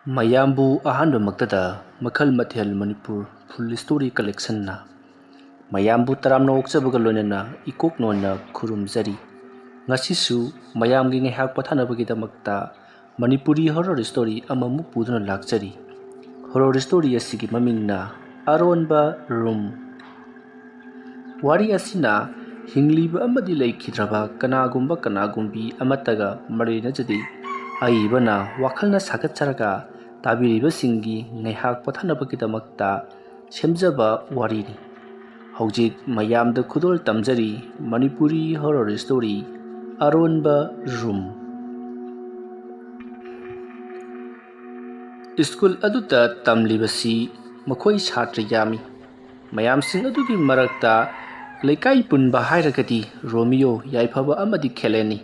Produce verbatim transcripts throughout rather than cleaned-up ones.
ꯃꯌꯥꯝꯕꯨ ꯑꯍꯥꯟꯕꯃꯛꯇꯗ ꯃꯈꯜ ꯃꯊꯦꯜ ꯃꯅꯤꯄꯨꯔ ꯐꯨꯜ ꯁ꯭ꯇꯣꯔꯤ ꯀꯂꯦꯛꯁꯟꯅ ꯃꯌꯥꯝꯕꯨ ꯇꯔꯥꯝꯅ ꯑꯣꯛꯆꯕꯒ ꯂꯣꯏꯅꯅ ꯏꯀꯣꯛ ꯅꯣꯟꯅ ꯈꯨꯔꯨꯝꯖꯔꯤ꯫ ꯉꯁꯤꯁꯨ ꯃꯌꯥꯝꯒꯤ ꯉꯥꯏꯍꯥꯛ ꯄꯣꯊꯥꯅꯕꯒꯤꯗꯃꯛꯇ ꯃꯅꯤꯄꯨꯔꯤ ꯍꯣꯔꯣꯔ ꯁ꯭ꯇꯣꯔꯤ ꯑꯃꯃꯨꯛ ꯄꯨꯗꯨꯅ ꯂꯥꯛꯆꯔꯤ꯫ ꯍꯣꯔꯣꯔ ꯁ꯭ꯇꯣꯔꯤ ꯑꯁꯤꯒꯤ ꯃꯃꯤꯡꯅ ꯑꯔꯣꯟꯕ ꯔꯨꯝ꯫ ꯋꯥꯔꯤ ꯑꯁꯤꯅ ꯍꯤꯡꯂꯤꯕ ꯑꯃꯗꯤ ꯂꯩꯈꯤꯗ꯭ꯔꯕ ꯀꯅꯥꯒꯨꯝꯕ ꯀꯅꯥꯒꯨꯝꯕꯤ ꯑꯃꯠꯇꯒ ꯃꯔꯤ ꯂꯩꯅꯖꯗꯦ꯫ ꯑꯏꯕꯅ ꯋꯥꯈꯜꯅ ꯁꯥꯒꯠꯆꯔꯒ ꯇꯥꯕꯤꯔꯤꯕꯁꯤꯡꯒꯤ ꯉꯥꯏꯍꯥꯛ ꯄꯣꯊꯥꯅꯕꯒꯤꯗꯃꯛꯇ ꯁꯦꯝꯖꯕ ꯋꯥꯔꯤꯅꯤ꯫ ꯍꯧꯖꯤꯛ ꯃꯌꯥꯝꯗ ꯈꯨꯗꯣꯜ ꯇꯝꯖꯔꯤ Manipuri horror story ꯑꯔꯣꯟꯕ room. School ꯑꯗꯨꯗ ꯇꯝꯂꯤꯕꯁꯤ ꯃꯈꯣꯏ ꯁꯥꯇ꯭ꯔ ꯌꯥꯝꯃꯤ꯫ ꯃꯌꯥꯝꯁꯤꯡ ꯑꯗꯨꯒꯤ ꯃꯔꯛꯇ ꯂꯩꯀꯥꯏ ꯄꯨꯟꯕ ꯍꯥꯏꯔꯒꯗꯤ ꯔꯣꯃꯤꯌꯣ, ꯌꯥꯏꯐꯕ ꯑꯃꯗꯤ ꯈꯦꯂꯦꯟꯅꯤ꯫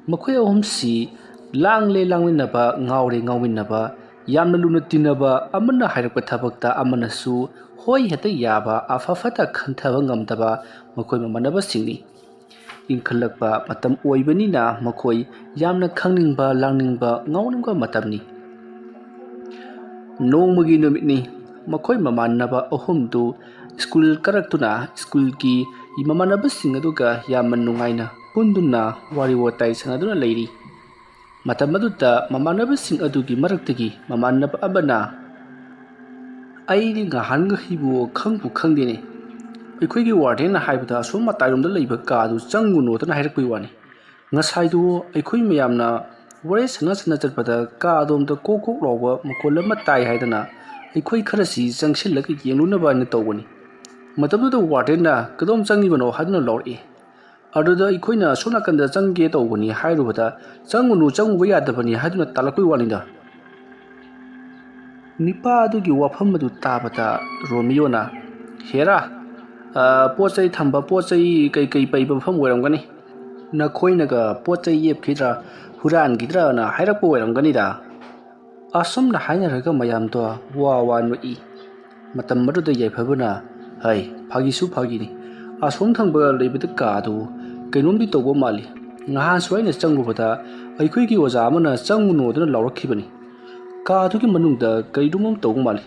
ꯃꯈꯣꯏ ꯑꯍꯨꯝꯁꯤ ꯂꯥꯡꯂꯦ ꯂꯥꯡꯃꯤꯟꯅꯕ, ꯉꯥꯎꯔꯦ ꯉꯥꯎꯃꯤꯟꯅꯕ, ꯌꯥꯝꯅ ꯂꯨꯅ ꯇꯤꯟꯅꯕ, ꯑꯃꯅ ꯍꯥꯏꯔꯛꯄ ꯊꯕꯛꯇ ꯑꯃꯅꯁꯨ ꯍꯣꯏ ꯍꯦꯛꯇ ꯌꯥꯕ, ꯑꯐ ꯐꯠꯇ ꯈꯟꯊꯕ ꯉꯝꯗꯕ ꯃꯈꯣꯏ ꯃꯃꯥꯟꯅꯕꯁꯤꯡꯅꯤ꯫ ꯏꯟꯈꯠꯂꯛꯄ ꯃꯇꯝ ꯑꯣꯏꯕꯅꯤꯅ ꯃꯈꯣꯏ ꯌꯥꯝꯅ ꯈꯪꯅꯤꯡꯕ, ꯂꯥꯡꯅꯤꯡꯕ, ꯉꯥꯎꯅꯤꯡꯕ ꯃꯇꯝꯅꯤ꯫ ꯅꯣꯡꯃꯒꯤ ꯅꯨꯃꯤꯠꯅꯤ꯫ ꯃꯈꯣꯏ ꯃꯃꯥꯟꯅꯕ ꯑꯍꯨꯝꯗꯨ ꯁ꯭ꯀꯨꯜ ꯀꯥꯔꯛꯇꯨꯅ ꯁ꯭ꯀꯨꯜꯒꯤ ꯃꯃꯥꯟꯅꯕꯁꯤꯡ ꯑꯗꯨꯒ ꯌꯥꯝꯅ ꯅꯨꯡꯉꯥꯏꯅ ꯄꯨꯟꯗꯨꯅ ꯋꯥꯔꯤ ꯋꯥꯇꯥꯏ ꯁꯥꯟꯅꯗꯨꯅ ꯂꯩꯔꯤ꯫ ꯃꯇꯝ ꯑꯗꯨꯗ ꯃꯃꯥꯟꯅꯕꯁꯤꯡ ꯑꯗꯨꯒꯤ ꯃꯔꯛꯇꯒꯤ ꯃꯃꯥꯟꯅꯕ ꯑꯃꯅ, "ꯑꯩꯗꯤ ꯉꯍꯥꯟꯈꯩꯕꯨ ꯈꯪꯕꯨ ꯈꯪꯗꯦꯅꯦ꯫ ꯑꯩꯈꯣꯏꯒꯤ ꯋꯥꯔꯗꯦꯟꯅ ꯍꯥꯏꯕꯗ ꯑꯁꯣꯝ ꯃꯇꯥꯏꯔꯣꯝꯗ ꯂꯩꯕ ꯀꯥꯗꯨ ꯆꯪꯒꯅꯣꯗꯅ ꯍꯥꯏꯔꯛꯄꯒꯤ ꯋꯥꯅꯤ꯫ ꯉꯁꯥꯏꯗꯨ ꯑꯩꯈꯣꯏ ꯃꯌꯥꯝꯅ ꯋꯥꯔꯤ ꯁꯥꯟꯅ ꯁꯥꯟꯅ ꯆꯠꯄꯗ ꯀꯥ ꯑꯗꯣꯝꯗ ꯀꯣꯛ ꯀꯣꯛ ꯂꯥꯎꯕ ꯃꯈꯣꯜ ꯑꯃ ꯇꯥꯏ ꯍꯥꯏꯗꯅ ꯑꯩꯈꯣꯏ ꯈꯔꯁꯤ ꯆꯪꯁꯤꯜꯂꯒ ꯌꯦꯡꯂꯨꯅꯕ ꯍꯥꯏꯅ ꯇꯧꯕꯅꯤ꯫ ꯃꯇꯝꯗꯨꯗ ꯋꯥꯔꯗꯦꯟꯅ ꯀꯗꯣꯝ ꯆꯪꯉꯤꯕꯅꯣ ꯍꯥꯏꯗꯨꯅ ꯂꯥꯎꯔꯛꯏ꯫ ꯑꯗꯨꯗ ꯑꯩꯈꯣꯏꯅ ꯑꯁꯣꯝ ꯅꯥꯀꯟꯗ ꯆꯪꯒꯦ ꯇꯧꯕꯅꯤ ꯍꯥꯏꯔꯨꯕꯗ, "ꯆꯪꯒꯅꯨ, ꯆꯪꯉꯨꯕ ꯌꯥꯗꯕꯅꯤ" ꯍꯥꯏꯗꯨꯅ ꯇꯥꯜꯂꯛꯄꯒꯤ ꯋꯥꯅꯤꯗ꯫ ꯅꯤꯄꯥ ꯑꯗꯨꯒꯤ ꯋꯥꯐꯝ ꯑꯗꯨ ꯇꯥꯕꯗ ꯔꯣꯃꯤꯌꯣꯅ, "ꯍꯦꯔꯥ, ꯑ, ꯄꯣꯠ ꯆꯩ ꯊꯝꯕ, ꯄꯣꯠ ꯆꯩ ꯀꯩꯀꯩ ꯄꯩꯕ ꯃꯐꯝ ꯑꯣꯏꯔꯝꯒꯅꯤ꯫ ꯅꯈꯣꯏꯅꯒ ꯄꯣꯠ ꯆꯩ ꯌꯦꯞꯈꯤꯗ꯭ꯔꯥ, ꯍꯨꯔꯥꯟꯈꯤꯗ꯭ꯔꯥꯅ ꯍꯥꯏꯔꯛꯄ ꯑꯣꯏꯔꯝꯒꯅꯤꯗ"꯫ ꯑꯁꯨꯝꯅ ꯍꯥꯏꯅꯔꯒ ꯃꯌꯥꯝꯗꯣ ꯋꯥ ꯋꯥ ꯅꯣꯛꯏ꯫ ꯃꯇꯝ ꯑꯗꯨꯗ ꯌꯥꯏꯐꯕꯅ, "ꯍꯩ, ꯐꯥꯒꯤꯁꯨ ꯐꯥꯒꯤꯅꯤ꯫ ꯑꯁꯣꯝ ꯊꯪꯕ ꯂꯩꯕꯗ ꯀꯥꯗꯨ ꯀꯩꯅꯣꯝꯗꯤ ꯇꯧꯕ ꯃꯥꯜꯂꯤ꯫ ꯉꯍꯥꯟꯁꯨ ꯑꯩꯅ ꯆꯪꯉꯨꯕꯗ ꯑꯩꯈꯣꯏꯒꯤ ꯑꯣꯖꯥ ꯑꯃꯅ ꯆꯪꯉꯨꯅꯣꯗꯅ ꯂꯥꯎꯔꯛꯈꯤꯕꯅꯤ꯫ ꯀꯥ ꯑꯗꯨꯒꯤ ꯃꯅꯨꯡꯗ ꯀꯔꯤꯅꯣꯝ ꯇꯧꯕ ꯃꯥꯜꯂꯤ꯫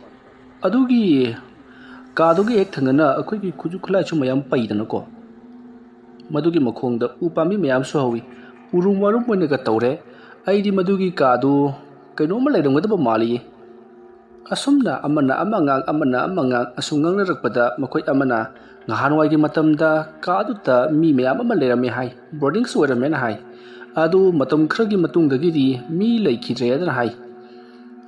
ꯑꯗꯨꯒꯤ ꯀꯥꯗꯨꯒꯤ ꯍꯦꯛ ꯊꯪꯅꯅ ꯑꯩꯈꯣꯏꯒꯤ ꯈꯨꯠꯁꯨ ꯈꯨꯠꯂꯥꯏꯁꯨ ꯃꯌꯥꯝ ꯄꯩꯗꯅꯀꯣ, ꯃꯗꯨꯒꯤ ꯃꯈꯣꯡꯗ ꯎ ꯄꯥꯝꯕꯤ ꯃꯌꯥꯝꯁꯨ ꯍꯧꯏ꯫ ꯎꯔꯨꯝ ꯋꯥꯔꯨꯝ ꯑꯣꯏꯅꯒ ꯇꯧꯔꯦ꯫ ꯑꯩꯗꯤ ꯃꯗꯨꯒꯤ ꯀꯥꯗꯨ ꯀꯩꯅꯣꯝꯃ ꯂꯩꯔꯝꯒꯗꯕ ꯃꯥꯜꯂꯤ꯫ ꯑꯁꯨꯝꯅ ꯑꯃꯅ ꯑꯃ ꯉꯥꯡ, ꯑꯃꯅ ꯑꯃ ꯉꯥꯡ, ꯑꯁꯨꯝ ꯉꯥꯡꯅꯔꯛꯄꯗ ꯃꯈꯣꯏ ꯑꯃꯅ ꯅꯍꯥꯟꯋꯥꯏꯒꯤ ꯃꯇꯝꯗ ꯀꯥ ꯑꯗꯨꯗ ꯃꯤ ꯃꯌꯥꯝ ꯑꯃ ꯂꯩꯔꯝꯃꯦ ꯍꯥꯏ, ꯕꯣꯔꯗꯤꯡꯁꯨ ꯑꯣꯏꯔꯝꯃꯦꯅ ꯍꯥꯏ꯫ ꯑꯗꯨ ꯃꯇꯝ ꯈꯔꯒꯤ ꯃꯇꯨꯡꯗꯒꯤꯗꯤ ꯃꯤ ꯂꯩꯈꯤꯗ꯭ꯔꯦꯗꯅ ꯍꯥꯏ꯫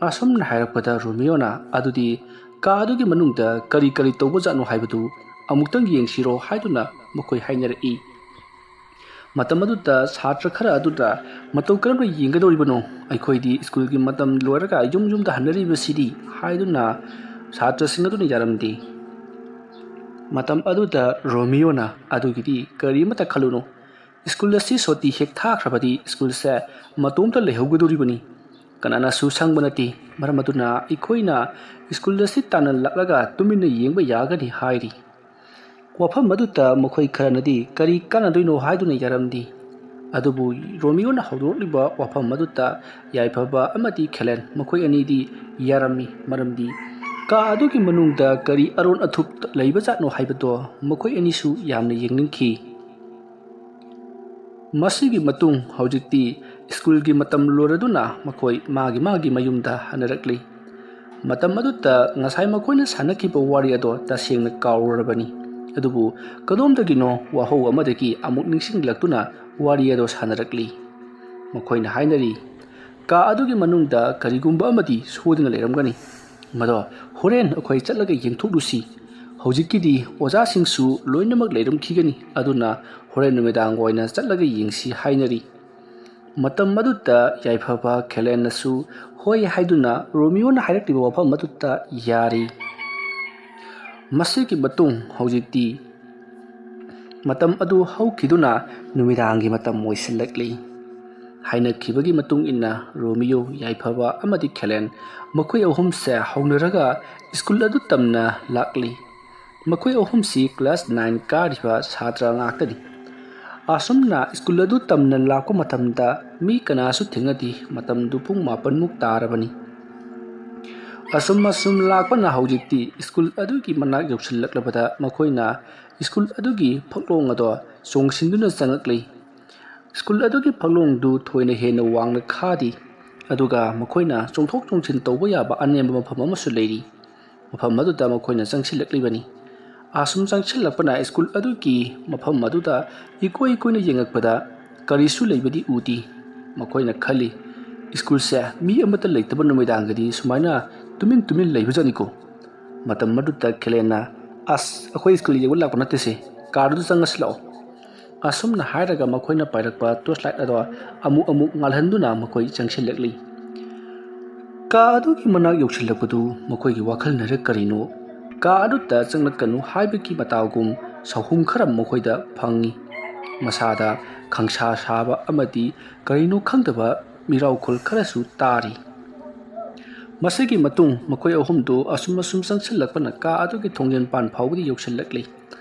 ꯑꯁꯨꯝꯅ ꯍꯥꯏꯔꯛꯄꯗ ꯔꯣꯃꯤꯌꯣꯅ, "ꯑꯗꯨꯗꯤ ꯀꯥ ꯑꯗꯨꯒꯤ ꯃꯅꯨꯡꯗ ꯀꯔꯤ ꯀꯔꯤ ꯇꯧꯕꯖꯥꯠꯅꯣ ꯍꯥꯏꯕꯗꯨ ꯑꯃꯨꯛꯇꯪ ꯌꯦꯡꯁꯤꯔꯣ?" ꯍꯥꯏꯗꯨꯅ ꯃꯈꯣꯏ ꯍꯥꯏꯅꯔꯛꯏ꯫ ꯃꯇꯝ ꯑꯗꯨꯗ ꯁꯥꯇ꯭ꯔ ꯈꯔ ꯑꯗꯨꯗ, "ꯃꯇꯧ ꯀꯔꯝꯅ ꯌꯦꯡꯒꯗꯧꯔꯤꯕꯅꯣ? ꯑꯩꯈꯣꯏꯗꯤ ꯁ꯭ꯀꯨꯜꯒꯤ ꯃꯇꯝ ꯂꯣꯏꯔꯒ ꯌꯨꯝ ꯌꯨꯝꯗ ꯍꯟꯅꯔꯤꯕꯁꯤꯗꯤ," ꯍꯥꯏꯗꯨꯅ ꯁꯥꯇ꯭ꯔꯁꯤꯡ ꯑꯗꯨꯅ ꯌꯥꯔꯝꯗꯦ꯫ ꯃꯇꯝ ꯑꯗꯨꯗ ꯔꯣꯃꯤꯌꯣꯅ, "ꯑꯗꯨꯒꯤꯗꯤ ꯀꯔꯤꯃꯇ ꯈꯜꯂꯨꯅꯨ꯫ ꯁ꯭ꯀꯨꯜ ꯑꯁꯤ ꯁꯣꯇꯤ ꯍꯦꯛ ꯊꯥꯈ꯭ꯔꯕꯗꯤ ꯁ꯭ꯀꯨꯜꯁꯦ ꯃꯇꯣꯝꯇ ꯂꯩꯍꯧꯒꯗꯧꯔꯤꯕꯅꯤ꯫ ꯀꯅꯥꯅꯁꯨ ꯁꯪꯕ ꯅꯠꯇꯦ꯫ ꯃꯔꯝ ꯑꯗꯨꯅ ꯑꯩꯈꯣꯏꯅ ꯁ꯭ꯀꯨꯜ ꯑꯁꯤ ꯇꯥꯟꯅ ꯂꯥꯛꯂꯒ ꯇꯨꯃꯤꯟꯅ ꯌꯦꯡꯕ ꯌꯥꯒꯅꯤ," ꯍꯥꯏꯔꯤ꯫ ꯋꯥꯐꯝ ꯑꯗꯨꯗ ꯃꯈꯣꯏ ꯈꯔꯅꯗꯤ ꯀꯔꯤ ꯀꯥꯟꯅꯗꯣꯏꯅꯣ ꯍꯥꯏꯗꯨꯅ ꯌꯥꯔꯝꯗꯦ꯫ ꯑꯗꯨꯕꯨ ꯔꯣꯃꯤꯌꯣꯅ ꯍꯧꯗꯣꯔꯛꯂꯤꯕ ꯋꯥꯐꯝ ꯑꯗꯨꯗ ꯌꯥꯏꯐꯕ ꯑꯃꯗꯤ ꯈꯦꯂꯦꯟ ꯃꯈꯣꯏ ꯑꯅꯤꯗꯤ ꯌꯥꯔꯝꯃꯤ꯫ ꯃꯔꯝꯗꯤ ꯀꯥ ꯑꯗꯨꯒꯤ ꯃꯅꯨꯡꯗ ꯀꯔꯤ ꯑꯔꯣꯟ ꯑꯊꯨꯞ ꯂꯩꯕꯖꯥꯠꯅꯣ ꯍꯥꯏꯕꯗꯣ ꯃꯈꯣꯏ ꯑꯅꯤꯁꯨ ꯌꯥꯝꯅ ꯌꯦꯡꯅꯤꯡꯈꯤ꯫ ꯃꯁꯤꯒꯤ ꯃꯇꯨꯡ ꯍꯧꯖꯤꯛꯇꯤ ꯁ꯭ꯀꯨꯜꯒꯤ ꯃꯇꯝ ꯂꯣꯏꯔꯗꯨꯅ ꯃꯈꯣꯏ ꯃꯥꯒꯤ ꯃꯥꯒꯤ ꯃꯌꯨꯝꯗ ꯍꯟꯅꯔꯛꯂꯤ꯫ ꯃꯇꯝ ꯑꯗꯨꯗ ꯉꯁꯥꯏ ꯃꯈꯣꯏꯅ ꯁꯥꯟꯅꯈꯤꯕ ꯋꯥꯔꯤ ꯑꯗꯣ ꯇꯁꯦꯡꯅ ꯀꯥꯎꯔꯨꯔꯕꯅꯤ꯫ ꯑꯗꯨꯕꯨ ꯀꯗꯣꯝꯗꯒꯤꯅꯣ ꯋꯥꯍꯧ ꯑꯃꯗꯒꯤ ꯑꯃꯨꯛ ꯅꯤꯡꯁꯤꯡꯂꯛꯇꯨꯅ ꯋꯥꯔꯤ ꯑꯗꯣ ꯁꯥꯟꯅꯔꯛꯂꯤ꯫ ꯃꯈꯣꯏꯅ ꯍꯥꯏꯅꯔꯤ, "ꯀꯥ ꯑꯗꯨꯒꯤ ꯃꯅꯨꯡꯗ ꯀꯔꯤꯒꯨꯝꯕ ꯑꯃꯗꯤ ꯁꯣꯏꯗꯨꯅ ꯂꯩꯔꯝꯒꯅꯤ꯫ ꯃꯗꯣ ꯍꯣꯔꯦꯟ ꯑꯩꯈꯣꯏ ꯆꯠꯂꯒ ꯌꯦꯡꯊꯣꯛꯂꯨꯁꯤ꯫ ꯍꯧꯖꯤꯛꯀꯤꯗꯤ ꯑꯣꯖꯥꯁꯤꯡꯁꯨ ꯂꯣꯏꯅꯃꯛ ꯂꯩꯔꯝꯈꯤꯒꯅꯤ, ꯑꯗꯨꯅ ꯍꯣꯔꯦꯟ ꯅꯨꯃꯤꯗꯥꯡ ꯑꯣꯏꯅ ꯆꯠꯂꯒ ꯌꯦꯡꯁꯤ," ꯍꯥꯏꯅꯔꯤ꯫ ꯃꯇꯝ ꯑꯗꯨꯗ ꯌꯥꯏꯐꯕ ꯈꯦꯂꯦꯟꯅꯁꯨ ꯍꯣꯏ ꯍꯥꯏꯗꯨꯅ ꯔꯣꯃꯤꯌꯣꯅ ꯍꯥꯏꯔꯛꯂꯤꯕ ꯋꯥꯐꯝ ꯑꯗꯨꯗ ꯌꯥꯔꯤ꯫ ꯃꯁꯤꯒꯤ ꯃꯇꯨꯡ ꯍꯧꯖꯤꯛꯇꯤ ꯃꯇꯝ ꯑꯗꯨ ꯍꯧꯈꯤꯗꯨꯅ ꯅꯨꯃꯤꯗꯥꯡꯒꯤ ꯃꯇꯝ ꯑꯣꯏꯁꯤꯜꯂꯛꯂꯤ꯫ ꯍꯥꯏꯅꯈꯤꯕꯒꯤ ꯃꯇꯨꯡ ꯏꯟꯅ ꯔꯣꯃꯤꯌꯣ, ꯌꯥꯏꯐꯕ ꯑꯃꯗꯤ ꯈꯦꯂꯦꯟ ꯃꯈꯣꯏ ꯑꯍꯨꯝꯁꯦ ꯍꯧꯅꯔꯒ ꯁ꯭ꯀꯨꯜ ꯑꯗꯨ ꯇꯝꯅ ꯂꯥꯛꯂꯤ꯫ ꯃꯈꯣꯏ ꯑꯍꯨꯝꯁꯤ ꯀ꯭ꯂꯥꯁ ꯅꯥꯏꯟ ꯀꯥꯔꯤꯕ ꯁꯥꯇ꯭ꯔ ꯉꯥꯛꯇꯅꯤ꯫ ꯑꯁꯨꯝꯅ ꯁ꯭ꯀꯨꯜ ꯑꯗꯨ ꯇꯝꯅ ꯂꯥꯛꯄ ꯃꯇꯝꯗ ꯃꯤ ꯀꯅꯥꯁꯨ ꯊꯦꯡꯅꯗꯦ꯫ ꯃꯇꯝꯗꯨ ꯄꯨꯡ ꯃꯥꯄꯟꯃꯨꯛ ꯇꯥꯔꯕꯅꯤ꯫ ꯑꯁꯨꯝ ꯑꯁꯨꯝ ꯂꯥꯛꯄꯅ ꯍꯧꯖꯤꯛꯇꯤ ꯁ꯭ꯀꯨꯜ ꯑꯗꯨꯒꯤ ꯃꯅꯥꯛ ꯌꯧꯁꯤꯜꯂꯛꯂꯕꯗ ꯃꯈꯣꯏꯅ ꯁ꯭ꯀꯨꯜ ꯑꯗꯨꯒꯤ ꯐꯛꯂꯣꯡ ꯑꯗꯣ ꯆꯣꯡꯁꯤꯟꯗꯨꯅ ꯆꯪꯉꯛꯂꯤ꯫ ꯁ꯭ꯀꯨꯜ ꯑꯗꯨꯒꯤ ꯐꯛꯂꯣꯡꯗꯨ ꯊꯣꯏꯅ ꯍꯦꯟꯅ ꯋꯥꯡꯅ ꯈꯥꯗꯦ, ꯑꯗꯨꯒ ꯃꯈꯣꯏꯅ ꯆꯣꯡꯊꯣꯛ ꯆꯣꯡꯁꯤꯟ ꯇꯧꯕ ꯌꯥꯕ ꯑꯅꯦꯝꯕ ꯃꯐꯝ ꯑꯃꯁꯨ ꯂꯩꯔꯤ꯫ ꯃꯐꯝ ꯑꯗꯨꯗ ꯃꯈꯣꯏꯅ ꯆꯪꯁꯤꯜꯂꯛꯂꯤꯕꯅꯤ꯫ ꯑꯁꯨꯝ ꯆꯪꯁꯤꯜꯂꯛꯄꯅ ꯁ꯭ꯀꯨꯜ ꯑꯗꯨꯒꯤ ꯃꯐꯝ ꯑꯗꯨꯗ ꯏꯀꯣꯏ ꯀꯣꯏꯅ ꯌꯦꯡꯉꯛꯄꯗ ꯀꯔꯤꯁꯨ ꯂꯩꯕꯗꯤ ꯎꯗꯦ꯫ ꯃꯈꯣꯏꯅ ꯈꯜꯂꯤ, "ꯁ꯭ꯀꯨꯜꯁꯦ ꯃꯤ ꯑꯃꯠꯇ ꯂꯩꯇꯕ ꯅꯨꯃꯤꯗꯥꯡꯒꯗꯤ ꯁꯨꯃꯥꯏꯅ ꯇꯨꯃꯤꯟ ꯇꯨꯃꯤꯟ ꯂꯩꯕꯖꯥꯠꯅꯤꯀꯣ"꯫ ꯃꯇꯝ ꯑꯗꯨꯗ ꯈꯦꯂꯦꯟꯅ, "ꯑꯁ, ꯑꯩꯈꯣꯏ ꯁ꯭ꯀꯨꯜ ꯌꯦꯡꯕ ꯂꯥꯛꯄ ꯅꯠꯇꯦꯁꯦ, ꯀꯥꯔꯗꯨꯗ ꯆꯪꯉꯁꯤ ꯂꯥꯛꯑꯣ"꯫ ꯑꯁꯨꯝꯅ ꯍꯥꯏꯔꯒ ꯃꯈꯣꯏꯅ ꯄꯥꯏꯔꯛꯄ ꯇꯣꯔꯆ ꯂꯥꯏꯠ ꯑꯗꯣ ꯑꯃꯨꯛ ꯑꯃꯨꯛ ꯉꯥꯜꯍꯟꯗꯨꯅ ꯃꯈꯣꯏ ꯆꯪꯁꯤꯜꯂꯛꯂꯤ꯫ ꯀꯥ ꯑꯗꯨꯒꯤ ꯃꯅꯥꯛ ꯌꯧꯁꯤꯜꯂꯛꯄꯗꯨ ꯃꯈꯣꯏꯒꯤ ꯋꯥꯈꯜꯅꯔ ꯀꯔꯤꯅꯣ, ꯀꯥ ꯑꯗꯨꯗ ꯆꯪꯂꯛꯀꯅꯨ ꯍꯥꯏꯕꯒꯤ ꯃꯇꯥꯎꯒꯨꯝ ꯁꯥꯍꯨꯝ ꯈꯔ ꯃꯈꯣꯏꯗ ꯐꯪꯏ꯫ ꯃꯁꯥꯗ ꯈꯪꯁꯥ ꯁꯥꯕ ꯑꯃꯗꯤ ꯀꯔꯤꯅꯣ ꯈꯪꯗꯕ ꯃꯤꯔꯥꯎꯈꯣꯜ ꯈꯔꯁꯨ ꯇꯥꯔꯤ꯫ ꯃꯁꯤꯒꯤ ꯃꯇꯨꯡ ꯃꯈꯣꯏ ꯑꯍꯨꯝꯗꯨ ꯑꯁꯨꯝ ꯑꯁꯨꯝ ꯆꯪꯁꯤꯜꯂꯛꯄꯅ ꯀꯥ ꯑꯗꯨꯒꯤ ꯊꯣꯡꯖꯤꯟ ꯄꯥꯟ ꯐꯥꯎꯕꯗꯤ ꯌꯧꯁꯤꯜꯂꯛꯂꯤ꯫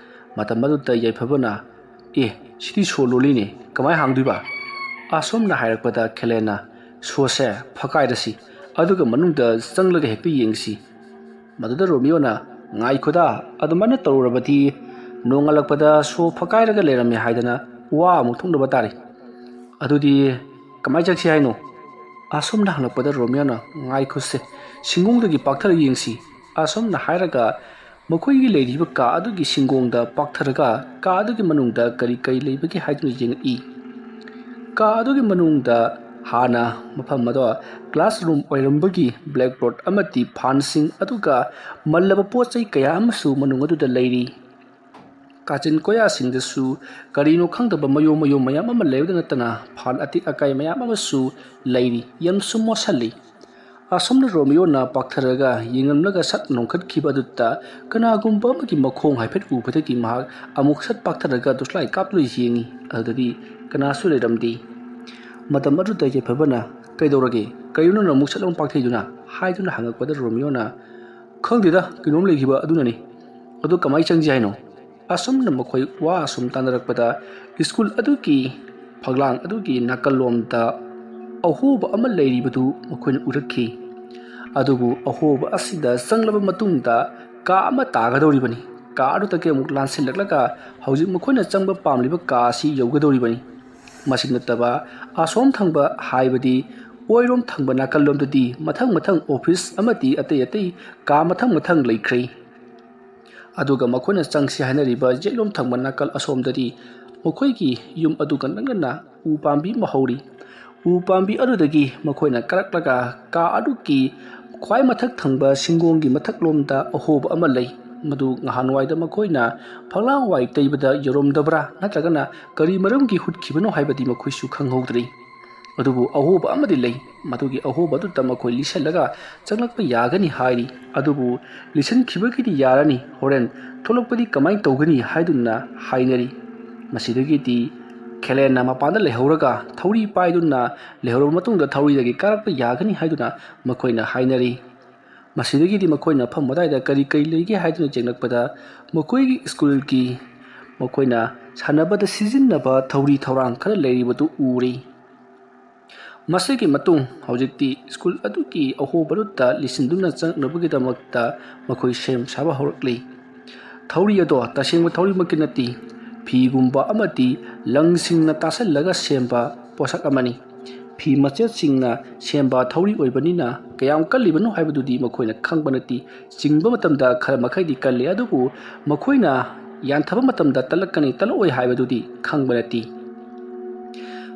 ꯃꯇꯝ ꯑꯗꯨꯗ ꯌꯥꯏꯐꯕꯅ, "ꯑꯦ, ꯁꯤꯗꯤ ꯁꯣ ꯂꯣꯜꯂꯤꯅꯦ, ꯀꯃꯥꯏ ꯍꯥꯡꯗꯣꯏꯕ?" ꯑꯁꯣꯝꯅ ꯍꯥꯏꯔꯛꯄꯗ ꯈꯦꯂꯦꯟꯅ, "ꯁꯣꯁꯦ ꯐꯛꯀꯥꯏꯔꯁꯤ, ꯑꯗꯨꯒ ꯃꯅꯨꯡꯗ ꯆꯪꯂꯒ ꯍꯦꯛꯇ ꯌꯦꯡꯁꯤ"꯫ ꯃꯗꯨꯗ ꯔꯣꯃꯤꯌꯣꯅ, "ꯉꯥꯏꯈꯣꯗ, ꯑꯗꯨꯃꯥꯏꯅ ꯇꯧꯔꯨꯔꯕꯗꯤ ꯅꯣꯡꯉꯥꯜꯂꯛꯄꯗ ꯁꯣ ꯐꯛꯀꯥꯏꯔꯒ ꯂꯩꯔꯝꯃꯦ ꯍꯥꯏꯗꯅ ꯋꯥ ꯑꯃꯨꯛ ꯊꯣꯛꯅꯕ ꯇꯥꯔꯦ꯫ ꯑꯗꯨꯗꯤ ꯀꯃꯥꯏ ꯆꯠꯁꯤ ꯍꯥꯏꯅꯣ?" ꯑꯁꯣꯝꯅ ꯍꯪꯂꯛꯄꯗ ꯔꯣꯃꯤꯌꯣꯅ, "ꯉꯥꯏꯈꯣꯁꯦ, ꯁꯤꯡꯒꯣꯡꯗꯒꯤ ꯄꯥꯛꯊꯔ ꯌꯦꯡꯁꯤ"꯫ ꯑꯁꯣꯝꯅ ꯍꯥꯏꯔꯒ ꯃꯈꯣꯏꯒꯤ ꯂꯩꯔꯤꯕ ꯀꯥ ꯑꯗꯨꯒꯤ ꯁꯤꯡꯒꯣꯡꯗ ꯄꯥꯛꯊꯔꯒ ꯀꯥ ꯑꯗꯨꯒꯤ ꯃꯅꯨꯡꯗ ꯀꯔꯤ ꯀꯔꯤ ꯂꯩꯕꯒꯦ ꯍꯥꯏꯗꯨꯅ ꯌꯦꯡꯉꯛꯏ꯫ ꯀꯥ ꯑꯗꯨꯒꯤ ꯃꯅꯨꯡꯗ ꯍꯥꯟꯅ ꯃꯐꯝ ꯑꯗꯣ ꯀ꯭ꯂꯥꯁꯔꯨꯝ ꯑꯣꯏꯔꯝꯕꯒꯤ ꯕ꯭ꯂꯦꯛꯕꯣꯔꯗ ꯑꯃꯗꯤ ꯐꯥꯟꯁꯤꯡ, ꯑꯗꯨꯒ ꯃꯜꯂꯕ ꯄꯣꯠ ꯆꯩ ꯀꯌꯥ ꯑꯃꯁꯨ ꯃꯅꯨꯡ ꯑꯗꯨꯗ ꯂꯩꯔꯤ꯫ ꯀꯥꯆꯤꯟ ꯀꯣꯌꯥꯁꯤꯡꯗꯁꯨ ꯀꯔꯤꯅꯣ ꯈꯪꯗꯕ ꯃꯌꯣꯝ ꯃꯌꯣꯝ ꯃꯌꯥꯝ ꯑꯃ ꯂꯩꯕꯗ ꯅꯠꯇꯅ ꯐꯥꯟ ꯑꯇꯦꯛ ꯑꯀꯥꯏ ꯃꯌꯥꯝ ꯑꯃꯁꯨ ꯂꯩꯔꯤ꯫ ꯌꯥꯝꯁꯨ ꯃꯣꯠꯁꯜꯂꯤ꯫ ꯑꯁꯣꯝꯅ ꯔꯣꯃꯤꯌꯣꯅ ꯄꯥꯛꯊꯔꯒ ꯌꯦꯡꯂꯝꯂꯒ ꯁꯠ ꯅꯣꯡꯈꯠꯈꯤꯕ ꯑꯗꯨꯗ ꯀꯅꯥꯒꯨꯝꯕ ꯑꯃꯒꯤ ꯃꯈꯣꯡ ꯍꯥꯏꯐꯦꯠ ꯎꯕꯗꯒꯤ ꯃꯍꯥꯛ ꯑꯃꯨꯛ ꯁꯠ ꯄꯥꯛꯊꯔꯒ ꯇꯣꯔꯆꯂꯥꯏꯠ ꯀꯥꯞꯇꯨꯅ ꯌꯦꯡꯉꯤ꯫ ꯑꯗꯨꯗꯗꯤ ꯀꯅꯥꯁꯨ ꯂꯩꯔꯝꯗꯦ꯫ ꯃꯇꯝ ꯑꯗꯨꯗ ꯌꯥꯏꯐꯕꯅ, "ꯀꯩꯗꯧꯔꯒꯦ? ꯀꯔꯤꯅꯣ ꯅꯪꯅ ꯑꯃꯨꯛ ꯁꯠ ꯂꯥꯎꯅ ꯄꯥꯛꯊꯩꯗꯨꯅ?" ꯍꯥꯏꯗꯨꯅ ꯍꯪꯉꯛꯄꯗ ꯔꯣꯃꯤꯌꯣꯅ, "ꯈꯪꯗꯦꯗ, ꯀꯩꯅꯣꯝ ꯂꯩꯈꯤꯕ ꯑꯗꯨꯅꯅꯤ꯫ ꯑꯗꯨ ꯀꯃꯥꯏꯅ ꯆꯪꯁꯤ ꯍꯥꯏꯅꯣ?" ꯑꯁꯨꯝꯅ ꯃꯈꯣꯏ ꯋꯥ ꯑꯁꯨꯝ ꯇꯥꯟꯅꯔꯛꯄꯗ ꯁ꯭ꯀꯨꯜ ꯑꯗꯨꯒꯤ ꯐꯛꯂꯥꯡ ꯑꯗꯨꯒꯤ ꯅꯥꯀꯜꯂꯣꯝꯗ ꯑꯍꯣꯕ ꯑꯃ ꯂꯩꯔꯤꯕꯗꯨ ꯃꯈꯣꯏꯅ ꯎꯔꯛꯈꯤ꯫ ꯑꯗꯨꯕꯨ ꯑꯍꯣꯕ ꯑꯁꯤꯗ ꯆꯪꯂꯕ ꯃꯇꯨꯡꯗ ꯀꯥ ꯑꯃ ꯇꯥꯒꯗꯧꯔꯤꯕꯅꯤ꯫ ꯀꯥ ꯑꯗꯨꯗꯒꯤ ꯑꯃꯨꯛ ꯂꯥꯟꯁꯤꯜꯂꯛꯂꯒ ꯍꯧꯖꯤꯛ ꯃꯈꯣꯏꯅ ꯆꯪꯕ ꯄꯥꯝꯂꯤꯕ ꯀꯥ ꯑꯁꯤ ꯌꯧꯒꯗꯧꯔꯤꯕꯅꯤ꯫ ꯃꯁꯤ ꯅꯠꯇꯕ ꯑꯁꯣꯝ ꯊꯪꯕ, ꯍꯥꯏꯕꯗꯤ ꯑꯣꯏꯔꯣꯝ ꯊꯪꯕ ꯅꯥꯀꯜꯂꯣꯝꯗꯗꯤ ꯃꯊꯪ ꯃꯊꯪ ꯑꯣꯐꯤꯁ ꯑꯃꯗꯤ ꯑꯇꯩ ꯑꯇꯩ ꯀꯥ ꯃꯊꯪ ꯃꯊꯪ ꯂꯩꯈ꯭ꯔꯦ꯫ ꯑꯗꯨꯒ ꯃꯈꯣꯏꯅ ꯆꯪꯁꯤ ꯍꯥꯏꯅꯔꯤꯕ ꯌꯦꯠꯂꯣꯝ ꯊꯪꯕ ꯅꯥꯀꯜ ꯑꯁꯣꯝꯗꯗꯤ ꯃꯈꯣꯏꯒꯤ ꯌꯨꯝ ꯑꯗꯨꯒ ꯅꯛꯅꯅ ꯎ ꯄꯥꯝꯕꯤ ꯑꯃ ꯍꯧꯔꯤ꯫ ꯎ ꯄꯥꯝꯕꯤ ꯑꯗꯨꯗꯒꯤ ꯃꯈꯣꯏꯅ ꯀꯥꯔꯛꯂꯒ ꯀꯥ ꯑꯗꯨꯒꯤ ꯈ꯭ꯋꯥꯏ ꯃꯊꯛ ꯊꯪꯕ ꯁꯤꯡꯒꯣꯡꯒꯤ ꯃꯊꯛꯂꯣꯝꯗ ꯑꯍꯣꯕ ꯑꯃ ꯂꯩ꯫ ꯃꯗꯨ ꯅꯍꯥꯟꯋꯥꯏꯗ ꯃꯈꯣꯏꯅ ꯐꯛꯂꯥꯡ ꯋꯥꯏ ꯇꯩꯕꯗ ꯌꯧꯔꯝꯗꯕ꯭ꯔꯥ ꯅꯠꯇ꯭ꯔꯒꯅ ꯀꯔꯤ ꯃꯔꯝꯒꯤ ꯍꯨꯠꯈꯤꯕꯅꯣ ꯍꯥꯏꯕꯗꯤ ꯃꯈꯣꯏꯁꯨ ꯈꯪꯍꯧꯗ꯭ꯔꯤ꯫ ꯑꯗꯨꯕꯨ ꯑꯍꯣꯕ ꯑꯃꯗꯤ ꯂꯩ꯫ ꯃꯗꯨꯒꯤ ꯑꯍꯣꯕ ꯑꯗꯨꯗ ꯃꯈꯣꯏ ꯂꯤꯁꯜꯂꯒ ꯆꯪꯂꯛꯄ ꯌꯥꯒꯅꯤ ꯍꯥꯏꯔꯤ꯫ ꯑꯗꯨꯕꯨ ꯂꯤꯁꯤꯟꯈꯤꯕꯒꯤꯗꯤ ꯌꯥꯔꯅꯤ, ꯍꯣꯔꯦꯟ ꯊꯣꯛꯂꯛꯄꯗꯤ ꯀꯃꯥꯏꯅ ꯇꯧꯒꯅꯤ ꯍꯥꯏꯗꯨꯅ ꯍꯥꯏꯅꯔꯤ꯫ ꯃꯁꯤꯗꯒꯤꯗꯤ ꯈꯦꯂꯦꯟꯅ ꯃꯄꯥꯟꯗ ꯂꯩꯍꯧꯔꯒ ꯊꯧꯔꯤ ꯄꯥꯏꯗꯨꯅ ꯂꯩꯍꯧꯔꯕ ꯃꯇꯨꯡꯗ ꯊꯧꯔꯤꯗꯒꯤ ꯀꯥꯔꯛꯄ ꯌꯥꯒꯅꯤ ꯍꯥꯏꯗꯨꯅ ꯃꯈꯣꯏꯅ ꯍꯥꯏꯅꯔꯤ꯫ ꯃꯁꯤꯗꯒꯤꯗꯤ ꯃꯈꯣꯏꯅ ꯐꯝ ꯑꯗꯨꯋꯥꯏꯗ ꯀꯔꯤ ꯀꯔꯤ ꯂꯩꯒꯦ ꯍꯥꯏꯗꯨꯅ ꯌꯦꯡꯂꯛꯄꯗ ꯃꯈꯣꯏꯒꯤ ꯁ꯭ꯀꯨꯜꯒꯤ ꯃꯈꯣꯏꯅ ꯁꯥꯟꯅꯕꯗ ꯁꯤꯖꯤꯟꯅꯕ ꯊꯧꯔꯤ ꯊꯧꯔꯥꯡ ꯈꯔ ꯂꯩꯔꯤꯕꯗꯨ ꯎꯔꯤ꯫ ꯃꯁꯤꯒꯤ ꯃꯇꯨꯡ ꯍꯧꯖꯤꯛꯇꯤ ꯁ꯭ꯀꯨꯜ ꯑꯗꯨꯒꯤ ꯑꯍꯣꯕꯗꯨꯗ ꯂꯤꯁꯤꯟꯗꯨꯅ ꯆꯪꯅꯕꯒꯤꯗꯃꯛꯇ ꯃꯈꯣꯏ ꯁꯦꯝ ꯁꯥꯕ ꯍꯧꯔꯛꯂꯤ꯫ ꯊꯧꯔꯤ ꯑꯗꯣ ꯇꯁꯦꯡꯕ ꯊꯧꯔꯤꯃꯛꯇꯤ ꯅꯠꯇꯦ, ꯐꯤꯒꯨꯝꯕ ꯑꯃꯗꯤ ꯂꯪꯁꯤꯡꯅ ꯇꯥꯁꯜꯂꯒ ꯁꯦꯝꯕ ꯄꯣꯠꯁꯛ ꯑꯃꯅꯤ꯫ ꯐꯤ ꯃꯆꯦꯠꯁꯤꯡꯅ ꯁꯦꯝꯕ ꯊꯧꯔꯤ ꯑꯣꯏꯕꯅꯤꯅ ꯀꯌꯥꯝ ꯀꯜꯂꯤꯕꯅꯣ ꯍꯥꯏꯕꯗꯨꯗꯤ ꯃꯈꯣꯏꯅ ꯈꯪꯕ ꯅꯠꯇꯦ꯫ ꯆꯤꯡꯕ ꯃꯇꯝꯗ ꯈꯔ ꯃꯈꯩꯗꯤ ꯀꯜꯂꯤ, ꯑꯗꯨꯕꯨ ꯃꯈꯣꯏꯅ ꯌꯥꯟꯊꯕ ꯃꯇꯝꯗ ꯇꯠꯂꯛꯀꯅꯤ ꯇꯠꯂꯛꯑꯣꯏ ꯍꯥꯏꯕꯗꯨꯗꯤ ꯈꯪꯕ ꯅꯠꯇꯦ꯫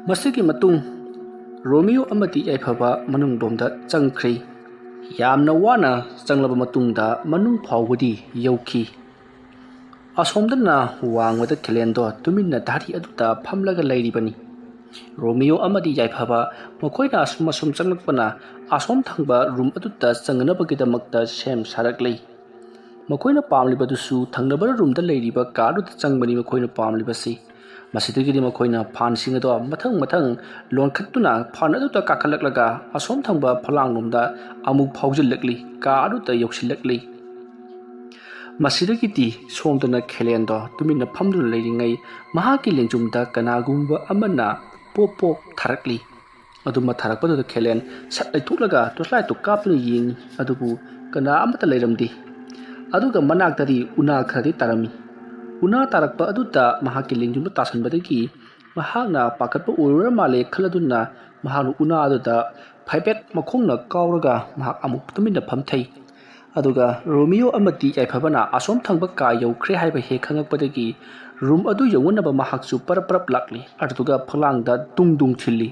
ꯃꯁꯤꯒꯤ ꯃꯇꯨꯡ ꯔꯣꯃꯤꯌꯣ ꯑꯃꯗꯤ ꯌꯥꯏꯐꯕ ꯃꯅꯨꯡꯂꯣꯝꯗ ꯆꯪꯈ꯭ꯔꯦ꯫ ꯌꯥꯝꯅ ꯋꯥꯅ ꯆꯪꯂꯕ ꯃꯇꯨꯡꯗ ꯃꯅꯨꯡ ꯐꯥꯎꯕꯗꯤ ꯌꯧꯈꯤ꯫ ꯑꯁꯣꯝꯗꯅ ꯋꯥꯡꯃꯗ ꯈꯦꯂꯦꯟꯗꯣ ꯇꯨꯃꯤꯟꯅ ꯙꯥꯔꯤ ꯑꯗꯨꯗ ꯐꯝꯂꯒ ꯂꯩꯔꯤꯕꯅꯤ꯫ ꯔꯣꯃꯤꯌꯣ ꯑꯃꯗꯤ ꯌꯥꯏꯐꯕ ꯃꯈꯣꯏꯅ ꯑꯁꯨꯝ ꯑꯁꯨꯝ ꯆꯪꯂꯛꯄꯅ ꯑꯁꯣꯝ ꯊꯪꯕ ꯔꯨꯝ ꯑꯗꯨꯗ ꯆꯪꯅꯕꯒꯤꯗꯃꯛꯇ ꯁꯦꯝ ꯁꯥꯔꯛꯂꯤ꯫ ꯃꯈꯣꯏꯅ ꯄꯥꯝꯂꯤꯕꯗꯨꯁꯨ ꯊꯪꯅꯕ ꯔꯨꯝꯗ ꯂꯩꯔꯤꯕ ꯀꯥ ꯑꯗꯨꯗ ꯆꯪꯕꯅꯤ ꯃꯈꯣꯏꯅ ꯄꯥꯝꯂꯤꯕꯁꯤ꯫ ꯃꯁꯤꯗꯒꯤꯗꯤ ꯃꯈꯣꯏꯅ ꯐꯥꯟꯁꯤꯡ ꯑꯗꯣ ꯃꯊꯪ ꯃꯊꯪ ꯂꯣꯟꯈꯠꯇꯨꯅ ꯐꯥꯟ ꯑꯗꯨꯗ ꯀꯥꯈꯠꯂꯛꯂꯒ ꯑꯁꯣꯝ ꯊꯪꯕ ꯐꯂꯥꯡꯂꯣꯝꯗ ꯑꯃꯨꯛ ꯐꯥꯎꯖꯤꯜꯂꯛꯂꯤ, ꯀꯥ ꯑꯗꯨꯗ ꯌꯧꯁꯤꯜꯂꯛꯂꯤ꯫ ꯃꯁꯤꯗꯒꯤꯗꯤ ꯁꯣꯝꯗꯅ ꯈꯦꯂꯦꯟꯗꯣ ꯇꯨꯃꯤꯟꯅ ꯐꯝꯗꯨꯅ ꯂꯩꯔꯤꯉꯩ ꯃꯍꯥꯛꯀꯤ ꯂꯦꯡꯖꯨꯝꯗ ꯀꯅꯥꯒꯨꯝꯕ ꯑꯃꯅ ꯄꯣꯞ ꯄꯣꯞ ꯊꯥꯔꯛꯂꯤ꯫ ꯑꯗꯨ ꯃꯠ ꯊꯥꯔꯛꯄꯗꯨꯗ ꯈꯦꯂꯦꯟ ꯁꯠ ꯂꯩꯊꯣꯛꯂꯒ ꯇꯣꯔꯆ ꯂꯥꯏꯠꯇꯨ ꯀꯥꯞꯇꯨꯅ ꯌꯦꯡꯉꯤ꯫ ꯑꯗꯨꯕꯨ ꯀꯅꯥ ꯑꯃꯠꯇ ꯂꯩꯔꯝꯗꯦ꯫ ꯑꯗꯨꯒ ꯃꯅꯥꯛꯇꯗꯤ ꯎꯅꯥ ꯈꯔꯗꯤ ꯇꯥꯔꯝꯃꯤ꯫ ꯎꯅꯥ ꯇꯥꯔꯛꯄ ꯑꯗꯨꯗ ꯃꯍꯥꯛꯀꯤ ꯂꯦꯡꯖꯨꯝꯗ ꯇꯥꯁꯟꯕꯗꯒꯤ ꯃꯍꯥꯛꯅ ꯄꯥꯈꯠꯄ ꯑꯣꯏꯔꯨꯔ ꯃꯥꯜꯂꯦ ꯈꯜꯂꯗꯨꯅ ꯃꯍꯥꯛꯅ ꯎꯅꯥ ꯑꯗꯨꯗ ꯍꯥꯏꯐꯦꯠ ꯃꯈꯣꯡꯅ ꯀꯥꯎꯔꯒ ꯃꯍꯥꯛ ꯑꯃꯨꯛ ꯇꯨꯃꯤꯟꯅ ꯐꯝꯊꯩ꯫ ꯑꯗꯨꯒ ꯔꯣꯃꯤꯌꯣ ꯑꯃꯗꯤ ꯌꯥꯏꯐꯕꯅ ꯑꯁꯣꯝ ꯊꯪꯕ ꯀꯥ ꯌꯧꯈ꯭ꯔꯦ ꯍꯥꯏꯕ ꯍꯦꯛ ꯈꯪꯉꯛꯄꯗꯒꯤ ꯔꯨꯝ ꯑꯗꯨ ꯌꯧꯅꯅꯕ ꯃꯍꯥꯛꯁꯨ ꯄꯔꯞ ꯄꯔꯞ ꯂꯥꯛꯂꯤ꯫ ꯑꯗꯨꯗꯨꯒ ꯐꯛꯂꯥꯡꯗ ꯗꯨꯡ ꯗꯨꯡ ꯊꯤꯜꯂꯤ꯫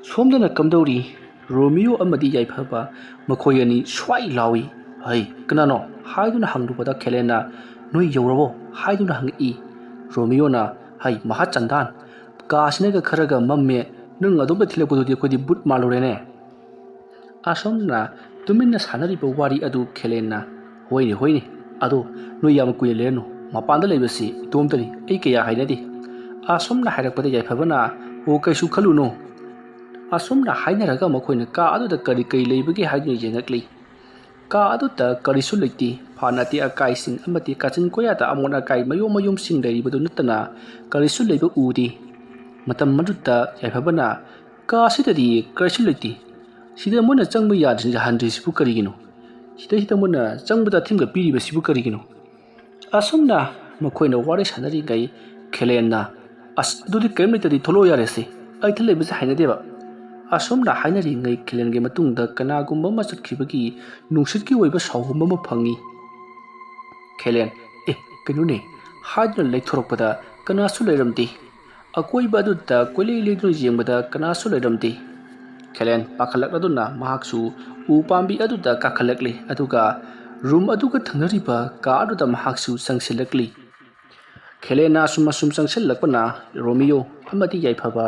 ꯁꯣꯝꯗꯅ ꯀꯝꯗꯧꯔꯤ? ꯔꯣꯃꯤꯌꯣ ꯑꯃꯗꯤ ꯌꯥꯏꯐꯕ ꯃꯈꯣꯏ ꯑꯅꯤ ꯁ꯭ꯋꯥꯏ ꯂꯥꯎꯏ꯫ "ꯍꯩ, ꯀꯅꯥꯅꯣ?" ꯍꯥꯏꯗꯨꯅ ꯍꯪꯂꯨꯕꯗ ꯈꯦꯂꯦꯟꯅ, "ꯅꯣꯏ ꯌꯧꯔꯕꯣ?" ꯍꯥꯏꯗꯨꯅ ꯍꯪꯉꯛꯏ꯫ ꯔꯣꯃꯤꯌꯣꯅ, "ꯍꯩ, ꯃꯍꯥ ꯆꯟꯗꯥꯟ, ꯀꯥꯁꯤꯅꯒ ꯈꯔꯒ ꯃꯝꯃꯦ, ꯅꯪ ꯑꯗꯣꯝꯗ ꯊꯤꯜꯂꯛꯄꯗꯨꯗꯤ ꯑꯩꯈꯣꯏꯗꯤ ꯕꯨꯠ ꯃꯥꯜꯂꯨꯔꯦꯅꯦ"꯫ ꯑꯁꯣꯝꯅ ꯇꯨꯃꯤꯟꯅ ꯁꯥꯟꯅꯔꯤꯕ ꯋꯥꯔꯤ ꯑꯗꯨ ꯈꯦꯂꯦꯟꯅ, "ꯍꯣꯏꯅꯦ, ꯍꯣꯏꯅꯦ, ꯑꯗꯣ ꯅꯣꯏ ꯌꯥꯝ ꯀꯨꯏꯅ ꯂꯩꯔꯅꯨ, ꯃꯄꯥꯟꯗ ꯂꯩꯕꯁꯤ ꯏꯇꯣꯝꯇꯅꯤ, ꯑꯩ ꯀꯌꯥ ꯍꯩꯅꯗꯦ"꯫ ꯑꯁꯣꯝꯅ ꯍꯥꯏꯔꯛꯄꯗ ꯌꯥꯏꯐꯕꯅ, "ꯑꯣ, ꯀꯩꯁꯨ ꯈꯜꯂꯨꯅꯨ"꯫ ꯑꯁꯨꯝꯅ ꯍꯥꯏꯅꯔꯒ ꯃꯈꯣꯏꯅ ꯀꯥ ꯑꯗꯨꯗ ꯀꯔꯤ ꯀꯔꯤ ꯂꯩꯕꯒꯦ ꯍꯥꯏꯗꯨꯅ ꯌꯦꯡꯉꯛꯂꯤ꯫ ꯀꯥ ꯑꯗꯨꯗ ꯀꯔꯤꯁꯨ ꯂꯩꯇꯦ꯫ ꯐꯥꯟ ꯑꯇꯦꯛ ꯑꯀꯥꯏꯁꯤꯡ ꯑꯃꯗꯤ ꯀꯥꯆꯤꯟ ꯀꯣꯌꯥꯗ ꯑꯃꯣꯠ ꯑꯀꯥꯏ ꯃꯌꯨꯝ ꯃꯌꯨꯝꯁꯤꯡ ꯂꯩꯔꯤꯕꯗꯨ ꯅꯠꯇꯅ ꯀꯔꯤꯁꯨ ꯂꯩꯕ ꯎꯗꯦ꯫ ꯃꯇꯝ ꯑꯗꯨꯗ ꯌꯥꯏꯐꯕꯅ, "ꯀꯥ ꯑꯁꯤꯗꯗꯤ ꯀꯔꯤꯁꯨ ꯂꯩꯇꯦ꯫ ꯁꯤꯗ ꯃꯣꯏꯅ ꯆꯪꯕ ꯌꯥꯗ꯭ꯔꯤ-, ꯌꯥꯍꯟꯗ꯭ꯔꯤꯁꯤꯕꯨ ꯀꯔꯤꯒꯤꯅꯣ? ꯁꯤꯗꯩꯁꯤꯗ ꯃꯣꯏꯅ ꯆꯪꯕꯗ ꯑꯊꯤꯡꯕ ꯄꯤꯔꯤꯕꯁꯤꯕꯨ ꯀꯔꯤꯒꯤꯅꯣ?" ꯑꯁꯨꯝꯅ ꯃꯈꯣꯏꯅ ꯋꯥꯔꯤ ꯁꯥꯟꯅꯔꯤꯉꯩ ꯈꯦꯂꯦꯟꯅ, "ꯑꯁ, ꯑꯗꯨꯗꯤ ꯀꯔꯤꯝ ꯂꯩꯇ꯭ꯔꯗꯤ ꯊꯣꯛꯂꯛꯑꯣ ꯌꯥꯔꯦꯁꯦ꯫ ꯑꯩ ꯏꯊꯟ ꯂꯩꯕꯁꯦ ꯍꯩꯅꯗꯦꯕ"꯫ ꯑꯁꯨꯝꯅ ꯍꯥꯏꯅꯔꯤꯉꯩ ꯈꯦꯂꯦꯟꯒꯤ ꯃꯇꯨꯡꯗ ꯀꯅꯥꯒꯨꯝꯕ ꯑꯃ ꯆꯠꯈꯤꯕꯒꯤ ꯅꯨꯡꯁꯤꯠꯀꯤ ꯑꯣꯏꯕ ꯁꯥꯎꯍꯨꯝ ꯑꯃ ꯐꯪꯉꯤ꯫ ꯈꯦꯂꯦꯟ, "ꯑꯦ, ꯀꯩꯅꯣꯅꯦ?" ꯍꯥꯏꯗꯨꯅ ꯂꯩꯊꯣꯔꯛꯄꯗ ꯀꯅꯥꯁꯨ ꯂꯩꯔꯝꯗꯦ꯫ ꯑꯀꯣꯏꯕ ꯑꯗꯨꯗ ꯀꯣꯏꯂꯩ ꯂꯩꯗꯨꯅ ꯌꯦꯡꯕꯗ ꯀꯅꯥꯁꯨ ꯂꯩꯔꯝꯗꯦ꯫ ꯈꯦꯂꯦꯟ ꯄꯥꯈꯠꯂꯛꯂꯗꯨꯅ ꯃꯍꯥꯛꯁꯨ ꯎ ꯄꯥꯝꯕꯤ ꯑꯗꯨꯗ ꯀꯥꯈꯠꯂꯛꯂꯤ, ꯑꯗꯨꯒ ꯔꯨꯝ ꯑꯗꯨꯒ ꯊꯪꯅꯔꯤꯕ ꯀꯥ ꯑꯗꯨꯗ ꯃꯍꯥꯛꯁꯨ ꯆꯪꯁꯤꯜꯂꯛꯂꯤ꯫ ꯈꯦꯂꯦꯟꯅ ꯑꯁꯨꯝ ꯑꯁꯨꯝ ꯆꯪꯁꯤꯜꯂꯛꯄꯅ ꯔꯣꯃꯤꯌꯣ ꯑꯃꯗꯤ ꯌꯥꯏꯐꯕ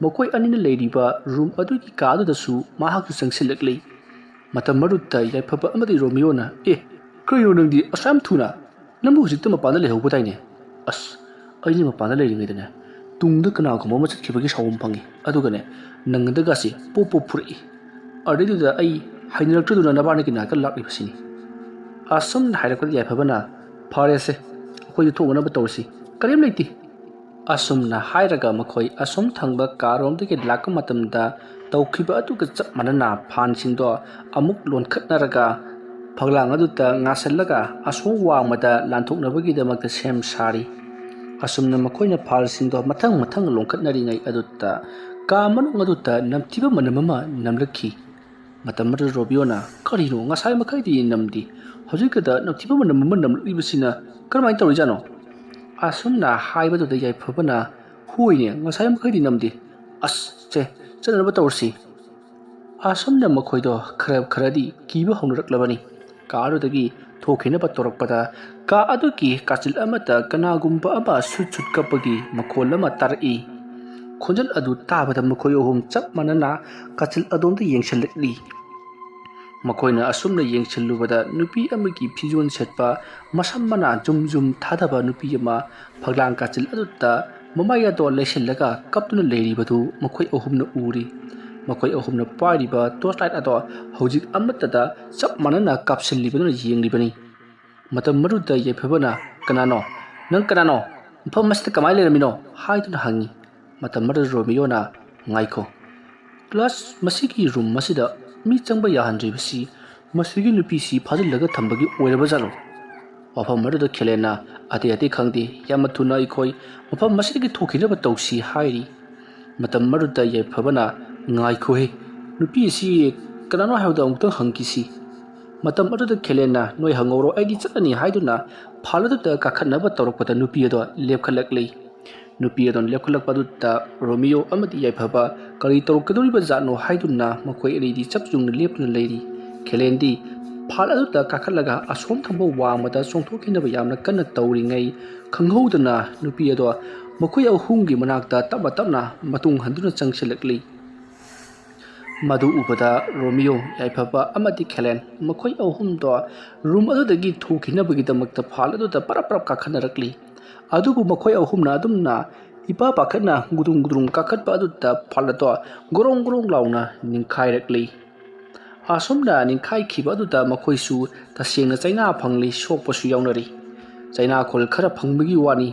ꯃꯈꯣꯏ ꯑꯅꯤꯅ ꯂꯩꯔꯤꯕ ꯔꯨꯝ ꯑꯗꯨꯒꯤ ꯀꯥ ꯑꯗꯨꯗꯁꯨ ꯃꯍꯥꯛꯁꯨ ꯆꯪꯁꯤꯜꯂꯛꯂꯤ꯫ ꯃꯇꯝ ꯑꯗꯨꯗ ꯌꯥꯏꯐꯕ ꯑꯃꯗꯤ ꯔꯣꯃꯤꯌꯣꯅ, "ꯑꯦ, ꯀꯩꯅꯣ ꯅꯪꯗꯤ ꯑꯁꯨꯛ ꯌꯥꯝ ꯊꯨꯅ? ꯅꯪꯕꯨ ꯍꯧꯖꯤꯛꯇ ꯃꯄꯥꯟꯗ ꯂꯩꯍꯧꯕꯗꯥꯏꯅꯦ?" "ꯑꯁ, ꯑꯩꯗꯤ ꯃꯄꯥꯟꯗ ꯂꯩꯔꯤꯉꯩꯗꯅꯦ, ꯇꯨꯡꯗ ꯀꯅꯥꯒꯨꯝꯕ ꯑꯃ ꯆꯠꯈꯤꯕꯒꯤ ꯁꯥꯎꯍꯨꯝ ꯐꯪꯉꯤ, ꯑꯗꯨꯒꯅꯦ, ꯅꯪꯒꯟꯗꯒꯁꯦ ꯄꯣꯞ ꯄꯣꯞ ꯐꯨꯔꯛꯏ꯫ ꯑꯗꯩꯗꯨꯗ ꯑꯩ ꯍꯩꯅꯔꯛꯇ꯭ꯔꯗꯨꯅ ꯅꯕꯥꯅꯤꯒꯤ ꯅꯥꯛꯇ ꯂꯥꯛꯂꯤꯕꯁꯤꯅꯤ"꯫ ꯑꯁꯨꯝꯅ ꯍꯥꯏꯔꯛꯄꯗ ꯌꯥꯏꯐꯕꯅ, "ꯐꯔꯦꯁꯦ, ꯑꯩꯈꯣꯏꯗꯤ ꯊꯣꯛꯅꯅꯕ ꯇꯧꯔꯁꯤ, ꯀꯔꯤꯝ ꯂꯩꯇꯦ"꯫ ꯑꯁꯨꯝꯅ ꯍꯥꯏꯔꯒ ꯃꯈꯣꯏ ꯑꯁꯣꯝ ꯊꯪꯕ ꯀꯥꯔꯣꯝꯗꯒꯤ ꯂꯥꯛꯄ ꯃꯇꯝꯗ, ꯇꯧꯈꯤꯕ ꯑꯗꯨꯒ ꯆꯞ ꯃꯥꯟꯅꯅ ꯐꯥꯟꯁꯤꯡꯗꯣ ꯑꯃꯨꯛ ꯂꯣꯟꯈꯠꯅꯔꯒ, ꯐꯛꯂꯥꯡ ꯑꯗꯨꯗ ꯉꯥꯁꯤꯜꯂꯒ ꯑꯁꯣꯝ ꯋꯥꯡꯃꯗ ꯂꯥꯟꯊꯣꯛꯅꯕꯒꯤꯗꯃꯛꯇ ꯁꯦꯝ ꯁꯥꯔꯤ꯫ ꯑꯁꯨꯝꯅ ꯃꯈꯣꯏꯅ ꯐꯥꯜꯁꯤꯡꯗꯣ ꯃꯊꯪ ꯃꯊꯪ ꯂꯣꯟꯈꯠꯅꯔꯤꯉꯩ ꯑꯗꯨꯗ, ꯀꯥ ꯃꯅꯨꯡ ꯑꯗꯨꯗ ꯅꯝꯊꯤꯕ ꯃꯅꯝ ꯑꯃ ꯅꯝꯂꯛꯈꯤ꯫ ꯃꯇꯝ ꯑꯗꯨꯗ ꯔꯣꯃꯤꯌꯣꯅ, "ꯀꯔꯤꯅꯣ, ꯉꯁꯥꯏ ꯃꯈꯩꯗꯤ ꯅꯝꯗꯦ, ꯍꯧꯖꯤꯛꯇꯗ ꯅꯝꯊꯤꯕ ꯃꯅꯝ ꯑꯃ ꯅꯝꯂꯛꯂꯤꯕꯁꯤꯅ ꯀꯔꯝꯍꯥꯏꯅ ꯇꯧꯔꯤꯖꯥꯠꯅꯣ?" ꯑꯁꯨꯝꯅ ꯍꯥꯏꯕꯗꯨꯗ ꯌꯥꯏꯐꯕꯅ, "ꯍꯣꯏꯅꯦ, ꯉꯁꯥꯏ ꯃꯈꯩꯗꯤ ꯅꯝꯗꯦ꯫ ꯑꯁ, ꯁꯦ, ꯆꯠꯅꯅꯕ ꯇꯧꯔꯁꯤ꯫" ꯑꯁꯨꯝꯅ ꯃꯈꯣꯏꯗꯣ ꯈꯔ ꯈꯔꯗꯤ ꯀꯤꯕ ꯍꯧꯅꯔꯛꯂꯕꯅꯤ꯫ ꯀꯥ ꯑꯗꯨꯗꯒꯤ ꯊꯣꯛꯈꯤꯅꯕ ꯇꯧꯔꯛꯄꯗ, ꯀꯥ ꯑꯗꯨꯒꯤ ꯀꯥꯆꯤꯜ ꯑꯃꯗ ꯀꯅꯥꯒꯨꯝꯕ ꯑꯃ ꯁꯨꯠ ꯁꯨꯠ ꯀꯞꯄꯒꯤ ꯃꯈꯣꯜ ꯑꯃ ꯇꯥꯔꯛꯏ꯫ ꯈꯣꯟꯖꯦꯜ ꯑꯗꯨ ꯇꯥꯕꯗ ꯃꯈꯣꯏ ꯑꯍꯨꯝ ꯆꯞ ꯃꯥꯟꯅꯅ ꯀꯥꯆꯤꯜ ꯑꯗꯣꯝꯗ ꯌꯦꯡꯁꯤꯜꯂꯛꯂꯤ꯫ ꯃꯈꯣꯏꯅ ꯑꯁꯨꯝꯅ ꯌꯦꯡꯁꯤꯜꯂꯨꯕꯗ, ꯅꯨꯄꯤ ꯑꯃꯒꯤ ꯐꯤꯖꯣꯜ ꯁꯦꯠꯄ, ꯃꯁꯝ ꯃꯅꯥ ꯖꯨꯝ ꯖꯨꯝ ꯊꯥꯗꯕ ꯅꯨꯄꯤ ꯑꯃ ꯐꯛꯂꯥꯡ ꯀꯥꯆꯤꯜ ꯑꯗꯨꯗ ꯃꯃꯥꯏ ꯑꯗꯣ ꯂꯩꯁꯤꯜꯂꯒ ꯀꯞꯇꯨꯅ ꯂꯩꯔꯤꯕꯗꯨ ꯃꯈꯣꯏ ꯑꯍꯨꯝꯅ ꯎꯔꯤ꯫ ꯃꯈꯣꯏ ꯑꯍꯨꯝꯅ ꯄꯥꯏꯔꯤꯕ torch light ꯑꯗꯣ ꯍꯧꯖꯤꯛ ꯑꯃꯠꯇꯗ ꯆꯞ ꯃꯥꯟꯅꯅ ꯀꯥꯞꯁꯤꯜꯂꯤꯕꯗꯨꯅ ꯌꯦꯡꯂꯤꯕꯅꯤ꯫ ꯃꯇꯝ ꯑꯗꯨꯗ ꯌꯥꯏꯐꯕꯅ, "ꯀꯅꯥꯅꯣ? ꯅꯪ ꯀꯅꯥꯅꯣ? ꯃꯐꯝ ꯑꯁꯤꯗ ꯀꯃꯥꯏꯅ ꯂꯩꯔꯝꯃꯤꯅꯣ?" ꯍꯥꯏꯗꯨꯅ ꯍꯪꯉꯤ꯫ ꯃꯇꯝ ꯑꯗꯨꯗ ꯔꯣꯃꯤꯌꯣꯅ, "ꯉꯥꯏꯈꯣ, ꯀ꯭ꯂꯥꯁ, ꯃꯁꯤꯒꯤ ꯔꯨꯝ ꯑꯁꯤꯗ ꯃꯤ ꯆꯪꯕ ꯌꯥꯍꯟꯗ꯭ꯔꯤꯕꯁꯤ ꯃꯁꯤꯒꯤ ꯅꯨꯄꯤꯁꯤ ꯐꯥꯖꯤꯜꯂꯒ ꯊꯝꯕꯒꯤ ꯑꯣꯏꯔꯕ ꯖꯥꯠꯂꯣ?" ꯋꯥꯐꯝ ꯑꯗꯨꯗ ꯈꯦꯂꯦꯟꯅ, "ꯑꯇꯩ ꯑꯇꯩ ꯈꯪꯗꯦ, ꯌꯥꯝꯅ ꯊꯨꯅ ꯑꯩꯈꯣꯏ ꯃꯐꯝ ꯑꯁꯤꯗꯒꯤ ꯊꯣꯛꯈꯤꯅꯕ ꯇꯧꯁꯤ" ꯍꯥꯏꯔꯤ꯫ ꯃꯇꯝ ꯑꯗꯨꯗ ꯌꯥꯏꯐꯕꯅ, "ꯉꯥꯏꯈꯣꯍꯦ, ꯅꯨꯄꯤ ꯑꯁꯤ ꯀꯅꯥꯅꯣ ꯍꯥꯏꯕꯗꯣ ꯑꯃꯨꯛꯇꯪ ꯍꯪꯈꯤꯁꯤ꯫" ꯃꯇꯝ ꯑꯗꯨꯗ ꯈꯦꯂꯦꯟꯅ, "ꯅꯣꯏ ꯍꯪꯍꯧꯔꯣ, ꯑꯩꯗꯤ ꯆꯠꯂꯅꯤ" ꯍꯥꯏꯗꯨꯅ ꯐꯥꯜ ꯑꯗꯨꯗ ꯀꯥꯈꯠꯅꯕ ꯇꯧꯔꯛꯄꯗ ꯅꯨꯄꯤ ꯑꯗꯣ ꯂꯦꯞꯈꯠꯂꯛꯂꯤ꯫ ꯅꯨꯄꯤ ꯑꯗꯨꯅ ꯂꯦꯞꯈꯠꯂꯛꯄ ꯑꯗꯨꯗ ꯔꯣꯃꯤꯌꯣ ꯑꯃꯗꯤ ꯌꯥꯏꯐꯕ ꯀꯔꯤ ꯇꯧꯔꯛꯀꯗꯧꯔꯤꯕ ꯖꯥꯠꯅꯣ ꯍꯥꯏꯗꯨꯅ ꯃꯈꯣꯏ ꯑꯅꯤꯗꯤ ꯆꯞ ꯌꯨꯡꯅ ꯂꯦꯞꯇꯨꯅ ꯂꯩꯔꯤ꯫ ꯈꯦꯂꯦꯟꯗꯤ ꯐꯥꯜ ꯑꯗꯨꯗ ꯀꯥꯈꯠꯂꯒ ꯑꯁꯣꯝ ꯊꯪꯕ ꯋꯥꯡꯃꯗ ꯆꯣꯡꯊꯣꯛꯈꯤꯅꯕ ꯌꯥꯝꯅ ꯀꯟꯅ ꯇꯧꯔꯤꯉꯩ, ꯈꯪꯍꯧꯗꯅ ꯅꯨꯄꯤ ꯑꯗꯣ ꯃꯈꯣꯏ ꯑꯍꯨꯝꯒꯤ ꯃꯅꯥꯛꯇ ꯇꯞꯅ ꯇꯞꯅ ꯃꯇꯨꯡ ꯍꯟꯗꯨꯅ ꯆꯪꯁꯤꯜꯂꯛꯂꯤ꯫ ꯃꯗꯨ ꯎꯕꯗ ꯔꯣꯃꯤꯌꯣ, ꯌꯥꯏꯐꯕ ꯑꯃꯗꯤ ꯈꯦꯂꯦꯟ, ꯃꯈꯣꯏ ꯑꯍꯨꯝꯗꯣ ꯔꯨꯝ ꯑꯗꯨꯗꯒꯤ ꯊꯣꯛꯈꯤꯅꯕꯒꯤꯗꯃꯛꯇ ꯐꯥꯜ ꯑꯗꯨꯗ ꯄꯔꯞ ꯄꯔꯞ ꯀꯥꯈꯠꯅꯔꯛꯂꯤ꯫ ꯑꯗꯨꯕꯨ ꯃꯈꯣꯏ ꯑꯍꯨꯝꯅ ꯑꯗꯨꯝꯅ ꯏꯄꯥ ꯄꯥꯈꯠꯅ ꯒꯨꯗꯨꯡ ꯒꯨꯗꯨꯡ ꯀꯥꯈꯠꯄ ꯑꯗꯨꯗ ꯐꯥꯜ ꯑꯗꯣ ꯒꯣꯔꯣꯡ ꯒꯣꯔꯣꯡ ꯂꯥꯎꯅ ꯅꯤꯡꯈꯥꯏꯔꯛꯂꯤ꯫ ꯑꯁꯨꯝꯅ ꯅꯤꯡꯈꯥꯏꯈꯤꯕ ꯑꯗꯨꯗ ꯃꯈꯣꯏꯁꯨ ꯇꯁꯦꯡꯅ ꯆꯩꯅꯥ ꯐꯪꯂꯤ, ꯁꯣꯛꯄꯁꯨ ꯌꯥꯎꯅꯔꯤ꯫ ꯆꯩꯅꯥꯈꯣꯜ ꯈꯔ ꯐꯪꯕꯒꯤ ꯋꯥꯅꯤ꯫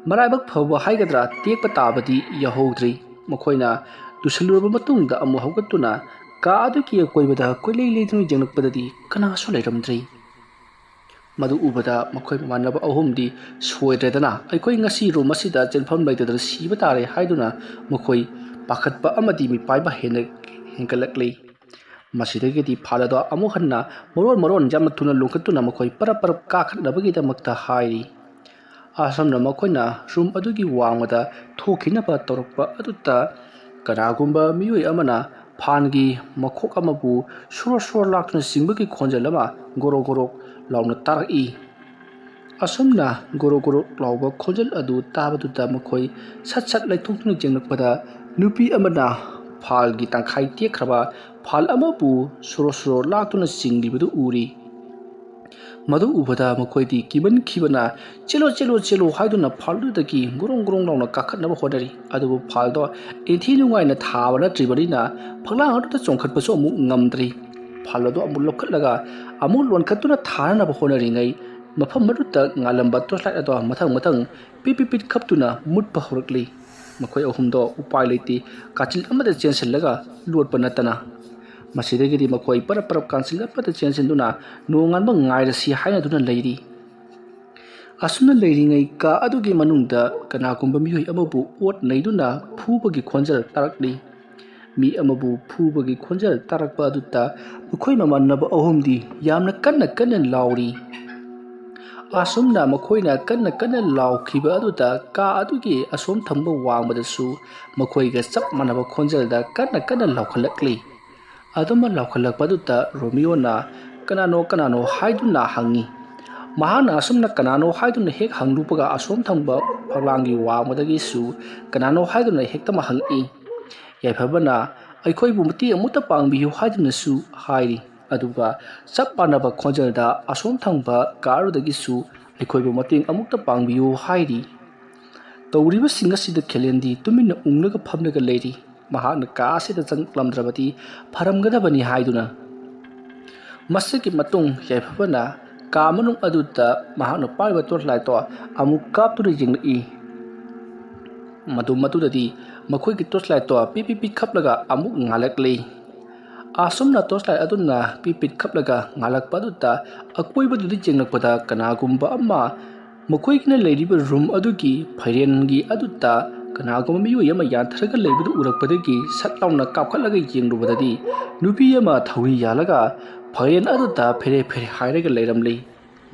ꯃꯔꯥꯏꯕꯛ ꯐꯕ ꯍꯥꯏꯒꯗ꯭ꯔꯥ, ꯇꯦꯛꯄ ꯇꯥꯕꯗꯤ ꯌꯥꯍꯧꯗ꯭ꯔꯤ꯫ ꯃꯈꯣꯏꯅ ꯂꯨꯁꯜꯂꯨꯔꯕ ꯃꯇꯨꯡꯗ ꯑꯃꯨꯛ ꯍꯧꯒꯠꯇꯨꯅ ꯀꯥ ꯑꯗꯨꯒꯤ ꯑꯀꯣꯏꯕꯗ ꯀꯣꯏꯂꯩ ꯂꯩꯗꯨꯅ ꯌꯦꯡꯂꯛꯄꯗꯗꯤ ꯀꯅꯥꯁꯨ ꯂꯩꯔꯝꯗ꯭ꯔꯤ꯫ ꯃꯗꯨ ꯎꯕꯗ ꯃꯈꯣꯏ ꯃꯃꯥꯟꯅꯕ ꯑꯍꯨꯝꯗꯤ ꯁꯣꯏꯗ꯭ꯔꯦꯗꯅ, ꯑꯩꯈꯣꯏ ꯉꯁꯤ ꯔꯨꯝ ꯑꯁꯤꯗ ꯆꯦꯟꯐꯝ ꯂꯩꯇꯗꯅ ꯁꯤꯕ ꯇꯥꯔꯦ ꯍꯥꯏꯗꯨꯅ ꯃꯈꯣꯏ ꯄꯥꯈꯠꯄ ꯑꯃꯗꯤ ꯃꯤꯄꯥꯏꯕ ꯍꯦꯟꯅ ꯍꯦꯟꯒꯠꯂꯛꯂꯤ꯫ ꯃꯁꯤꯗꯒꯤꯗꯤ ꯐꯥꯜ ꯑꯗꯣ ꯑꯃꯨꯛ ꯍꯟꯅ ꯃꯔꯣꯟ ꯃꯔꯣꯟ ꯌꯥꯝꯅ ꯊꯨꯅ ꯂꯣꯟꯈꯠꯇꯨꯅ ꯃꯈꯣꯏ ꯄꯔꯞ ꯄꯔꯞ ꯀꯥꯈꯠꯅꯕꯒꯤꯗꯃꯛꯇ ꯍꯥꯏꯔꯤ꯫ ꯑꯁꯨꯝꯅ ꯃꯈꯣꯏꯅ ꯔꯨꯝ ꯑꯗꯨꯒꯤ ꯋꯥꯡꯃꯗ ꯊꯣꯛꯈꯤꯅꯕ ꯇꯧꯔꯛꯄ ꯑꯗꯨꯗ ꯀꯅꯥꯒꯨꯝꯕ ꯃꯤꯑꯣꯏ ꯑꯃꯅ ꯐꯥꯟꯒꯤ ꯃꯈꯣꯛ ꯑꯃꯕꯨ ꯁꯣꯔꯣ ꯁꯣꯔꯣ ꯂꯥꯛꯇꯨꯅ ꯆꯤꯡꯕꯒꯤ ꯈꯣꯟꯖꯦꯜ ꯑꯃ ꯒꯣꯔꯣ ꯒꯣꯔꯣ ꯂꯥꯎꯅ ꯇꯥꯔꯛꯏ꯫ ꯑꯁꯨꯝꯅ ꯒꯣꯔꯣ ꯒꯣꯔꯣ ꯂꯥꯎꯕ ꯈꯣꯟꯖꯦꯜ ꯑꯗꯨ ꯇꯥꯕꯗꯨꯗ ꯃꯈꯣꯏ ꯁꯠ ꯁꯠ ꯂꯩꯊꯣꯛꯇꯨꯅ ꯌꯦꯡꯂꯛꯄꯗ ꯅꯨꯄꯤ ꯑꯃꯅ ꯐꯥꯜꯒꯤ ꯇꯪꯈꯥꯏ ꯇꯦꯛꯈ꯭ꯔꯕ ꯐꯥꯜ ꯑꯃꯕꯨ ꯁꯣꯔꯣ ꯁꯣꯔꯣ ꯂꯥꯛꯇꯨꯅ ꯆꯤꯡꯂꯤꯕꯗꯨ ꯎꯔꯤ꯫ ꯃꯗꯨ ꯎꯕꯗ ꯃꯈꯣꯏꯗꯤ ꯀꯤꯃꯟꯈꯤꯕꯅ "ꯆꯦꯜꯂꯣ, ꯆꯦꯜꯂꯣ, ꯆꯦꯜꯂꯣ" ꯍꯥꯏꯗꯨꯅ ꯐꯥꯜꯗꯨꯗꯒꯤ ꯒꯣꯔꯣꯡ ꯒꯣꯔꯣꯡ ꯂꯥꯎꯅ ꯀꯥꯈꯠꯅꯕ ꯍꯣꯠꯅꯔꯤ꯫ ꯑꯗꯨꯕꯨ ꯐꯥꯜꯗꯣ ꯏꯟꯊꯤ ꯅꯨꯡꯉꯥꯏꯅ ꯊꯥꯕ ꯅꯠꯇ꯭ꯔꯤꯕꯅꯤꯅ ꯐꯛꯂꯥꯡ ꯑꯗꯨꯗ ꯆꯣꯡꯈꯠꯄꯁꯨ ꯑꯃꯨꯛ ꯉꯝꯗ꯭ꯔꯤ꯫ ꯐꯥꯜ ꯑꯗꯨ ꯑꯃꯨꯛ ꯂꯧꯈꯠꯂꯒ ꯑꯃꯨꯛ ꯂꯣꯟꯈꯠꯇꯨꯅ ꯊꯥꯅꯅꯕ ꯍꯣꯠꯅꯔꯤꯉꯩ ꯃꯐꯝ ꯑꯗꯨꯗ ꯉꯥꯜꯂꯝꯕ ꯇꯣꯔꯆ ꯂꯥꯏꯠ ꯑꯗꯣ ꯃꯊꯪ ꯃꯊꯪ ꯄꯤꯠ ꯄꯤꯠ ꯄꯤꯠ ꯈꯞꯇꯨꯅ ꯃꯨꯠꯄ ꯍꯧꯔꯛꯂꯤ꯫ ꯃꯈꯣꯏ ꯑꯍꯨꯝꯗꯣ ꯎꯄꯥꯏ ꯂꯩꯇꯦ, ꯀꯥꯆꯤꯟ ꯑꯃꯗ ꯆꯦꯟꯁꯤꯜꯂꯒ ꯂꯣꯠꯄ ꯅꯠꯇꯅ꯫ ꯃꯁꯤꯗꯒꯤꯗꯤ ꯃꯈꯣꯏ ꯄꯔꯞ ꯄꯔꯞ ꯀꯥꯆꯤꯟ ꯑꯃꯗ ꯆꯦꯟꯁꯤꯟꯗꯨꯅ ꯅꯣꯡꯉꯥꯟꯕ ꯉꯥꯏꯔꯁꯤ ꯍꯥꯏꯅꯗꯨꯅ ꯂꯩꯔꯤ꯫ ꯑꯁꯨꯝꯅ ꯂꯩꯔꯤꯉꯩ ꯀꯥ ꯑꯗꯨꯒꯤ ꯃꯅꯨꯡꯗ ꯀꯅꯥꯒꯨꯝꯕ ꯃꯤꯑꯣꯏ ꯑꯃꯕꯨ ꯑꯣꯠ ꯅꯩꯗꯨꯅ ꯐꯨꯕꯒꯤ ꯈꯣꯟꯖꯦꯜ ꯇꯥꯔꯛꯂꯤ꯫ ꯃꯤ ꯑꯃꯕꯨ ꯐꯨꯕꯒꯤ ꯈꯣꯟꯖꯦꯜ ꯇꯥꯔꯛꯄ ꯑꯗꯨꯗ ꯃꯈꯣꯏ ꯃꯃꯥꯟꯅꯕ ꯑꯍꯨꯝꯗꯤ ꯌꯥꯝꯅ ꯀꯟꯅ ꯀꯟꯅ ꯂꯥꯎꯔꯤ꯫ ꯑꯁꯨꯝꯅ ꯃꯈꯣꯏꯅ ꯀꯟꯅ ꯀꯟꯅ ꯂꯥꯎꯈꯤꯕ ꯑꯗꯨꯗ ꯀꯥ ꯑꯗꯨꯒꯤ ꯑꯁꯣꯝ ꯊꯪꯕ ꯋꯥꯡꯃꯗꯁꯨ ꯃꯈꯣꯏꯒ ꯆꯞ ꯃꯥꯟꯅꯕ ꯈꯣꯟꯖꯦꯜꯗ ꯀꯟꯅ ꯀꯟꯅ ꯂꯥꯎꯈꯠꯂꯛꯂꯤ꯫ ꯑꯗꯨꯃ ꯂꯥꯎꯈꯠꯂꯛꯄꯗꯨꯗ ꯔꯣꯃꯤꯌꯣꯅ "ꯀꯅꯥꯅꯣ, ꯀꯅꯥꯅꯣ?" ꯍꯥꯏꯗꯨꯅ ꯍꯪꯉꯤ꯫ ꯃꯍꯥꯛꯅ ꯑꯁꯨꯝꯅ "ꯀꯅꯥꯅꯣ?" ꯍꯥꯏꯗꯨꯅ ꯍꯦꯛ ꯍꯪꯂꯨꯕꯒ ꯑꯁꯣꯝ ꯊꯪꯕ ꯐꯛꯂꯥꯡꯒꯤ ꯋꯥꯡꯃꯗꯒꯤꯁꯨ "ꯀꯅꯥꯅꯣ?" ꯍꯥꯏꯗꯨꯅ ꯍꯦꯛꯇꯃꯛ ꯍꯪꯉꯛꯏ꯫ ꯌꯥꯏꯐꯕꯅ "ꯑꯩꯈꯣꯏꯕꯨ ꯃꯇꯦꯡ ꯑꯃꯨꯛꯇ ꯄꯥꯡꯕꯤꯌꯨ" ꯍꯥꯏꯗꯨꯅꯁꯨ ꯍꯥꯏꯔꯤ꯫ ꯑꯗꯨꯒ ꯆꯞ ꯃꯥꯟꯅꯕ ꯈꯣꯟꯖꯦꯜꯗ ꯑꯁꯣꯝ ꯊꯪꯕ ꯀꯥꯔꯗꯒꯤꯁꯨ "ꯑꯩꯈꯣꯏꯕꯨ ꯃꯇꯦꯡ ꯑꯃꯨꯛꯇ ꯄꯥꯡꯕꯤꯌꯨ" ꯍꯥꯏꯔꯤ꯫ ꯇꯧꯔꯤꯕꯁꯤꯡ ꯑꯁꯤꯗ ꯈꯦꯂꯦꯟꯗꯤ ꯇꯨꯃꯤꯟꯅ ꯎꯪꯂꯒ ꯐꯝꯂꯒ ꯂꯩꯔꯤ꯫ ꯃꯍꯥꯛꯅ ꯀꯥ ꯑꯁꯤꯗ ꯆꯪꯂꯛꯂꯝꯗ꯭ꯔꯕꯗꯤ ꯐꯔꯝꯒꯗꯕꯅꯤ ꯍꯥꯏꯗꯨꯅ꯫ ꯃꯁꯤꯒꯤ ꯃꯇꯨꯡ ꯌꯥꯏꯐꯕꯅ ꯀꯥ ꯃꯅꯨꯡ ꯑꯗꯨꯗ ꯃꯍꯥꯛꯅ ꯄꯥꯏꯔꯤꯕ ꯇꯣꯔꯆ ꯂꯥꯏꯠꯇꯣ ꯑꯃꯨꯛ ꯀꯥꯞꯇꯨꯅ ꯌꯦꯡꯂꯛꯏ꯫ ꯃꯗꯨ ꯃꯗꯨꯗꯗꯤ ꯃꯈꯣꯏꯒꯤ torchlight ꯇꯣ ꯄꯤꯠ ꯄꯤꯠ ꯄꯤꯠ ꯈꯞꯂꯒ ꯑꯃꯨꯛ ꯉꯥꯜꯂꯛꯂꯤ꯫ ꯑꯁꯨꯝꯅ torchlight ꯑꯗꯨꯅ ꯄꯤꯠ ꯄꯤꯠ ꯈꯞꯂꯒ ꯉꯥꯜꯂꯛꯄ ꯑꯗꯨꯗ ꯑꯀꯣꯏꯕꯗꯨꯗ ꯌꯦꯡꯂꯛꯄꯗ ꯀꯅꯥꯒꯨꯝꯕ ꯑꯃ ꯃꯈꯣꯏꯒꯤꯅ ꯂꯩꯔꯤꯕ room ꯑꯗꯨꯒꯤ ꯐꯩꯔꯦꯟꯒꯤ ꯑꯗꯨꯗ ꯀꯅꯥꯒꯨꯝꯕ ꯃꯤꯑꯣꯏ ꯑꯃ ꯌꯥꯟꯊꯔꯒ ꯂꯩꯕꯗꯨ ꯎꯔꯛꯄꯗꯒꯤ ꯁꯠ ꯂꯥꯎꯅ ꯀꯥꯞꯈꯠꯂꯒ ꯌꯦꯡꯂꯨꯕꯗꯗꯤ ꯅꯨꯄꯤ ꯑꯃ ꯊꯧꯔꯤ ꯌꯥꯜꯂꯒ ꯐꯩꯔꯦꯟ ꯑꯗꯨꯗ ꯐꯦꯔꯦ ꯐꯦꯔꯦ ꯍꯥꯏꯔꯒ ꯂꯩꯔꯝꯂꯤ꯫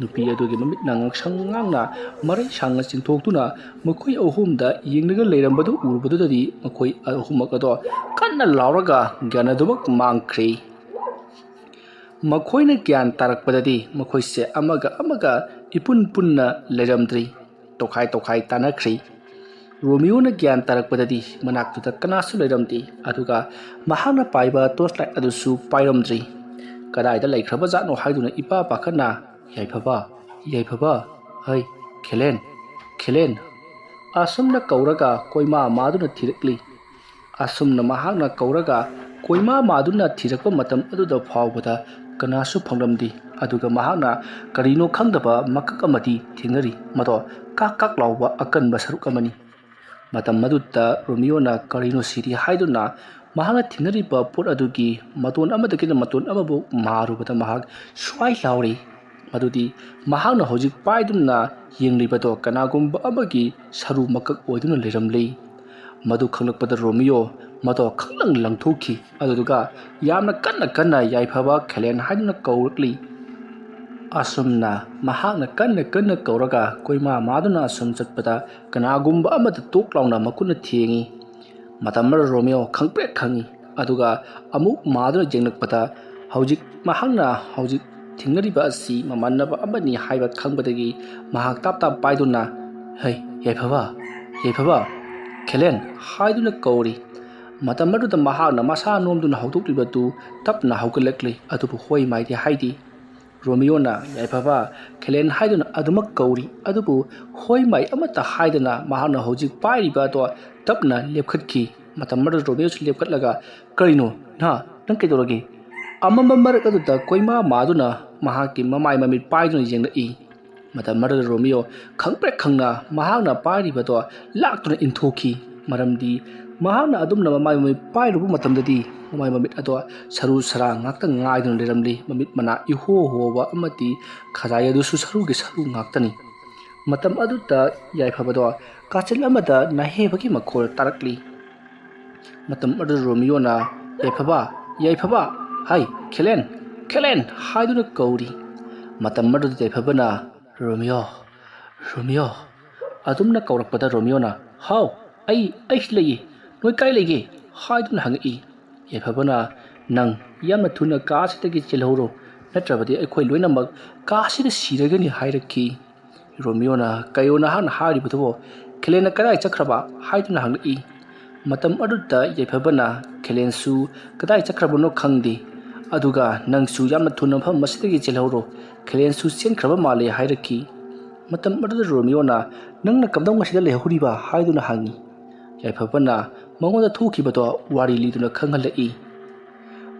ꯅꯨꯄꯤ ꯑꯗꯨꯒꯤ ꯃꯃꯤꯠꯅ ꯉꯥꯡꯁꯪ ꯉꯥꯡꯅ ꯃꯔꯩ ꯁꯥꯡꯅ ꯆꯤꯡꯊꯣꯛꯇꯨꯅ ꯃꯈꯣꯏ ꯑꯍꯨꯝꯗ ꯌꯦꯡꯂꯒ ꯂꯩꯔꯝꯕꯗꯨ ꯎꯔꯨꯕꯗꯨꯗꯗꯤ ꯃꯈꯣꯏ ꯑꯍꯨꯝꯃꯛ ꯑꯗꯣ ꯀꯟꯅ ꯂꯥꯎꯔꯒ ꯒ꯭ꯌꯥꯟ ꯑꯗꯨꯃꯛ ꯃꯥꯡꯈ꯭ꯔꯦ꯫ ꯃꯈꯣꯏꯅ ꯒ꯭ꯌꯥꯟ ꯇꯥꯔꯛꯄꯗꯗꯤ ꯃꯈꯣꯏꯁꯦ ꯑꯃꯒ ꯑꯃꯒ ꯏꯄꯨꯟ ꯄꯨꯟꯅ ꯂꯩꯔꯝꯗ꯭ꯔꯤ, ꯇꯣꯈꯥꯏ ꯇꯣꯈꯥꯏ ꯇꯥꯅꯈ꯭ꯔꯤ꯫ ꯔꯣꯃꯤꯌꯣꯅ ꯒ꯭ꯌꯥꯟ ꯇꯥꯔꯛꯄꯗꯗꯤ ꯃꯅꯥꯛꯇꯨꯗ ꯀꯅꯥꯁꯨ ꯂꯩꯔꯝꯗꯦ, ꯑꯗꯨꯒ ꯃꯍꯥꯛꯅ ꯄꯥꯏꯕ torchlight ꯑꯗꯨꯁꯨ ꯄꯥꯏꯔꯝꯗ꯭ꯔꯤ꯫ ꯀꯗꯥꯏꯗ ꯂꯩꯈ꯭ꯔꯕꯖꯥꯠꯅꯣ ꯍꯥꯏꯗꯨꯅ ꯏꯄꯥ ꯄꯥꯈꯠꯅ, "ꯌꯥꯏꯐꯕ, ꯌꯥꯏꯐꯕ, ꯍꯩ, ꯈꯦꯂꯦꯟ, ꯈꯦꯂꯦꯟ" ꯑꯁꯨꯝꯅ ꯀꯧꯔꯒ ꯀꯣꯏꯃꯥ ꯃꯥꯗꯨꯅ ꯊꯤꯔꯛꯂꯤ꯫ ꯑꯁꯨꯝꯅ ꯃꯍꯥꯛꯅ ꯀꯧꯔꯒ ꯀꯣꯏꯃꯥ ꯃꯥꯗꯨꯅ ꯊꯤꯔꯛꯄ ꯃꯇꯝ ꯑꯗꯨꯗ ꯐꯥꯎꯕꯗ ꯀꯅꯥꯁꯨ ꯐꯪꯂꯝꯗꯦ꯫ ꯑꯗꯨꯒ ꯃꯍꯥꯛꯅ ꯀꯔꯤꯅꯣ ꯈꯪꯗꯕ ꯃꯀꯛ ꯑꯃꯗꯤ ꯊꯦꯡꯅꯔꯤ꯫ ꯃꯗꯣ ꯀꯥꯛ ꯀꯥꯛ ꯂꯥꯎꯕ ꯑꯀꯟꯕ ꯁꯔꯨꯛ ꯑꯃꯅꯤ꯫ ꯃꯇꯝ ꯑꯗꯨꯗ ꯔꯣꯃꯤꯌꯣꯅ "ꯀꯔꯤꯅꯣ ꯁꯤꯗꯤ?" ꯍꯥꯏꯗꯨꯅ ꯃꯍꯥꯛꯅ ꯊꯦꯡꯅꯔꯤꯕ ꯄꯣꯠ ꯑꯗꯨꯒꯤ ꯃꯇꯣꯟ ꯑꯃꯗꯒꯤꯅ ꯃꯇꯣꯟ ꯑꯃꯕꯨ ꯃꯥꯔꯨꯕꯗ ꯃꯍꯥꯛ ꯁ꯭ꯋꯥꯏ ꯂꯥꯎꯔꯤ꯫ ꯃꯗꯨꯗꯤ ꯃꯍꯥꯛꯅ ꯍꯧꯖꯤꯛ ꯄꯥꯏꯗꯨꯅ ꯌꯦꯡꯂꯤꯕꯗꯣ ꯀꯅꯥꯒꯨꯝꯕ ꯑꯃꯒꯤ ꯁꯔꯨ ꯃꯀꯛ ꯑꯣꯏꯗꯨꯅ ꯂꯩꯔꯝꯂꯤ꯫ ꯃꯗꯨ ꯈꯪꯂꯛꯄꯗ ꯔꯣꯃꯤꯌꯣ ꯃꯗꯣ ꯈꯪꯂꯪ ꯂꯪꯊꯣꯛꯈꯤ꯫ ꯑꯗꯨꯗꯨꯒ ꯌꯥꯝꯅ ꯀꯟꯅ ꯀꯟꯅ "ꯌꯥꯏꯐꯕ, ꯈꯦꯂꯦꯟ" ꯍꯥꯏꯗꯨꯅ ꯀꯧꯔꯛꯂꯤ꯫ ꯑꯁꯨꯝꯅ ꯃꯍꯥꯛꯅ ꯀꯟꯅ ꯀꯟꯅ ꯀꯧꯔꯒ ꯀꯣꯏꯃꯥ ꯃꯥꯗꯨꯅ ꯑꯁꯨꯝ ꯆꯠꯄꯗ ꯀꯅꯥꯒꯨꯝꯕ ꯑꯃꯗ ꯇꯣꯛ ꯂꯥꯎꯅ ꯃꯈꯨꯠꯅ ꯊꯦꯡꯉꯤ꯫ ꯃꯇꯝ ꯑꯃꯗ ꯔꯣꯃꯤꯌꯣ ꯈꯪꯄ꯭ꯔꯦꯛ ꯈꯪꯉꯤ, ꯑꯗꯨꯒ ꯑꯃꯨꯛ ꯃꯥꯗꯨꯅ ꯌꯦꯡꯂꯛꯄꯗ ꯍꯧꯖꯤꯛ ꯃꯍꯥꯛꯅ ꯍꯧꯖꯤꯛ ꯊꯦꯡꯅꯔꯤꯕ ꯑꯁꯤ ꯃꯃꯥꯟꯅꯕ ꯑꯃꯅꯤ ꯍꯥꯏꯕ ꯈꯪꯕꯗꯒꯤ ꯃꯍꯥꯛ ꯇꯞ ꯇꯞ ꯄꯥꯏꯗꯨꯅ, "ꯍꯩ, ꯌꯥꯏꯐꯕ, ꯌꯥꯏꯐꯕ, ꯈꯦꯂꯦꯟ" ꯍꯥꯏꯗꯨꯅ ꯀꯧꯔꯤ꯫ ꯃꯇꯝ ꯑꯗꯨꯗ ꯃꯍꯥꯛꯅ ꯃꯁꯥ ꯅꯣꯝꯗꯨꯅ ꯍꯧꯗꯣꯛꯂꯤꯕꯗꯨ ꯇꯞꯅ ꯍꯧꯒꯠꯂꯛꯂꯤ, ꯑꯗꯨꯕꯨ ꯍꯣꯏ ꯃꯥꯏꯗꯤ ꯍꯥꯏꯗꯦ꯫ ꯔꯣꯃꯤꯌꯣꯅ "ꯌꯥꯏꯐꯕ, ꯈꯦꯂꯦꯟ" ꯍꯥꯏꯗꯨꯅ ꯑꯗꯨꯃꯛ ꯀꯧꯔꯤ, ꯑꯗꯨꯕꯨ ꯍꯣꯏ ꯃꯥꯏ ꯑꯃꯠꯇ ꯍꯥꯏꯗꯅ ꯃꯍꯥꯛꯅ ꯍꯧꯖꯤꯛ ꯄꯥꯏꯔꯤꯕ ꯑꯗꯣ ꯇꯞꯅ ꯂꯦꯞꯈꯠꯈꯤ꯫ ꯃꯇꯝ ꯑꯗꯨꯗ ꯔꯣꯃꯤꯌꯣꯁꯨ ꯂꯦꯞꯈꯠꯂꯒ, "ꯀꯔꯤꯅꯣ, ꯅꯍꯥ, ꯅꯪ ꯀꯩꯗꯧꯔꯒꯦ?" ꯑꯃꯝꯕ ꯃꯔꯛ ꯑꯗꯨꯗ ꯀꯣꯏꯃꯥ ꯃꯥꯗꯨꯅ ꯃꯍꯥꯛꯀꯤ ꯃꯃꯥꯏ ꯃꯃꯤꯠ ꯄꯥꯏꯗꯨꯅ ꯌꯦꯡꯂꯛꯏ꯫ ꯃꯇꯝ ꯑꯗꯨꯗ ꯔꯣꯃꯤꯌꯣ ꯈꯪꯄ꯭ꯔꯦꯛ ꯈꯪꯅ ꯃꯍꯥꯛꯅ ꯄꯥꯏꯔꯤꯕꯗꯣ ꯂꯥꯛꯇꯨꯅ ꯏꯟꯊꯣꯛꯈꯤ꯫ ꯃꯔꯝꯗꯤ ꯃꯍꯥꯛꯅ ꯑꯗꯨꯝꯅ ꯃꯃꯥꯏ ꯃꯃꯤꯠ ꯄꯥꯏꯔꯨꯕ ꯃꯇꯝꯗꯗꯤ ꯃꯃꯥꯏ ꯃꯃꯤꯠ ꯑꯗꯣ ꯁꯔꯨ ꯁꯔꯥꯡ ꯉꯥꯛꯇ ꯉꯥꯏꯗꯨꯅ ꯂꯩꯔꯝꯂꯤ꯫ ꯃꯃꯤꯠ ꯃꯅꯥ ꯏꯍꯣ ꯍꯣꯕ ꯑꯃꯗꯤ ꯈꯖꯥꯏ ꯑꯗꯨꯁꯨ ꯁꯔꯨꯒꯤ ꯁꯔꯨ ꯉꯥꯛꯇꯅꯤ꯫ ꯃꯇꯝ ꯑꯗꯨꯗ ꯌꯥꯏꯐꯕꯗꯣ ꯀꯥꯆꯤꯟ ꯑꯃꯗ ꯅꯥꯍꯦꯕꯒꯤ ꯃꯈꯣꯜ ꯇꯥꯔꯛꯂꯤ꯫ ꯃꯇꯝ ꯑꯗꯨꯗ ꯔꯣꯃꯤꯌꯣꯅ, "ꯌꯥꯏꯐꯕ, ꯌꯥꯏꯐꯕ, ꯍꯥꯏ, ꯈꯦꯂꯦꯟ, ꯈꯦꯂꯦꯟ" ꯍꯥꯏꯗꯨꯅ ꯀꯧꯔꯤ꯫ ꯃꯇꯝ ꯑꯗꯨꯗ ꯌꯥꯏꯐꯕꯅ, "ꯔꯣꯃꯤꯌꯣ, ꯔꯣꯃꯤꯌꯣ" ꯑꯗꯨꯝꯅ ꯀꯧꯔꯛꯄꯗ ꯔꯣꯃꯤꯌꯣꯅ, "ꯍꯥꯎ, ꯑꯩ, ꯑꯩ ꯁꯤ ꯂꯩꯌꯦ, ꯅꯣꯏ ꯀꯥꯏ ꯂꯩꯒꯦ?" ꯍꯥꯏꯗꯨꯅ ꯍꯪꯉꯛꯏ꯫ ꯌꯥꯏꯐꯕꯅ, "ꯅꯪ ꯌꯥꯝꯅ ꯊꯨꯅ ꯀꯥ ꯑꯁꯤꯗꯒꯤ ꯆꯦꯜꯍꯧꯔꯣ, ꯅꯠꯇ꯭ꯔꯕꯗꯤ ꯑꯩꯈꯣꯏ ꯂꯣꯏꯅꯃꯛ ꯀꯥ ꯑꯁꯤꯗ ꯁꯤꯔꯒꯅꯤ" ꯍꯥꯏꯔꯛꯈꯤ꯫ ꯔꯣꯃꯤꯌꯣꯅ, "ꯀꯩꯅꯣ ꯅꯍꯥꯛꯅ ꯍꯥꯏꯔꯤꯕꯗꯨꯕꯣ? ꯈꯦꯂꯦꯟꯅ ꯀꯗꯥꯏ ꯆꯠꯈ꯭ꯔꯕ?" ꯍꯥꯏꯗꯨꯅ ꯍꯪꯂꯛꯏ꯫ ꯃꯇꯝ ꯑꯗꯨꯗ ꯌꯥꯏꯐꯕꯅ, "ꯈꯦꯂꯦꯟꯁꯨ ꯀꯗꯥꯏ ꯆꯠꯈ꯭ꯔꯕꯅꯣ ꯈꯪꯗꯦ, ꯑꯗꯨꯒ ꯅꯪꯁꯨ ꯌꯥꯝꯅ ꯊꯨꯅ ꯃꯐꯝ ꯑꯁꯤꯗꯒꯤ ꯆꯦꯜꯍꯧꯔꯣ, ꯈꯦꯂꯦꯟꯁꯨ ꯆꯦꯟꯈ꯭ꯔꯕ ꯃꯥꯜꯂꯦ" ꯍꯥꯏꯔꯛꯈꯤ꯫ ꯃꯇꯝ ꯑꯗꯨꯗ ꯔꯣꯃꯤꯌꯣꯅ, "ꯅꯪꯅ ꯀꯝꯗꯧ ꯉꯁꯤꯗ ꯂꯩꯍꯧꯔꯤꯕ?" ꯍꯥꯏꯗꯨꯅ ꯍꯪꯉꯤ꯫ ꯌꯥꯏꯐꯕꯅ ꯃꯉꯣꯟꯗ ꯊꯣꯛꯈꯤꯕꯗꯣ ꯋꯥꯔꯤ ꯂꯤꯗꯨꯅ ꯈꯪꯍꯜꯂꯛꯏ꯫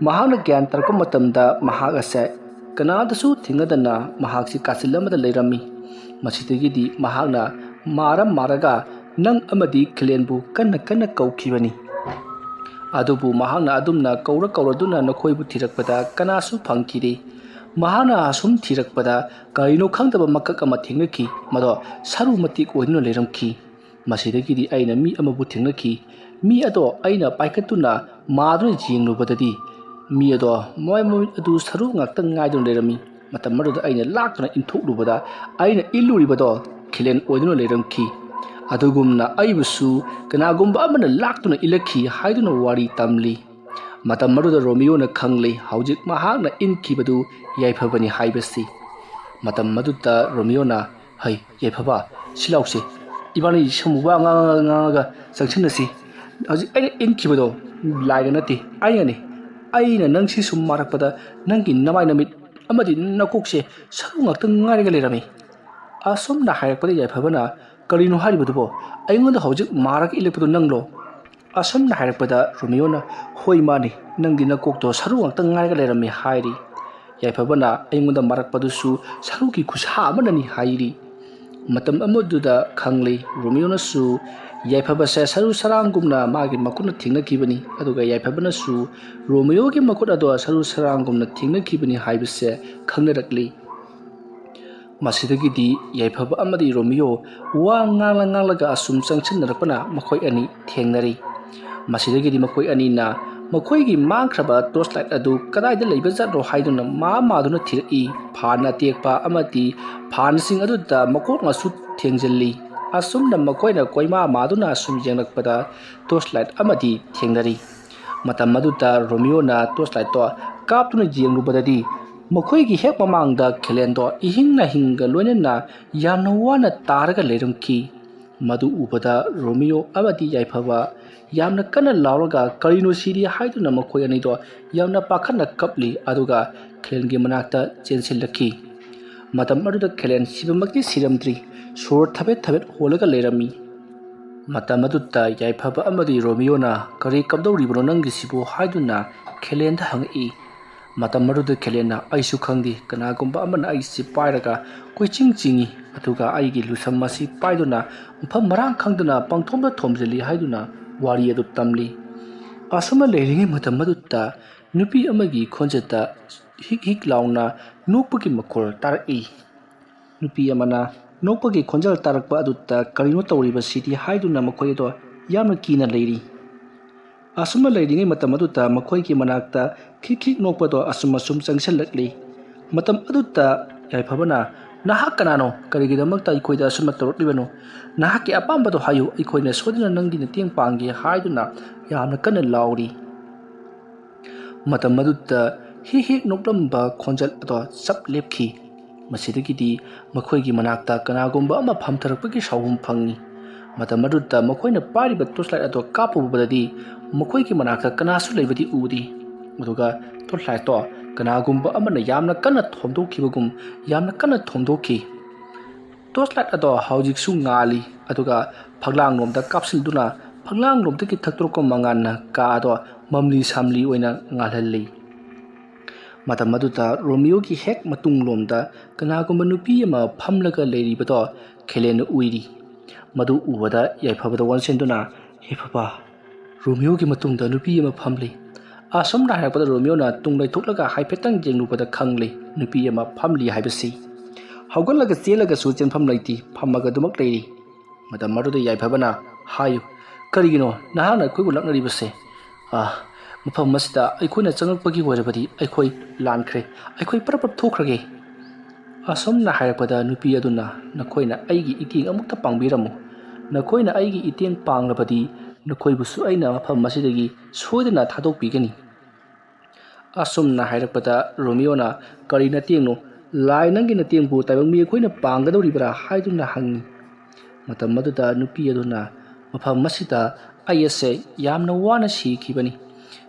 ꯃꯍꯥꯛꯅ ꯒ꯭ꯌꯥꯟ ꯇꯥꯔꯛꯄ ꯃꯇꯝꯗ ꯃꯍꯥꯛ ꯑꯁꯦ ꯀꯅꯥꯗꯁꯨ ꯊꯦꯡꯅꯗꯅ ꯃꯍꯥꯛꯁꯤ ꯀꯥꯆꯤꯜ ꯑꯃꯗ ꯂꯩꯔꯝꯃꯤ꯫ ꯃꯁꯤꯗꯒꯤꯗꯤ ꯃꯍꯥꯛꯅ ꯃꯥꯔ ꯃꯥꯔꯒ ꯅꯪ ꯑꯃꯗꯤ ꯈꯦꯂꯦꯟꯕꯨ ꯀꯟꯅ ꯀꯟꯅ ꯀꯧꯈꯤꯕꯅꯤ꯫ ꯑꯗꯨꯕꯨ ꯃꯍꯥꯛꯅ ꯑꯗꯨꯝꯅ ꯀꯧꯔ ꯀꯧꯔꯗꯨꯅ ꯅꯈꯣꯏꯕꯨ ꯊꯤꯔꯛꯄꯗ ꯀꯅꯥꯁꯨ ꯐꯪꯈꯤꯗꯦ꯫ ꯃꯍꯥꯛꯅ ꯑꯁꯨꯝ ꯊꯤꯔꯛꯄꯗ ꯀꯔꯤꯅꯣ ꯈꯪꯗꯕ ꯃꯀꯛ ꯑꯃ ꯊꯦꯡꯅꯈꯤ, ꯃꯗꯣ ꯁꯔꯨ ꯃꯇꯦꯛ ꯑꯣꯏꯗꯨꯅ ꯂꯩꯔꯝꯈꯤ꯫ ꯃꯁꯤꯗꯒꯤꯗꯤ ꯑꯩꯅ ꯃꯤ ꯑꯃꯕꯨ ꯊꯦꯡꯅꯈꯤ꯫ ꯃꯤ ꯑꯗꯣ ꯑꯩꯅ ꯄꯥꯏꯈꯠꯇꯨꯅ ꯃꯥꯗꯨꯅ ꯌꯦꯡꯂꯨꯕꯗꯗꯤ ꯃꯤ ꯑꯗꯣ ꯃꯃꯥꯏ ꯃꯃꯤꯠ ꯑꯗꯨ ꯁꯔꯨ ꯉꯥꯛꯇ ꯉꯥꯏꯗꯨꯅ ꯂꯩꯔꯝꯃꯤ꯫ ꯃꯇꯝ ꯑꯗꯨꯗ ꯑꯩꯅ ꯂꯥꯛꯇꯨꯅ ꯏꯟꯊꯣꯛꯂꯨꯕꯗ ꯑꯩꯅ ꯏꯜꯂꯨꯔꯤꯕꯗꯣ ꯈꯦꯂꯦꯟ ꯑꯣꯏꯗꯨꯅ ꯂꯩꯔꯝꯈꯤ꯫ ꯑꯗꯨꯒꯨꯝꯅ ꯑꯩꯕꯨꯁꯨ ꯀꯅꯥꯒꯨꯝꯕ ꯑꯃꯅ ꯂꯥꯛꯇꯨꯅ ꯏꯜꯂꯛꯈꯤ ꯍꯥꯏꯗꯨꯅ ꯋꯥꯔꯤ ꯇꯝꯂꯤ꯫ ꯃꯇꯝ ꯑꯗꯨꯗ ꯔꯣꯃꯤꯌꯣꯅ ꯈꯪꯂꯦ ꯍꯧꯖꯤꯛ ꯃꯍꯥꯛꯅ ꯏꯟꯈꯤꯕꯗꯨ ꯌꯥꯏꯐꯕꯅꯤ ꯍꯥꯏꯕꯁꯤ꯫ ꯃꯇꯝ ꯑꯗꯨꯗ ꯔꯣꯃꯤꯌꯣꯅ, "ꯍꯩ, ꯌꯥꯏꯐꯕ, ꯁꯤ ꯂꯥꯎꯁꯦ꯫ ꯏꯕꯥꯅꯤ ꯁꯨꯝ ꯋꯥ ꯉꯥꯡꯉ ꯉꯥꯡꯉꯒ ꯆꯪꯁꯤꯟꯅꯁꯤ꯫ ꯍꯧꯖꯤꯛ ꯑꯩꯅ ꯏꯟꯈꯤꯕꯗꯣ ꯂꯥꯏꯒ ꯅꯠꯇꯦ, ꯑꯩꯅꯅꯦ꯫ ꯑꯩꯅ ꯅꯪ ꯁꯤ ꯁꯨꯝ ꯃꯥꯔꯛꯄꯗ ꯅꯪꯒꯤ ꯅꯃꯥꯏ ꯅꯃꯤꯠ ꯑꯃꯗꯤ ꯅꯀꯣꯛꯁꯦ ꯁꯔꯨ ꯉꯥꯛꯇ ꯉꯥꯏꯔꯒ ꯂꯩꯔꯝꯃꯤ"꯫ ꯑꯁꯨꯝꯅ ꯍꯥꯏꯔꯛꯄꯗ ꯌꯥꯏꯐꯕꯅ, "ꯀꯔꯤꯅꯣ ꯍꯥꯏꯔꯤꯕꯗꯨꯕꯣ? ꯑꯩꯉꯣꯟꯗ ꯍꯧꯖꯤꯛ ꯃꯥꯔꯒ ꯏꯜꯂꯛꯄꯗꯣ ꯅꯪꯂꯣ?" ꯑꯁꯨꯝꯅ ꯍꯥꯏꯔꯛꯄꯗ ꯔꯣꯃꯤꯌꯣꯅ, "ꯍꯣꯏ, ꯃꯥꯅꯤ, ꯅꯪꯗꯤ ꯅꯀꯣꯛꯇꯣ ꯁꯔꯨ ꯉꯥꯛꯇ ꯉꯥꯏꯔꯒ ꯂꯩꯔꯝꯃꯤ" ꯍꯥꯏꯔꯤ꯫ ꯌꯥꯏꯐꯕꯅ ꯑꯩꯉꯣꯟꯗ ꯃꯔꯛꯄꯗꯨꯁꯨ ꯁꯔꯨꯒꯤ ꯈꯨꯁꯥ ꯑꯃꯅꯅꯤ ꯍꯥꯏꯔꯤ꯫ ꯃꯇꯝ ꯑꯃꯗꯨꯗ ꯈꯪꯂꯤ, ꯔꯣꯃꯤꯌꯣꯅꯁꯨ ꯌꯥꯏꯐꯕꯁꯦ ꯁꯔꯨ ꯁꯔꯥꯡꯒꯨꯝꯅ ꯃꯥꯒꯤ ꯃꯈꯨꯠꯅ ꯊꯦꯡꯅꯈꯤꯕꯅꯤ, ꯑꯗꯨꯒ ꯌꯥꯏꯐꯕꯅꯁꯨ ꯔꯣꯃꯤꯌꯣꯒꯤ ꯃꯈꯨꯠ ꯑꯗꯣ ꯁꯔꯨ ꯁꯔꯥꯡꯒꯨꯝꯅ ꯊꯦꯡꯅꯈꯤꯕꯅꯤ ꯍꯥꯏꯕꯁꯦ ꯈꯪꯅꯔꯛꯂꯤ꯫ ꯃꯁꯤꯗꯒꯤꯗꯤ ꯌꯥꯏꯐꯕ ꯑꯃꯗꯤ ꯔꯣꯃꯤꯌꯣ ꯋꯥ ꯉꯥꯡꯂ ꯉꯥꯡꯂꯒ ꯑꯁꯨꯝ ꯆꯪꯁꯤꯟꯅꯔꯛꯄꯅ ꯃꯈꯣꯏ ꯑꯅꯤ ꯊꯦꯡꯅꯔꯤ꯫ ꯃꯁꯤꯗꯒꯤꯗꯤ ꯃꯈꯣꯏ ꯑꯅꯤꯅ ꯃꯈꯣꯏꯒꯤ ꯃꯥꯡꯈ꯭ꯔꯕ ꯇꯣꯔꯆ ꯂꯥꯏꯠ ꯑꯗꯨ ꯀꯗꯥꯏꯗ ꯂꯩꯕꯖꯥꯠꯅꯣ ꯍꯥꯏꯗꯨꯅ ꯃꯥ ꯃꯥꯗꯨꯅ ꯊꯤꯔꯛꯏ꯫ ꯐꯥꯟ ꯑꯇꯦꯛꯄ ꯑꯃꯗꯤ ꯐꯥꯟꯁꯤꯡ ꯑꯗꯨꯗ ꯃꯀꯣꯛꯅꯁꯨ ꯊꯦꯡꯖꯤꯜꯂꯤ꯫ ꯑꯁꯨꯝꯅ ꯃꯈꯣꯏꯅ ꯀꯣꯏꯃꯥ ꯃꯥꯗꯨꯅ ꯑꯁꯨꯝ ꯌꯦꯡꯂꯛꯄꯗ ꯇꯣꯔꯆ ꯂꯥꯏꯠ ꯑꯃꯗꯤ ꯊꯦꯡꯅꯔꯤ꯫ ꯃꯇꯝ ꯑꯗꯨꯗ ꯔꯣꯃꯤꯌꯣꯅ ꯇꯣꯔꯆ ꯂꯥꯏꯠꯇꯣ ꯀꯥꯞꯇꯨꯅ ꯌꯦꯡꯂꯨꯕꯗꯗꯤ ꯃꯈꯣꯏꯒꯤ ꯍꯦꯛ ꯃꯃꯥꯡꯗ ꯈꯦꯂꯦꯟꯗꯣ ꯏꯍꯤꯡ ꯅꯥꯍꯤꯡꯒ ꯂꯣꯏꯅꯅ ꯌꯥꯝꯅ ꯋꯥꯅ ꯇꯥꯔꯒ ꯂꯩꯔꯝꯈꯤ꯫ ꯃꯗꯨ ꯎꯕꯗ ꯔꯣꯃꯤꯌꯣ ꯑꯃꯗꯤ ꯌꯥꯏꯐꯕ ꯌꯥꯝꯅ ꯀꯟꯅ ꯂꯥꯎꯔꯒ "ꯀꯔꯤꯅꯣ ꯁꯤꯗꯤ?" ꯍꯥꯏꯗꯨꯅ ꯃꯈꯣꯏ ꯑꯅꯤꯗꯣ ꯌꯥꯝꯅ ꯄꯥꯈꯠꯅ ꯀꯞꯂꯤ꯫ ꯑꯗꯨꯒ ꯈꯦꯂꯦꯟꯒꯤ ꯃꯅꯥꯛꯇ ꯆꯦꯟꯁꯤꯜꯂꯛꯈꯤ꯫ ꯃꯇꯝ ꯑꯗꯨꯗ ꯈꯦꯂꯦꯟ ꯁꯤꯕꯃꯛꯇꯤ ꯁꯤꯔꯝꯗ꯭ꯔꯤ, ꯁꯣꯔ ꯊꯕꯦꯠ ꯊꯕꯦꯠ ꯍꯣꯜꯂꯒ ꯂꯩꯔꯝꯃꯤ꯫ ꯃꯇꯝ ꯑꯗꯨꯗ ꯌꯥꯏꯐꯕ ꯑꯃꯗꯤ ꯔꯣꯃꯤꯌꯣꯅ "ꯀꯔꯤ ꯀꯞꯗꯧꯔꯤꯕꯅꯣ ꯅꯪꯒꯤꯁꯤꯕꯨ?" ꯍꯥꯏꯗꯨꯅ ꯈꯦꯂꯦꯟꯗ ꯍꯪꯉꯛꯏ꯫ ꯃꯇꯝ ꯑꯗꯨꯗ ꯈꯦꯂꯦꯟꯅ "ꯑꯩꯁꯨ ꯈꯪꯗꯦ, ꯀꯅꯥꯒꯨꯝꯕ ꯑꯃꯅ ꯑꯩꯁꯤ ꯄꯥꯏꯔꯒ ꯀꯣꯏꯆꯤꯡ ꯆꯤꯡꯏ, ꯑꯗꯨꯒ ꯑꯩꯒꯤ ꯂꯨꯁꯝ ꯑꯁꯤ ꯄꯥꯏꯗꯨꯅ ꯃꯐꯝ ꯃꯔꯥꯡ ꯈꯪꯗꯅ ꯄꯪꯊꯣꯝꯗ ꯊꯣꯝꯖꯤꯜꯂꯤ" ꯍꯥꯏꯗꯨꯅ ꯋꯥꯔꯤ ꯑꯗꯨ ꯇꯝꯂꯤ꯫ ꯑꯁꯨꯝꯅ ꯂꯩꯔꯤꯉꯩ ꯃꯇꯝ ꯑꯗꯨꯗ ꯅꯨꯄꯤ ꯑꯃꯒꯤ ꯈꯣꯟꯖꯦꯜꯗ ꯍꯤꯛ ꯍꯤꯛ ꯂꯥꯎꯅ ꯅꯣꯛꯄꯒꯤ ꯃꯈꯣꯜ ꯇꯥꯔꯛꯏ꯫ ꯅꯨꯄꯤ ꯑꯃꯅ ꯅꯣꯛꯄꯒꯤ ꯈꯣꯟꯖꯦꯜ ꯇꯥꯔꯛꯄ ꯑꯗꯨꯗ "ꯀꯔꯤꯅꯣ ꯇꯧꯔꯤꯕꯁꯤꯗꯤ?" ꯍꯥꯏꯗꯨꯅ ꯃꯈꯣꯏ ꯑꯗꯣ ꯌꯥꯝꯅ ꯀꯤꯅ ꯂꯩꯔꯤ꯫ ꯑꯁꯨꯝꯅ ꯂꯩꯔꯤꯉꯩ ꯃꯇꯝ ꯑꯗꯨꯗ ꯃꯈꯣꯏꯒꯤ ꯃꯅꯥꯛꯇ ꯈꯤꯛ ꯈꯤꯛ ꯅꯣꯛꯄꯗꯣ ꯑꯁꯨꯝ ꯑꯁꯨꯝ ꯆꯪꯁꯤꯜꯂꯛꯂꯤ꯫ ꯃꯇꯝ ꯑꯗꯨꯗ ꯌꯥꯏꯐꯕꯅ, "ꯅꯍꯥꯛ ꯀꯅꯥꯅꯣ? ꯀꯔꯤꯒꯤꯗꯃꯛꯇ ꯑꯩꯈꯣꯏꯗ ꯑꯁꯨꯝꯅ ꯇꯧꯔꯛꯂꯤꯕꯅꯣ? ꯅꯍꯥꯛꯀꯤ ꯑꯄꯥꯝꯕꯗꯣ ꯍꯥꯏꯌꯨ, ꯑꯩꯈꯣꯏꯅ ꯁꯣꯏꯗꯅ ꯅꯪꯒꯤ ꯃꯇꯦꯡ ꯄꯥꯡꯒꯦ" ꯍꯥꯏꯗꯨꯅ ꯌꯥꯝꯅ ꯀꯟꯅ ꯂꯥꯎꯔꯤ꯫ ꯃꯇꯝ ꯑꯗꯨꯗ ꯍꯤꯛ ꯍꯤꯛ ꯅꯣꯛꯂꯝꯕ ꯈꯣꯟꯖꯦꯜ ꯑꯗꯣ ꯆꯞ ꯂꯦꯞꯈꯤ꯫ ꯃꯁꯤꯗꯒꯤꯗꯤ ꯃꯈꯣꯏꯒꯤ ꯃꯅꯥꯛꯇ ꯀꯅꯥꯒꯨꯝꯕ ꯑꯃ ꯐꯝꯊꯔꯛꯄꯒꯤ ꯁꯥꯎꯍꯨꯝ ꯐꯪꯉꯤ꯫ ꯃꯇꯝ ꯑꯗꯨꯗ ꯃꯈꯣꯏꯅ ꯄꯥꯏꯔꯤꯕ ꯇꯣꯔꯆ ꯂꯥꯏꯠ ꯑꯗꯣ ꯀꯥꯞꯄꯨꯕꯗꯗꯤ ꯃꯈꯣꯏꯒꯤ ꯃꯅꯥꯛꯇ ꯀꯅꯥꯁꯨ ꯂꯩꯕꯗꯤ ꯎꯗꯦ꯫ ꯑꯗꯨꯒ ꯇꯣꯔꯆ ꯂꯥꯏꯠꯇꯣ ꯀꯅꯥꯒꯨꯝꯕ ꯑꯃꯅ ꯌꯥꯝꯅ ꯀꯟꯅ ꯊꯣꯝꯗꯣꯛꯈꯤꯕꯒꯨꯝ ꯌꯥꯝꯅ ꯀꯟꯅ ꯊꯣꯝꯗꯣꯛꯈꯤ꯫ ꯇꯣꯔꯆ ꯂꯥꯏꯠ ꯑꯗꯣ ꯍꯧꯖꯤꯛꯁꯨ ꯉꯥꯜꯂꯤ, ꯑꯗꯨꯒ ꯐꯛꯂꯥꯡꯂꯣꯝꯗ ꯀꯥꯞꯁꯤꯟꯗꯨꯅ ꯐꯛꯂꯥꯡꯂꯣꯝꯗꯒꯤ ꯊꯛꯇꯣꯔꯛꯄ ꯃꯉꯥꯜꯅ ꯀꯥ ꯑꯗꯣ ꯃꯝꯂꯤ ꯁꯥꯝꯂꯤ ꯑꯣꯏꯅ ꯉꯥꯜꯍꯜꯂꯤ꯫ ꯃꯇꯝ ꯑꯗꯨꯗ ꯔꯣꯃꯤꯌꯣꯒꯤ ꯍꯦꯛ ꯃꯇꯨꯡꯂꯣꯝꯗ ꯀꯅꯥꯒꯨꯝꯕ ꯅꯨꯄꯤ ꯑꯃ ꯐꯝꯂꯒ ꯂꯩꯔꯤꯕꯗꯣ ꯈꯦꯂꯦꯟꯅ ꯎꯏꯔꯤ꯫ ꯃꯗꯨ ꯎꯕꯗ ꯌꯥꯏꯐꯕꯗ ꯑꯣꯟꯁꯤꯟꯗꯨꯅ, "ꯌꯥꯏꯐꯕ, ꯔꯣꯃꯤꯌꯣꯒꯤ ꯃꯇꯨꯡꯗ ꯅꯨꯄꯤ ꯑꯃ ꯐꯝꯂꯤ꯫" ꯑꯁꯨꯝꯅ ꯍꯥꯏꯔꯛꯄꯗ ꯔꯣꯃꯤꯌꯣꯅ ꯇꯨꯡ ꯂꯩꯊꯣꯛꯂꯒ ꯍꯥꯏꯐꯦꯠꯇꯪ ꯌꯦꯡꯂꯨꯕꯗ ꯈꯪꯂꯤ ꯅꯨꯄꯤ ꯑꯃ ꯐꯝꯂꯤ ꯍꯥꯏꯕꯁꯤ꯫ ꯍꯧꯒꯠꯂꯒ ꯆꯦꯜꯂꯒꯁꯨ ꯆꯦꯟꯐꯝ ꯂꯩꯇꯦ, ꯐꯝꯃꯒ ꯑꯗꯨꯃꯛ ꯂꯩꯔꯤ꯫ ꯃꯇꯝ ꯑꯗꯨꯗ ꯌꯥꯏꯐꯕꯅ ꯍꯥꯏꯌꯨ, "ꯀꯔꯤꯒꯤꯅꯣ ꯅꯍꯥꯛꯅ ꯑꯩꯈꯣꯏꯕꯨ ꯂꯥꯛꯅꯔꯤꯕꯁꯦ? ꯑꯥ, ꯃꯐꯝ ꯑꯁꯤꯗ ꯑꯩꯈꯣꯏꯅ ꯆꯪꯂꯛꯄꯒꯤ ꯑꯣꯏꯔꯕꯗꯤ ꯑꯩꯈꯣꯏ ꯂꯥꯟꯈ꯭ꯔꯦ, ꯑꯩꯈꯣꯏ ꯄꯔꯞ ꯄꯔꯞ ꯊꯣꯛꯈ꯭ꯔꯒꯦ꯫" ꯑꯁꯨꯝꯅ ꯍꯥꯏꯔꯛꯄꯗ ꯅꯨꯄꯤ ꯑꯗꯨꯅ, "ꯅꯈꯣꯏꯅ ꯑꯩꯒꯤ ꯏꯇꯦꯡ ꯑꯃꯨꯛꯇ ꯄꯥꯡꯕꯤꯔꯝꯃꯨ꯫ ꯅꯈꯣꯏꯅ ꯑꯩꯒꯤ ꯏꯇꯦꯡ ꯄꯥꯡꯂꯕꯗꯤ ꯅꯈꯣꯏꯕꯨꯁꯨ ꯑꯩꯅ ꯃꯐꯝ ꯑꯁꯤꯗꯒꯤ ꯁꯣꯏꯗꯅ ꯊꯥꯗꯣꯛꯄꯤꯒꯅꯤ꯫" ꯑꯁꯨꯝꯅ ꯍꯥꯏꯔꯛꯄꯗ ꯔꯣꯃꯤꯌꯣꯅ, "ꯀꯔꯤ ꯅꯇꯦꯡꯅꯣ? ꯂꯥꯏ ꯅꯪꯒꯤ ꯅꯇꯦꯡꯕꯨ ꯇꯥꯏꯕꯪ ꯃꯤ ꯑꯩꯈꯣꯏꯅ ꯄꯥꯡꯒꯗꯧꯔꯤꯕ꯭ꯔꯥ?" ꯍꯥꯏꯗꯨꯅ ꯍꯪꯉꯤ꯫ ꯃꯇꯝ ꯑꯗꯨꯗ ꯅꯨꯄꯤ ꯑꯗꯨꯅ, "ꯃꯐꯝ ꯑꯁꯤꯗ ꯑꯩ ꯑꯁꯦ ꯌꯥꯝꯅ ꯋꯥꯅ ꯁꯤꯈꯤꯕꯅꯤ꯫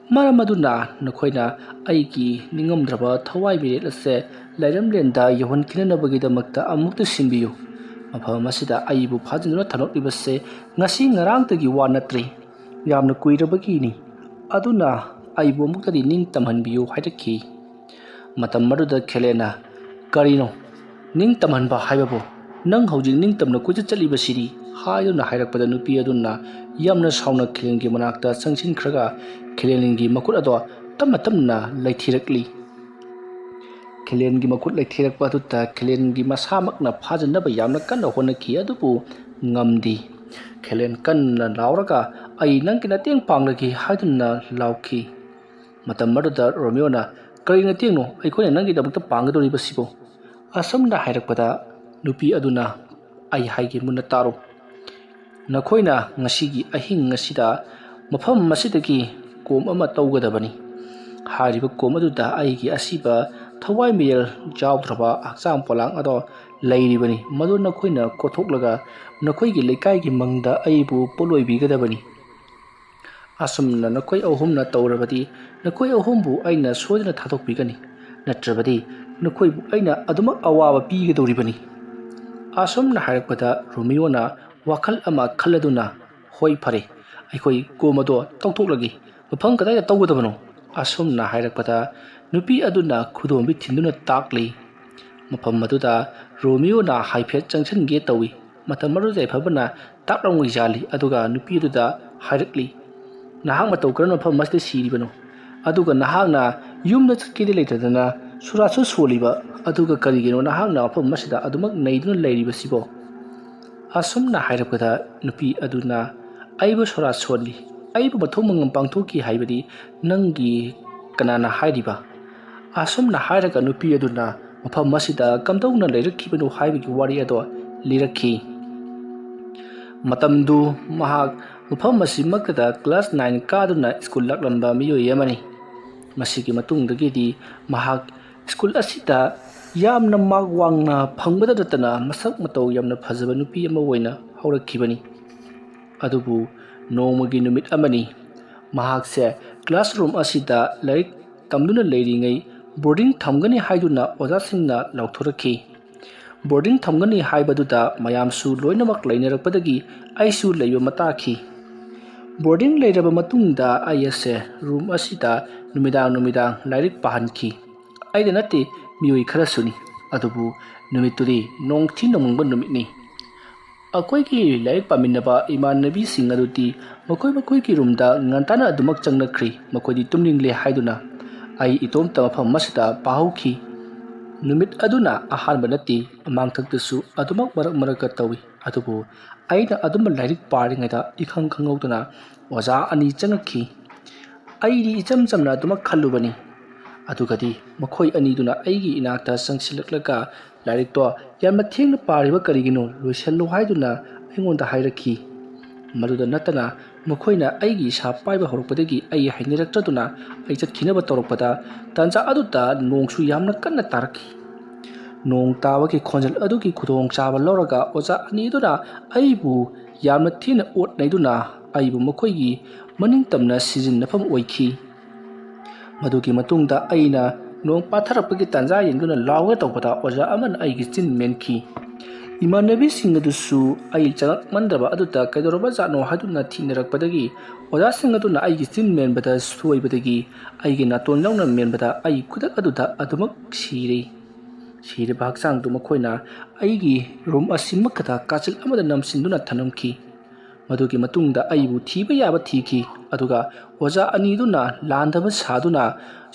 ꯃꯔꯝ ꯑꯗꯨꯅ ꯅꯈꯣꯏꯅ ꯑꯩꯒꯤ ꯅꯤꯡꯉꯝꯗ꯭ꯔꯕ ꯊꯋꯥꯏ ꯃꯤꯔꯦꯜ ꯑꯁꯦ ꯂꯩꯔꯝꯂꯦꯟꯗ ꯌꯧꯍꯟꯈꯤꯅꯅꯕꯒꯤꯗꯃꯛꯇ ꯑꯃꯨꯛꯇ ꯁꯤꯟꯕꯤꯌꯨ꯫ ꯃꯐꯝ ꯑꯁꯤꯗ ꯑꯩꯕꯨ ꯐꯥꯖꯤꯟꯗꯨꯅ ꯊꯝꯂꯛꯂꯤꯕꯁꯦ ꯉꯁꯤ ꯉꯔꯥꯡꯇꯒꯤ ꯋꯥ ꯅꯠꯇ꯭ꯔꯤ꯫ ꯌꯥꯝꯅ ꯀꯨꯏꯔꯕꯒꯤꯅꯤ꯫ ꯑꯗꯨꯅ ꯑꯩꯕꯨ ꯑꯃꯨꯛꯇꯗꯤ ꯅꯤꯡꯇꯝꯍꯟꯕꯤꯌꯨ" ꯍꯥꯏꯔꯛꯈꯤ꯫ ꯃꯇꯝ ꯑꯗꯨꯗ ꯈꯦꯂꯦꯟꯅ, "ꯀꯔꯤꯅꯣ ꯅꯤꯡꯇꯝꯍꯟꯕ ꯍꯥꯏꯕꯕꯨ? ꯅꯪ ꯍꯧꯖꯤꯛ ꯅꯤꯡꯇꯝꯅ ꯀꯣꯏꯆꯠ ꯆꯠꯂꯤꯕꯁꯤꯗꯤ?" ꯍꯥꯏꯗꯨꯅ ꯍꯥꯏꯔꯛꯄꯗ ꯅꯨꯄꯤ ꯑꯗꯨꯅ ꯌꯥꯝꯅ ꯁꯥꯎꯅ ꯈꯦꯂꯦꯟꯒꯤ ꯃꯅꯥꯛꯇ ꯆꯪꯁꯤꯟꯈ꯭ꯔꯒ ꯈꯦꯂꯦꯟꯒꯤ ꯃꯈꯨꯠ ꯑꯗꯣ ꯇꯞꯅ ꯇꯞꯅ ꯂꯩꯊꯤꯔꯛꯂꯤ꯫ ꯈꯦꯂꯦꯟꯒꯤ ꯃꯈꯨꯠ ꯂꯩꯊꯤꯔꯛꯄ ꯑꯗꯨꯗ ꯈꯦꯂꯦꯟꯒꯤ ꯃꯁꯥꯃꯛꯅ ꯐꯥꯖꯅꯕ ꯌꯥꯝꯅ ꯀꯟꯅ ꯍꯣꯠꯅꯈꯤ, ꯑꯗꯨꯕꯨ ꯉꯝꯗꯦ꯫ ꯈꯦꯂꯦꯟ ꯀꯟꯅ ꯂꯥꯎꯔꯒ, "ꯑꯩ ꯅꯪꯒꯤ ꯅꯇꯦꯡ ꯄꯥꯡꯂꯒꯦ" ꯍꯥꯏꯗꯨꯅ ꯂꯥꯎꯈꯤ꯫ ꯃꯇꯝ ꯑꯗꯨꯗ ꯔꯣꯃꯤꯌꯣꯅ, "ꯀꯔꯤ ꯅꯇꯦꯡꯅꯣ ꯑꯩꯈꯣꯏꯅ ꯅꯪꯒꯤꯗꯃꯛꯇ ꯄꯥꯡꯒꯗꯧꯔꯤꯕꯁꯤꯕꯨ?" ꯑꯁꯨꯝꯅ ꯍꯥꯏꯔꯛꯄꯗ ꯅꯨꯄꯤ ꯑꯗꯨꯅ, "ꯑꯩ ꯍꯥꯏꯒꯦ ꯃꯨꯟꯅ ꯇꯥꯔꯣ꯫ ꯅꯈꯣꯏꯅ ꯉꯁꯤꯒꯤ ꯑꯍꯤꯡ ꯑꯁꯤꯗ ꯃꯐꯝ ꯑꯁꯤꯗꯒꯤ ꯀꯣꯝ ꯑꯃ ꯇꯧꯒꯗꯕꯅꯤ꯫ ꯍꯥꯏꯔꯤꯕ ꯀꯣꯝ ꯑꯗꯨꯗ ꯑꯩꯒꯤ ꯑꯁꯤꯕ ꯊꯋꯥꯏ ꯃꯤꯔꯦꯜ ꯌꯥꯎꯗ꯭ꯔꯕ ꯍꯛꯆꯥꯡ ꯄꯣꯂꯥꯡ ꯑꯗꯣ ꯂꯩꯔꯤꯕꯅꯤ꯫ ꯃꯗꯨ ꯅꯈꯣꯏꯅ ꯀꯣꯠꯊꯣꯛꯂꯒ ꯅꯈꯣꯏꯒꯤ ꯂꯩꯀꯥꯏꯒꯤ ꯃꯪꯗ ꯑꯩꯕꯨ ꯄꯣꯠꯂꯣꯏꯕꯤꯒꯗꯕꯅꯤ꯫ ꯑꯁꯨꯝꯅ ꯅꯈꯣꯏ ꯑꯍꯨꯝꯅ ꯇꯧꯔꯕꯗꯤ ꯅꯈꯣꯏ ꯑꯍꯨꯝꯕꯨ ꯑꯩꯅ ꯁꯣꯏꯗꯅ ꯊꯥꯗꯣꯛꯄꯤꯒꯅꯤ꯫ ꯅꯠꯇ꯭ꯔꯕꯗꯤ ꯅꯈꯣꯏꯕꯨ ꯑꯩꯅ ꯑꯗꯨꯃꯛ ꯑꯋꯥꯕ ꯄꯤꯒꯗꯧꯔꯤꯕꯅꯤ꯫" ꯑꯁꯨꯝꯅ ꯍꯥꯏꯔꯛꯄꯗ ꯔꯣꯃꯤꯌꯣꯅ ꯋꯥꯈꯜ ꯑꯃ ꯈꯜꯂꯗꯨꯅ, "ꯍꯣꯏ, ꯐꯔꯦ, ꯑꯩꯈꯣꯏ ꯀꯣꯝ ꯑꯗꯣ ꯇꯧꯊꯣꯛꯂꯒꯦ꯫ ꯃꯐꯝ ꯀꯗꯥꯏꯗ ꯇꯧꯒꯗꯕꯅꯣ?" ꯑꯁꯨꯝꯅ ꯍꯥꯏꯔꯛꯄꯗ ꯅꯨꯄꯤ ꯑꯗꯨꯅ ꯈꯨꯗꯣꯝꯕꯤ ꯊꯤꯟꯗꯨꯅ ꯇꯥꯛꯂꯤ꯫ ꯃꯐꯝ ꯑꯗꯨꯗ ꯔꯣꯃꯤꯌꯣꯅ ꯍꯥꯏꯐꯦꯠ ꯆꯪꯁꯤꯟꯒꯦ ꯇꯧꯏ꯫ ꯃꯇꯝ ꯑꯗꯨꯗ ꯌꯥꯏꯐꯕꯅ ꯇꯥꯛꯂꯝ ꯑꯣꯏꯖꯥꯠꯂꯤ, ꯑꯗꯨꯒ ꯅꯨꯄꯤ ꯑꯗꯨꯗ ꯍꯥꯏꯔꯛꯂꯤ, "ꯅꯍꯥꯛ ꯃꯇꯧ ꯀꯔꯝꯅ ꯃꯐꯝ ꯑꯁꯤꯗ ꯁꯤꯔꯤꯕꯅꯣ? ꯑꯗꯨꯒ ꯅꯍꯥꯛꯅ ꯌꯨꯝꯗ ꯆꯠꯀꯦꯗꯤ ꯂꯩꯇꯗꯅ ꯁꯣꯔꯥꯠꯁꯨ ꯁꯣꯜꯂꯤꯕ, ꯑꯗꯨꯒ ꯀꯔꯤꯒꯤꯅꯣ ꯅꯍꯥꯛꯅ ꯃꯐꯝ ꯑꯁꯤꯗ ꯑꯗꯨꯃꯛ ꯅꯩꯗꯨꯅ ꯂꯩꯔꯤꯕꯁꯤꯕꯣ?" ꯑꯁꯨꯝꯅ ꯍꯥꯏꯔꯛꯄꯗ ꯅꯨꯄꯤ ꯑꯗꯨꯅ, "ꯑꯩꯕꯨ ꯁꯣꯔꯥꯠ ꯁꯣꯜꯂꯤ, ꯑꯩꯕꯨ ꯃꯊꯧ ꯃꯉꯝ ꯄꯥꯡꯊꯣꯛꯈꯤ ꯍꯥꯏꯕꯗꯤ ꯅꯪꯒꯤ ꯀꯅꯥꯅ ꯍꯥꯏꯔꯤꯕ?" ꯑꯁꯨꯝꯅ ꯍꯥꯏꯔꯒ ꯅꯨꯄꯤ ꯑꯗꯨꯅ ꯃꯐꯝ ꯑꯁꯤꯗ ꯀꯝꯗꯧꯅ ꯂꯩꯔꯛꯈꯤꯕꯅꯣ ꯍꯥꯏꯕꯒꯤ ꯋꯥꯔꯤ ꯑꯗꯣ ꯂꯤꯔꯛꯈꯤ꯫ ꯃꯇꯝꯗꯨ ꯃꯍꯥꯛ ꯃꯐꯝ ꯑꯁꯤꯃꯛꯇꯗ ꯀ꯭ꯂꯥꯁ ꯅꯥꯏꯟ ꯀꯥꯗꯨꯅ ꯁ꯭ꯀꯨꯜ ꯂꯥꯛꯂꯝꯕ ꯃꯤꯑꯣꯏ ꯑꯃꯅꯤ꯫ ꯃꯁꯤꯒꯤ ꯃꯇꯨꯡꯗꯒꯤꯗꯤ ꯃꯍꯥꯛ ꯁ꯭ꯀꯨꯜ ꯑꯁꯤꯗ ꯌꯥꯝꯅ ꯃꯥꯔꯛ ꯋꯥꯡꯅ ꯐꯪꯕꯗ ꯅꯠꯇꯅ ꯃꯁꯛ ꯃꯇꯧ ꯌꯥꯝꯅ ꯐꯖꯕ ꯅꯨꯄꯤ ꯑꯃ ꯑꯣꯏꯅ ꯍꯧꯔꯛꯈꯤꯕꯅꯤ꯫ ꯑꯗꯨꯕꯨ ꯅꯣꯡꯃꯒꯤ ꯅꯨꯃꯤꯠ ꯑꯃꯅꯤ, ꯃꯍꯥꯛꯁꯦ ꯀ꯭ꯂꯥꯁꯔꯨꯝ ꯑꯁꯤꯗ ꯂꯥꯏꯔꯤꯛ ꯇꯝꯗꯨꯅ ꯂꯩꯔꯤꯉꯩ ꯕꯣꯔꯗꯤꯡ ꯊꯝꯒꯅꯤ ꯍꯥꯏꯗꯨꯅ ꯑꯣꯖꯥꯁꯤꯡꯅ ꯂꯥꯎꯊꯣꯔꯛꯈꯤ꯫ ꯕꯣꯔꯗꯤꯡ ꯊꯝꯒꯅꯤ ꯍꯥꯏꯕꯗꯨꯗ ꯃꯌꯥꯝꯁꯨ ꯂꯣꯏꯅꯃꯛ ꯂꯩꯅꯔꯛꯄꯗꯒꯤ ꯑꯩꯁꯨ ꯂꯩꯕ ꯃꯇꯥꯈꯤ꯫ ꯕꯣꯔꯗꯤꯡ ꯂꯩꯔꯕ ꯃꯇꯨꯡꯗ ꯑꯩ ꯑꯁꯦ ꯔꯨꯝ ꯑꯁꯤꯗ ꯅꯨꯃꯤꯗꯥꯡ ꯅꯨꯃꯤꯗꯥꯡ ꯂꯥꯏꯔꯤꯛ ꯄꯥꯍꯟꯈꯤ꯫ ꯑꯩꯗ ꯅꯠꯇꯦ, ꯃꯤꯑꯣꯏ ꯈꯔꯁꯨꯅꯤ꯫ ꯑꯗꯨꯕꯨ ꯅꯨꯃꯤꯠꯇꯨꯗꯤ ꯅꯣꯡ ꯊꯤꯅ ꯃꯪꯕ ꯅꯨꯃꯤꯠꯅꯤ꯫ ꯑꯩꯈꯣꯏꯒꯤ ꯂꯥꯏꯔꯤꯛ ꯄꯥꯃꯤꯟꯅꯕ ꯏꯃꯥꯟꯅꯕꯤꯁꯤꯡ ꯑꯗꯨꯗꯤ ꯃꯈꯣꯏ ꯃꯈꯣꯏꯒꯤ ꯔꯨꯝꯗ ꯉꯟꯇꯥꯅ ꯑꯗꯨꯃꯛ ꯆꯪꯅꯈ꯭ꯔꯤ, ꯃꯈꯣꯏꯗꯤ ꯇꯨꯝꯅꯤꯡꯂꯦ ꯍꯥꯏꯗꯨꯅ꯫ ꯑꯩ ꯏꯇꯣꯝꯇ ꯃꯐꯝ ꯑꯃꯁꯤꯗ ꯄꯥꯍꯧꯈꯤ꯫ ꯅꯨꯃꯤꯠ ꯑꯗꯨꯅ ꯑꯍꯥꯟꯕ ꯅꯠꯇꯦ, ꯃꯃꯥꯡꯊꯛꯇꯁꯨ ꯑꯗꯨꯃꯛ ꯃꯔꯛ ꯃꯔꯛꯇ ꯇꯧꯏ꯫ ꯑꯗꯨꯕꯨ ꯑꯩꯅ ꯑꯗꯨꯝꯕ ꯂꯥꯏꯔꯤꯛ ꯄꯥꯔꯤꯉꯩꯗ ꯏꯈꯪ ꯈꯪꯍꯧꯗꯅ ꯑꯣꯖꯥ ꯑꯅꯤ ꯆꯪꯉꯛꯈꯤ꯫ ꯑꯩꯗꯤ ꯏꯆꯝ ꯆꯝꯅ ꯑꯗꯨꯃꯛ ꯈꯜꯂꯨꯕꯅꯤ꯫ ꯑꯗꯨꯒꯗꯤ ꯃꯈꯣꯏ ꯑꯅꯤꯗꯨꯅ ꯑꯩꯒꯤ ꯏꯅꯥꯛꯇ ꯆꯪꯁꯤꯜꯂꯛꯂꯒ ꯂꯥꯏꯔꯤꯛꯇꯣ ꯌꯥꯝꯅ ꯊꯦꯡꯅ ꯄꯥꯔꯤꯕ ꯀꯔꯤꯒꯤꯅꯣ, ꯂꯣꯏꯁꯤꯜꯂꯣ ꯍꯥꯏꯗꯨꯅ ꯑꯩꯉꯣꯟꯗ ꯍꯥꯏꯔꯛꯈꯤ꯫ ꯃꯗꯨꯗ ꯅꯠꯇꯅ ꯃꯈꯣꯏꯅ ꯑꯩꯒꯤ ꯏꯁꯥ ꯄꯥꯏꯕ ꯍꯧꯔꯛꯄꯗꯒꯤ ꯑꯩ ꯍꯩꯅꯔꯛꯇ꯭ꯔꯗꯨꯅ ꯑꯩ ꯆꯠꯈꯤꯅꯕ ꯇꯧꯔꯛꯄꯗ ꯇꯥꯟꯖꯥ ꯑꯗꯨꯗ ꯅꯣꯡꯁꯨ ꯌꯥꯝꯅ ꯀꯟꯅ ꯇꯥꯔꯛꯈꯤ꯫ ꯅꯣꯡ ꯇꯥꯕꯒꯤ ꯈꯣꯟꯖꯦꯜ ꯑꯗꯨꯒꯤ ꯈꯨꯗꯣꯡꯆꯥꯕ ꯂꯧꯔꯒ ꯑꯣꯖꯥ ꯑꯅꯤꯗꯨꯅ ꯑꯩꯕꯨ ꯌꯥꯝꯅ ꯊꯤꯅ ꯑꯣꯠ ꯅꯩꯗꯨꯅ ꯑꯩꯕꯨ ꯃꯈꯣꯏꯒꯤ ꯃꯅꯤꯡ ꯇꯝꯅ ꯁꯤꯖꯤꯟꯅꯐꯝ ꯑꯣꯏꯈꯤ꯫ ꯃꯗꯨꯒꯤ ꯃꯇꯨꯡꯗ ꯑꯩꯅ ꯅꯣꯡ ꯄꯥꯊꯔꯛꯄꯒꯤ ꯇꯥꯟꯖꯥ ꯌꯦꯡꯗꯨꯅ ꯂꯥꯎꯒꯦ ꯇꯧꯕꯗ ꯑꯣꯖꯥ ꯑꯃꯅ ꯑꯩꯒꯤ ꯆꯤꯟ ꯃꯦꯟꯈꯤ꯫ ꯏꯃꯥꯟꯅꯕꯤꯁꯤꯡ ꯑꯗꯨꯁꯨ ꯑꯩ ꯆꯪꯉꯛꯃꯟꯗ꯭ꯔꯕ ꯑꯗꯨꯗ ꯀꯩꯗꯧꯔꯕꯖꯥꯠꯅꯣ ꯍꯥꯏꯗꯨꯅ ꯊꯤꯅꯔꯛꯄꯗꯒꯤ, ꯑꯣꯖꯥꯁꯤꯡ ꯑꯗꯨꯅ ꯑꯩꯒꯤ ꯆꯤꯟ ꯃꯦꯟꯕꯗ ꯁꯣꯏꯕꯗꯒꯤ ꯑꯩꯒꯤ ꯅꯥꯇꯣꯟ ꯌꯧꯅ ꯃꯦꯟꯕꯗ ꯑꯩ ꯈꯨꯗꯛ ꯑꯗꯨꯗ ꯑꯗꯨꯃꯛ ꯁꯤꯔꯦ꯫ ꯁꯤꯔꯕ ꯍꯛꯆꯥꯡꯗꯨ ꯃꯈꯣꯏꯅ ꯑꯩꯒꯤ ꯔꯨꯝ ꯑꯁꯤꯃꯛꯇꯗ ꯀꯥꯆꯤꯜ ꯑꯃꯗ ꯅꯝꯁꯤꯟꯗꯨꯅ ꯊꯅꯝꯈꯤ꯫ ꯃꯗꯨꯒꯤ ꯃꯇꯨꯡꯗ ꯑꯩꯕꯨ ꯊꯤꯕ ꯌꯥꯕ ꯊꯤꯈꯤ, ꯑꯗꯨꯒ ꯑꯣꯖꯥ ꯑꯅꯤꯗꯨꯅ ꯂꯥꯟꯗꯕ ꯁꯥꯗꯨꯅ,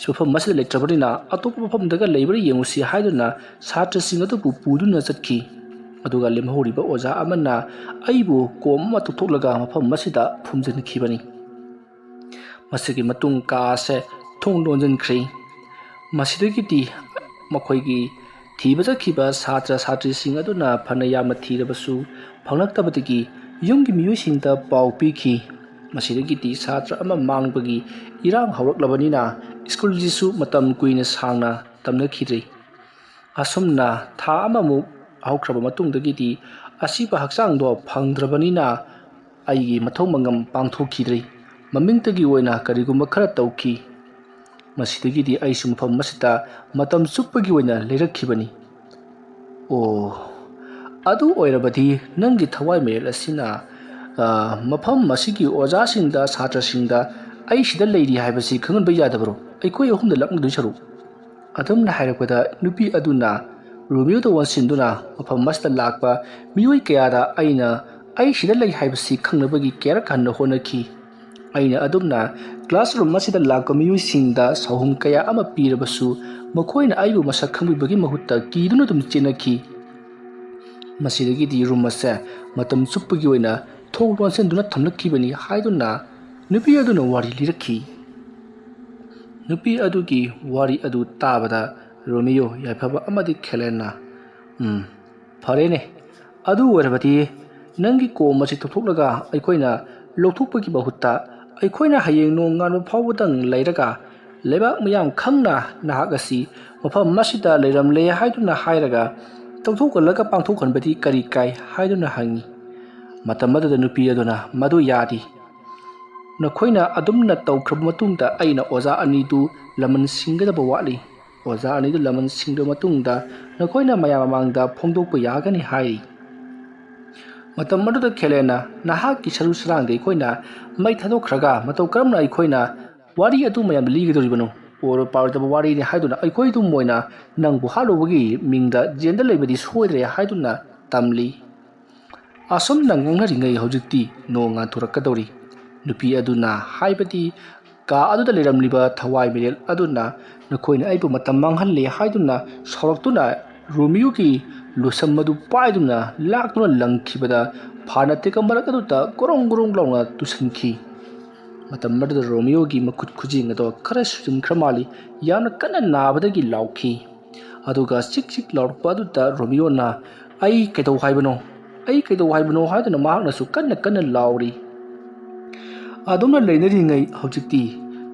"ꯃꯐꯝ ꯑꯁꯤꯗ ꯂꯩꯇ꯭ꯔꯕꯅꯤꯅ ꯑꯇꯣꯞꯄ ꯃꯐꯝꯗꯒ ꯂꯩꯕ꯭ꯔꯥ ꯌꯦꯡꯉꯨꯁꯤ" ꯍꯥꯏꯗꯨꯅ ꯁꯥꯇ꯭ꯔꯁꯤꯡ ꯑꯗꯨꯕꯨ ꯄꯨꯗꯨꯅ ꯆꯠꯈꯤ꯫ ꯑꯗꯨꯒ ꯂꯦꯝꯍꯧꯔꯤꯕ ꯑꯣꯖꯥ ꯑꯃꯅ ꯑꯩꯕꯨ ꯀꯣꯝ ꯑꯃ ꯇꯧꯊꯣꯛꯂꯒ ꯃꯐꯝ ꯑꯁꯤꯗ ꯐꯨꯝꯖꯤꯟꯈꯤꯕꯅꯤ꯫ ꯃꯁꯤꯒꯤ ꯃꯇꯨꯡ ꯀꯥ ꯑꯁꯦ ꯊꯣꯡ ꯂꯣꯟꯁꯤꯟꯈ꯭ꯔꯦ꯫ ꯃꯁꯤꯗꯒꯤꯗꯤ ꯃꯈꯣꯏꯒꯤ ꯊꯤꯕ ꯆꯠꯈꯤꯕ ꯁꯥꯇ꯭ꯔ ꯁꯥꯇ꯭ꯔꯤꯁꯤꯡ ꯑꯗꯨꯅ ꯐꯅ ꯌꯥꯝꯅ ꯊꯤꯔꯕꯁꯨ ꯐꯪꯂꯛꯇꯕꯗꯒꯤ ꯌꯨꯝꯒꯤ ꯃꯤꯑꯣꯏꯁꯤꯡꯗ ꯄꯥꯎ ꯄꯤꯈꯤ꯫ ꯃꯁꯤꯗꯒꯤꯗꯤ ꯁꯥꯇ꯭ꯔ ꯑꯃ ꯃꯥꯡꯕꯒꯤ ꯏꯔꯥꯡ ꯍꯧꯔꯛꯂꯕꯅꯤꯅ ꯁ꯭ꯀꯨꯜꯁꯤꯁꯨ ꯃꯇꯝ ꯀꯨꯏꯅ ꯁꯥꯡꯅ ꯇꯝꯅꯈꯤꯗ꯭ꯔꯦ꯫ ꯑꯁꯨꯝꯅ ꯊꯥ ꯑꯃꯃꯨꯛ ꯍꯧꯈ꯭ꯔꯕ ꯃꯇꯨꯡꯗꯒꯤꯗꯤ ꯑꯁꯤꯕ ꯍꯛꯆꯥꯡꯗꯣ ꯐꯪꯗ꯭ꯔꯕꯅꯤꯅ ꯑꯩꯒꯤ ꯃꯊꯧ ꯃꯉꯝ ꯄꯥꯡꯊꯣꯛꯈꯤꯗ꯭ꯔꯦ꯫ ꯃꯃꯤꯡꯇꯒꯤ ꯑꯣꯏꯅ ꯀꯔꯤꯒꯨꯝꯕ ꯈꯔ ꯇꯧꯈꯤ꯫ ꯃꯁꯤꯗꯒꯤꯗꯤ ꯑꯩꯁꯨ ꯃꯐꯝ ꯑꯁꯤꯗ ꯃꯇꯝ ꯆꯨꯞꯄꯒꯤ ꯑꯣꯏꯅ ꯂꯩꯔꯛꯈꯤꯕꯅꯤ꯫ ꯑꯣ, ꯑꯗꯨ ꯑꯣꯏꯔꯕꯗꯤ ꯅꯪꯒꯤ ꯊꯋꯥꯏ ꯃꯔꯦꯜ ꯑꯁꯤꯅ, ꯑ, ꯃꯐꯝ ꯑꯁꯤꯒꯤ ꯑꯣꯖꯥꯁꯤꯡꯗ, ꯁꯥꯇ꯭ꯔꯁꯤꯡꯗ ꯑꯩ ꯁꯤꯗ ꯂꯩꯔꯤ ꯍꯥꯏꯕꯁꯤ ꯈꯪꯍꯟꯕ ꯌꯥꯗꯕꯔꯣ? ꯑꯩꯈꯣꯏ ꯑꯍꯨꯝꯗ ꯂꯥꯛꯅꯗꯣꯏ ꯁꯔꯨꯛ꯫ ꯑꯗꯨꯝꯅ ꯍꯥꯏꯔꯛꯄꯗ ꯅꯨꯄꯤ ꯑꯗꯨꯅ ꯔꯣꯃꯤꯌꯣꯗ ꯑꯣꯟꯁꯤꯟꯗꯨꯅ ꯃꯐꯝ ꯑꯁꯤꯗ ꯂꯥꯛꯄ ꯃꯤꯑꯣꯏ ꯀꯌꯥꯗ ꯑꯩꯅ ꯑꯩ ꯁꯤꯗ ꯂꯩ ꯍꯥꯏꯕꯁꯤ ꯈꯪꯅꯕꯒꯤ ꯀꯌꯥꯔꯛ ꯍꯟꯅ ꯍꯣꯠꯅꯈꯤ꯫ ꯑꯩꯅ ꯑꯗꯨꯝꯅ classroom ꯑꯁꯤꯗ ꯂꯥꯛꯄ ꯃꯤꯑꯣꯏꯁꯤꯡꯗ ꯁꯥꯎꯍꯨꯝ ꯀꯌꯥ ꯑꯃ ꯄꯤꯔꯕꯁꯨ ꯃꯈꯣꯏꯅ ꯑꯩꯕꯨ ꯃꯁꯛ ꯈꯪꯕꯤꯕꯒꯤ ꯃꯍꯨꯠꯇ ꯀꯤꯗꯨꯅ ꯑꯗꯨꯝ ꯆꯦꯟꯅꯈꯤ꯫ ꯃꯁꯤꯗꯒꯤꯗꯤ ꯔꯨꯝ ꯑꯁꯦ ꯃꯇꯝ ꯆꯨꯞꯄꯒꯤ ꯑꯣꯏꯅ ꯊꯣꯡ ꯂꯣꯟꯁꯤꯟꯗꯨꯅ ꯊꯝꯂꯛꯈꯤꯕꯅꯤ ꯍꯥꯏꯗꯨꯅ ꯅꯨꯄꯤ ꯑꯗꯨꯅ ꯋꯥꯔꯤ ꯂꯤꯔꯛꯈꯤ꯫ ꯅꯨꯄꯤ ꯑꯗꯨꯒꯤ ꯋꯥꯔꯤ ꯑꯗꯨ ꯇꯥꯕꯗ ꯔꯣꯃꯤꯌꯣ ꯌꯥꯏꯐꯕ ꯑꯃꯗꯤ ꯈꯦꯂꯦꯟꯅ, "ꯎꯝ, ꯐꯔꯦꯅꯦ, ꯑꯗꯨ ꯑꯣꯏꯔꯕꯗꯤ ꯅꯪꯒꯤ ꯀꯣꯝ ꯑꯁꯤ ꯇꯧꯊꯣꯛꯂꯒ ꯑꯩꯈꯣꯏꯅ ꯂꯧꯊꯣꯛꯄꯒꯤ ꯃꯍꯨꯠꯇ ꯑꯩꯈꯣꯏꯅ ꯍꯌꯦꯡ ꯅꯣꯡ ꯉꯥꯟꯕ ꯐꯥꯎꯕꯗꯪ ꯂꯩꯔꯒ ꯂꯩꯕꯥꯛ ꯃꯤꯌꯥꯝ ꯈꯪꯅ ꯅꯍꯥꯛ ꯑꯁꯤ ꯃꯐꯝ ꯑꯁꯤꯗ ꯂꯩꯔꯝꯂꯦ ꯍꯥꯏꯗꯨꯅ ꯍꯥꯏꯔꯒ ꯇꯧꯊꯣꯛꯍꯜꯂꯒ ꯄꯥꯡꯊꯣꯛꯍꯟꯕꯗꯤ ꯀꯔꯤ ꯀꯥꯏ?" ꯍꯥꯏꯗꯨꯅ ꯍꯪꯉꯤ꯫ ꯃꯇꯝ ꯑꯗꯨꯗ ꯅꯨꯄꯤ ꯑꯗꯨꯅ, "ꯃꯗꯨ ꯌꯥꯗꯦ꯫ ꯅꯈꯣꯏꯅ ꯑꯗꯨꯝꯅ ꯇꯧꯈ꯭ꯔꯕ ꯃꯇꯨꯡꯗ ꯑꯩꯅ ꯑꯣꯖꯥ ꯑꯅꯤꯗꯨ ꯂꯃꯟ ꯁꯤꯡꯒꯗꯕ ꯋꯥꯠꯂꯤ꯫ ꯑꯣꯖꯥ ꯑꯅꯤꯗꯨ ꯂꯃꯟ ꯁꯤꯡꯂꯕ ꯃꯇꯨꯡꯗ ꯅꯈꯣꯏꯅ ꯃꯌꯥꯝ ꯃꯃꯥꯡꯗ ꯐꯣꯡꯗꯣꯛꯄ ꯌꯥꯒꯅꯤ ꯍꯥꯏꯔꯤ꯫ ꯃꯇꯝ ꯑꯗꯨꯗ ꯈꯦꯂꯦꯟꯅ, "ꯅꯍꯥꯛꯀꯤ ꯁꯔꯨ ꯁꯔꯥꯡꯗ ꯑꯩꯈꯣꯏꯅ ꯃꯩ ꯊꯥꯗꯣꯛꯈ꯭ꯔꯒ ꯃꯇꯧ ꯀꯔꯝꯅ ꯑꯩꯈꯣꯏꯅ ꯋꯥꯔꯤ ꯑꯗꯨ ꯃꯌꯥꯝꯗ ꯂꯤꯒꯗꯧꯔꯤꯕꯅꯣ? ꯑꯣꯏꯔꯣꯏ ꯄꯥꯔꯣꯏꯗꯕ ꯋꯥꯔꯤꯅꯤ ꯍꯥꯏꯗꯨꯅ ꯑꯩꯈꯣꯏ ꯑꯗꯨꯝ ꯑꯣꯏꯅ ꯅꯪꯕꯨ ꯍꯥꯠꯂꯨꯕꯒꯤ ꯃꯤꯡꯗ ꯖꯦꯜꯗ ꯂꯩꯕꯗꯤ ꯁꯣꯏꯗ꯭ꯔꯦ" ꯍꯥꯏꯗꯨꯅ ꯇꯝꯂꯤ꯫ ꯑꯁꯨꯝꯅ ꯉꯥꯡꯅꯔꯤꯉꯩ ꯍꯧꯖꯤꯛꯇꯤ ꯅꯣꯡ ꯉꯥꯟꯊꯣꯔꯛꯀꯗꯧꯔꯤ꯫ ꯅꯨꯄꯤ ꯑꯗꯨꯅ ꯍꯥꯏꯕꯗꯤ ꯀꯥ ꯑꯗꯨꯗ ꯂꯩꯔꯝꯂꯤꯕ ꯊꯋꯥꯏ ꯃꯤꯔꯦꯜ ꯑꯗꯨꯅ, "ꯅꯈꯣꯏꯅ ꯑꯩꯕꯨ ꯃꯇꯝ ꯃꯥꯡꯍꯜꯂꯦ" ꯍꯥꯏꯗꯨꯅ ꯁꯥꯎꯔꯛꯇꯨꯅ ꯔꯣꯃꯤꯌꯣꯒꯤ ꯂꯨꯁꯝ ꯑꯗꯨ ꯄꯥꯏꯗꯨꯅ ꯂꯥꯛꯇꯨꯅ ꯂꯪꯈꯤꯕꯗ ꯐꯥꯅ ꯇꯦꯛꯀ ꯃꯔꯛ ꯑꯗꯨꯗ ꯀꯣꯔꯣꯡ ꯀꯣꯔꯣꯡ ꯂꯥꯎꯅ ꯇꯨꯁꯟꯈꯤ꯫ ꯃꯇꯝ ꯑꯗꯨꯗ ꯔꯣꯃꯤꯌꯣꯒꯤ ꯃꯈꯨꯠ ꯈꯨꯖꯤꯡ ꯑꯗꯣ ꯈꯔ ꯁꯨꯖꯤꯟꯈ꯭ꯔ ꯃꯥꯜꯂꯤ꯫ ꯌꯥꯝꯅ ꯀꯟꯅ ꯅꯥꯕꯗꯒꯤ ꯂꯥꯎꯈꯤ꯫ ꯑꯗꯨꯒ ꯆꯤꯛ ꯆꯤꯛ ꯂꯥꯎꯔꯛꯄ ꯑꯗꯨꯗ ꯔꯣꯃꯤꯌꯣꯅ, "ꯑꯩ ꯀꯩꯗꯧ ꯍꯥꯏꯕꯅꯣ? ꯑꯩ ꯀꯩꯗꯧ ꯍꯥꯏꯕꯅꯣ?" ꯍꯥꯏꯗꯨꯅ ꯃꯍꯥꯛꯅꯁꯨ ꯀꯟꯅ ꯀꯟꯅ ꯂꯥꯎꯔꯤ꯫ ꯑꯗꯨꯝꯅ ꯂꯩꯅꯔꯤꯉꯩ ꯍꯧꯖꯤꯛꯇꯤ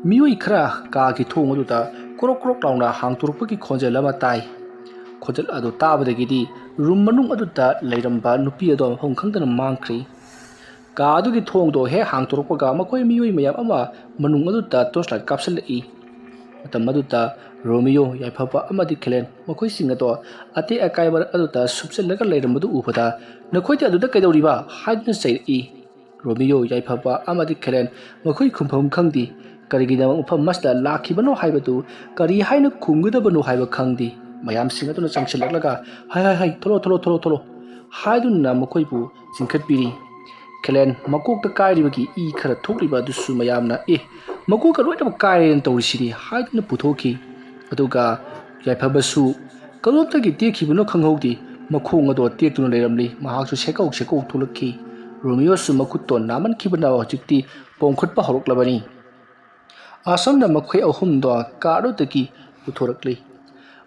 ꯃꯤꯑꯣꯏ ꯈꯔ ꯀꯥꯒꯤ ꯊꯣꯡ ꯑꯗꯨꯗ ꯀ꯭ꯔꯣꯛ ꯀ꯭ꯔꯣꯛ ꯂꯥꯎꯅ ꯍꯥꯡꯗꯣꯔꯛꯄꯒꯤ ꯈꯣꯟꯖꯦꯜ ꯑꯃ ꯇꯥꯏ꯫ ꯈꯣꯟꯖꯦꯜ ꯑꯗꯨ ꯇꯥꯕꯗꯒꯤꯗꯤ ꯔꯨꯝ ꯃꯅꯨꯡ ꯑꯗꯨꯗ ꯂꯩꯔꯝꯕ ꯅꯨꯄꯤ ꯑꯗꯣ ꯃꯐꯝ ꯈꯪꯗꯅ ꯃꯥꯡꯈ꯭ꯔꯤ꯫ ꯀꯥ ꯑꯗꯨꯒꯤ ꯊꯣꯡꯗꯣ ꯍꯦꯛ ꯍꯥꯡꯗꯣꯔꯛꯄꯒ ꯃꯈꯣꯏ ꯃꯤꯑꯣꯏ ꯃꯌꯥꯝ ꯑꯃ ꯃꯅꯨꯡ ꯑꯗꯨꯗ ꯇꯣꯔꯆ ꯂꯥꯏꯠ ꯀꯥꯞꯁꯤꯜꯂꯛꯏ꯫ ꯃꯇꯝ ꯑꯗꯨꯗ ꯔꯣꯃꯤꯌꯣ, ꯌꯥꯏꯐꯕ ꯑꯃꯗꯤ ꯈꯦꯂꯦꯟ ꯃꯈꯣꯏꯁꯤꯡ ꯑꯗꯣ ꯑꯇꯦꯛ ꯑꯀꯥꯏ ꯃꯔꯛ ꯑꯗꯨꯗ ꯁꯨꯞꯆꯜꯂꯒ ꯂꯩꯔꯝꯕꯗꯨ ꯎꯕꯗ, "ꯅꯈꯣꯏꯗꯤ ꯑꯗꯨꯗ ꯀꯩꯗꯧꯔꯤꯕ?" ꯍꯥꯏꯗꯨꯅ ꯆꯩꯔꯛꯏ꯫ ꯔꯣꯃꯤꯌꯣ, ꯌꯥꯏꯐꯕ ꯑꯃꯗꯤ ꯈꯦꯂꯦꯟ ꯃꯈꯣꯏ ꯈꯨꯝꯐꯝ ꯈꯪꯗꯦ꯫ ꯀꯔꯤꯒꯤꯗꯃꯛ ꯃꯐꯝ ꯑꯁꯤꯗ ꯂꯥꯛꯈꯤꯕꯅꯣ ꯍꯥꯏꯕꯗꯨ ꯀꯔꯤ ꯍꯥꯏꯅ ꯈꯨꯝꯒꯗꯕꯅꯣ ꯍꯥꯏꯕ ꯈꯪꯗꯦ꯫ ꯃꯌꯥꯝꯁꯤꯡ ꯑꯗꯨꯅ ꯆꯪꯁꯤꯜꯂꯛꯂꯒ, "ꯍꯥꯏ, ꯍꯥꯏ, ꯍꯥꯏ, ꯊꯣꯛꯂꯣ, ꯊꯣꯛꯂꯣ, ꯊꯣꯛꯂꯣ, ꯊꯣꯛꯂꯣ" ꯍꯥꯏꯗꯨꯅ ꯃꯈꯣꯏꯕꯨ ꯆꯤꯡꯈꯠꯄꯤꯔꯤ꯫ ꯈꯦꯂꯦꯟ ꯃꯀꯣꯛꯇ ꯀꯥꯏꯔꯤꯕꯒꯤ ꯏ ꯈꯔ ꯊꯣꯛꯂꯤꯕ ꯑꯗꯨꯁꯨ ꯃꯌꯥꯝꯅ, "ꯑꯦ, ꯃꯀꯣꯛꯀ ꯂꯣꯏꯅꯃꯛ ꯀꯥꯏꯔꯦꯅ ꯇꯧꯔꯤꯁꯤꯗꯤ" ꯍꯥꯏꯗꯨꯅ ꯄꯨꯊꯣꯛꯈꯤ꯫ ꯑꯗꯨꯒ ꯌꯥꯏꯐꯕꯁꯨ ꯀꯔꯣꯝꯗꯒꯤ ꯇꯦꯛꯈꯤꯕꯅꯣ ꯈꯪꯍꯧꯗꯦ, ꯃꯈꯣꯡ ꯑꯗꯣ ꯇꯦꯛꯇꯨꯅ ꯂꯩꯔꯝꯂꯤ꯫ ꯃꯍꯥꯛꯁꯨ ꯁꯦꯀꯧ ꯁꯦꯀꯧ ꯊꯣꯛꯂꯛꯈꯤ꯫ ꯔꯣꯃꯤꯌꯣꯁꯨ ꯃꯈꯨꯠꯇꯣ ꯅꯥꯃꯟꯈꯤꯕꯅ ꯍꯧꯖꯤꯛꯇꯤ ꯄꯣꯝꯈꯠꯄ ꯍꯧꯔꯛꯂꯕꯅꯤ꯫ ꯑꯁꯨꯝꯅ ꯃꯈꯣꯏ ꯑꯍꯨꯝꯗꯣ ꯀꯥꯔꯗꯨꯗꯒꯤ ꯄꯨꯊꯣꯔꯛꯂꯤ꯫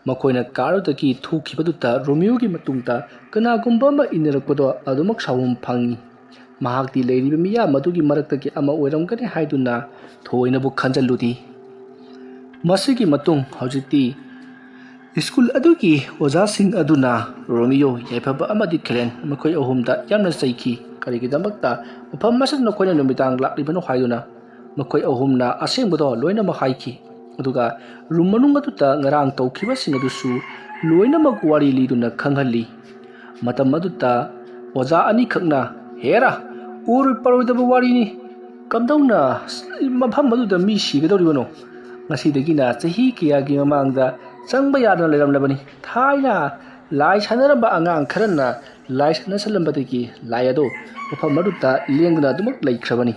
ꯃꯈꯣꯏꯅ ꯀꯥꯔꯗꯨꯗꯒꯤ ꯊꯣꯛꯈꯤꯕꯗꯨꯗ ꯔꯣꯃꯤꯌꯣꯒꯤ ꯃꯇꯨꯡꯗ ꯀꯅꯥꯒꯨꯝꯕ ꯑꯃ ꯏꯟꯅꯔꯛꯄꯗꯣ ꯑꯗꯨꯃꯛ ꯁꯥꯎꯍꯨꯝ ꯐꯪꯏ꯫ ꯃꯍꯥꯛꯇꯤ ꯂꯩꯔꯤꯕ ꯃꯤꯌꯥꯝ ꯑꯗꯨꯒꯤ ꯃꯔꯛꯇꯒꯤ ꯑꯃ ꯑꯣꯏꯔꯝꯒꯅꯤ ꯍꯥꯏꯗꯨꯅ ꯊꯣꯏꯅꯕꯨ ꯈꯟꯖꯜꯂꯨꯗꯦ꯫ ꯃꯁꯤꯒꯤ ꯃꯇꯨꯡ ꯍꯧꯖꯤꯛꯇꯤ ꯁ꯭ꯀꯨꯜ ꯑꯗꯨꯒꯤ ꯑꯣꯖꯥꯁꯤꯡ ꯑꯗꯨꯅ ꯔꯣꯃꯤꯌꯣ, ꯌꯥꯏꯐꯕ ꯑꯃꯗꯤ ꯈꯦꯂꯦꯟ ꯃꯈꯣꯏ ꯑꯍꯨꯝꯗ ꯌꯥꯝꯅ ꯆꯩꯈꯤ꯫ ꯀꯔꯤꯒꯤꯗꯃꯛꯇ ꯃꯐꯝ ꯑꯁꯤꯗ ꯅꯈꯣꯏꯅ ꯅꯨꯃꯤꯗꯥꯡ ꯂꯥꯛꯂꯤꯕꯅꯣ ꯍꯥꯏꯗꯨꯅ ꯃꯈꯣꯏ ꯑꯍꯨꯝꯅ ꯑꯁꯦꯡꯕꯗꯣ ꯂꯣꯏꯅꯃꯛ ꯍꯥꯏꯈꯤ꯫ ꯑꯗꯨꯒ ꯔꯨꯝ ꯃꯅꯨꯡ ꯑꯗꯨꯗ ꯉꯔꯥꯡ ꯇꯧꯈꯤꯕꯁꯤꯡ ꯑꯗꯨꯁꯨ ꯂꯣꯏꯅꯃꯛ ꯋꯥꯔꯤ ꯂꯤꯗꯨꯅ ꯈꯪꯍꯜꯂꯤ꯫ ꯃꯇꯝ ꯑꯗꯨꯗ ꯑꯣꯖꯥ ꯑꯅꯤꯈꯛꯅ, "ꯍꯦꯔꯥ, ꯑꯣꯏꯔꯣꯏ ꯄꯥꯔꯣꯏꯗꯕ ꯋꯥꯔꯤꯅꯤ꯫ ꯀꯝꯗꯧꯅ ꯃꯐꯝ ꯑꯗꯨꯗ ꯃꯤ ꯁꯤꯒꯗꯧꯔꯤꯕꯅꯣ? ꯉꯁꯤꯗꯒꯤꯅ ꯆꯍꯤ ꯀꯌꯥꯒꯤ ꯃꯃꯥꯡꯗ ꯆꯪꯕ ꯌꯥꯗꯅ ꯂꯩꯔꯝꯂꯕꯅꯤ꯫ ꯊꯥꯏꯅ ꯂꯥꯏ ꯁꯥꯟꯅꯔꯝꯕ ꯑꯉꯥꯡ ꯈꯔꯅ ꯂꯥꯏ ꯁꯥꯟꯅꯁꯜꯂꯝꯕꯗꯒꯤ ꯂꯥꯏ ꯑꯗꯨ ꯃꯐꯝ ꯑꯗꯨꯗ ꯂꯦꯡꯗꯅ ꯑꯗꯨꯃꯛ ꯂꯩꯈ꯭ꯔꯕꯅꯤ꯫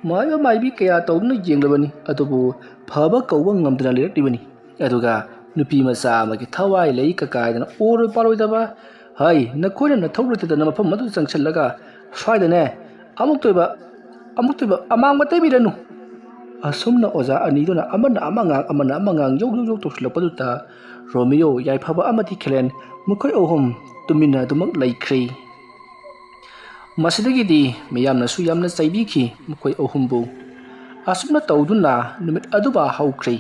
ꯃꯥꯏꯕ ꯃꯥꯏꯕꯤ ꯀꯌꯥ ꯇꯧꯗꯨꯅ ꯌꯦꯡꯂꯕꯅꯤ, ꯑꯗꯨꯕꯨ ꯐꯕ ꯀꯧꯕ ꯉꯝꯗꯅ ꯂꯩꯔꯛꯂꯤꯕꯅꯤ꯫ ꯑꯗꯨꯒ ꯅꯨꯄꯤ ꯃꯆꯥ ꯑꯃꯒꯤ ꯊꯋꯥꯏ ꯂꯩ ꯀꯀꯥꯏꯗꯅ ꯑꯣꯏꯔꯣꯏ ꯄꯥꯔꯣꯏꯗꯕ, ꯍꯩ, ꯅꯈꯣꯏꯅ ꯅꯊꯧ ꯂꯩꯇꯗꯅ ꯃꯐꯝ ꯑꯗꯨ ꯆꯪꯁꯤꯜꯂꯒ ꯁ꯭ꯋꯥꯏꯗꯅꯦ ꯑꯃꯨꯛꯇꯣꯏꯕ, ꯑꯃꯨꯛꯇꯣꯏꯕ ꯑꯃꯥꯡꯕ ꯇꯩꯕꯤꯔꯅꯨ"꯫ ꯑꯁꯨꯝꯅ ꯑꯣꯖꯥ ꯑꯅꯤꯗꯨꯅ ꯑꯃꯅ ꯑꯃ ꯉꯥꯡ, ꯑꯃꯅ ꯑꯃ ꯉꯥꯡ ꯌꯧ ꯌꯧ ꯌꯧ ꯇꯧꯁꯤꯜꯂꯛꯄꯗꯨꯗ ꯔꯣꯃꯤꯌꯣ, ꯌꯥꯏꯐꯕ ꯑꯃꯗꯤ ꯈꯦꯂꯦꯟ ꯃꯈꯣꯏ ꯑꯍꯨꯝ ꯇꯨꯃꯤꯟꯅ ꯑꯗꯨꯃꯛ ꯂꯩꯈ꯭ꯔꯦ꯫ ꯃꯁꯤꯗꯒꯤꯗꯤ ꯃꯤꯌꯥꯝꯅꯁꯨ ꯌꯥꯝꯅ ꯆꯩꯕꯤꯈꯤ ꯃꯈꯣꯏ ꯑꯍꯨꯝꯕꯨ꯫ ꯑꯁꯨꯝꯅ ꯇꯧꯗꯨꯅ ꯅꯨꯃꯤꯠ ꯑꯗꯨꯃ ꯍꯧꯈ꯭ꯔꯦ꯫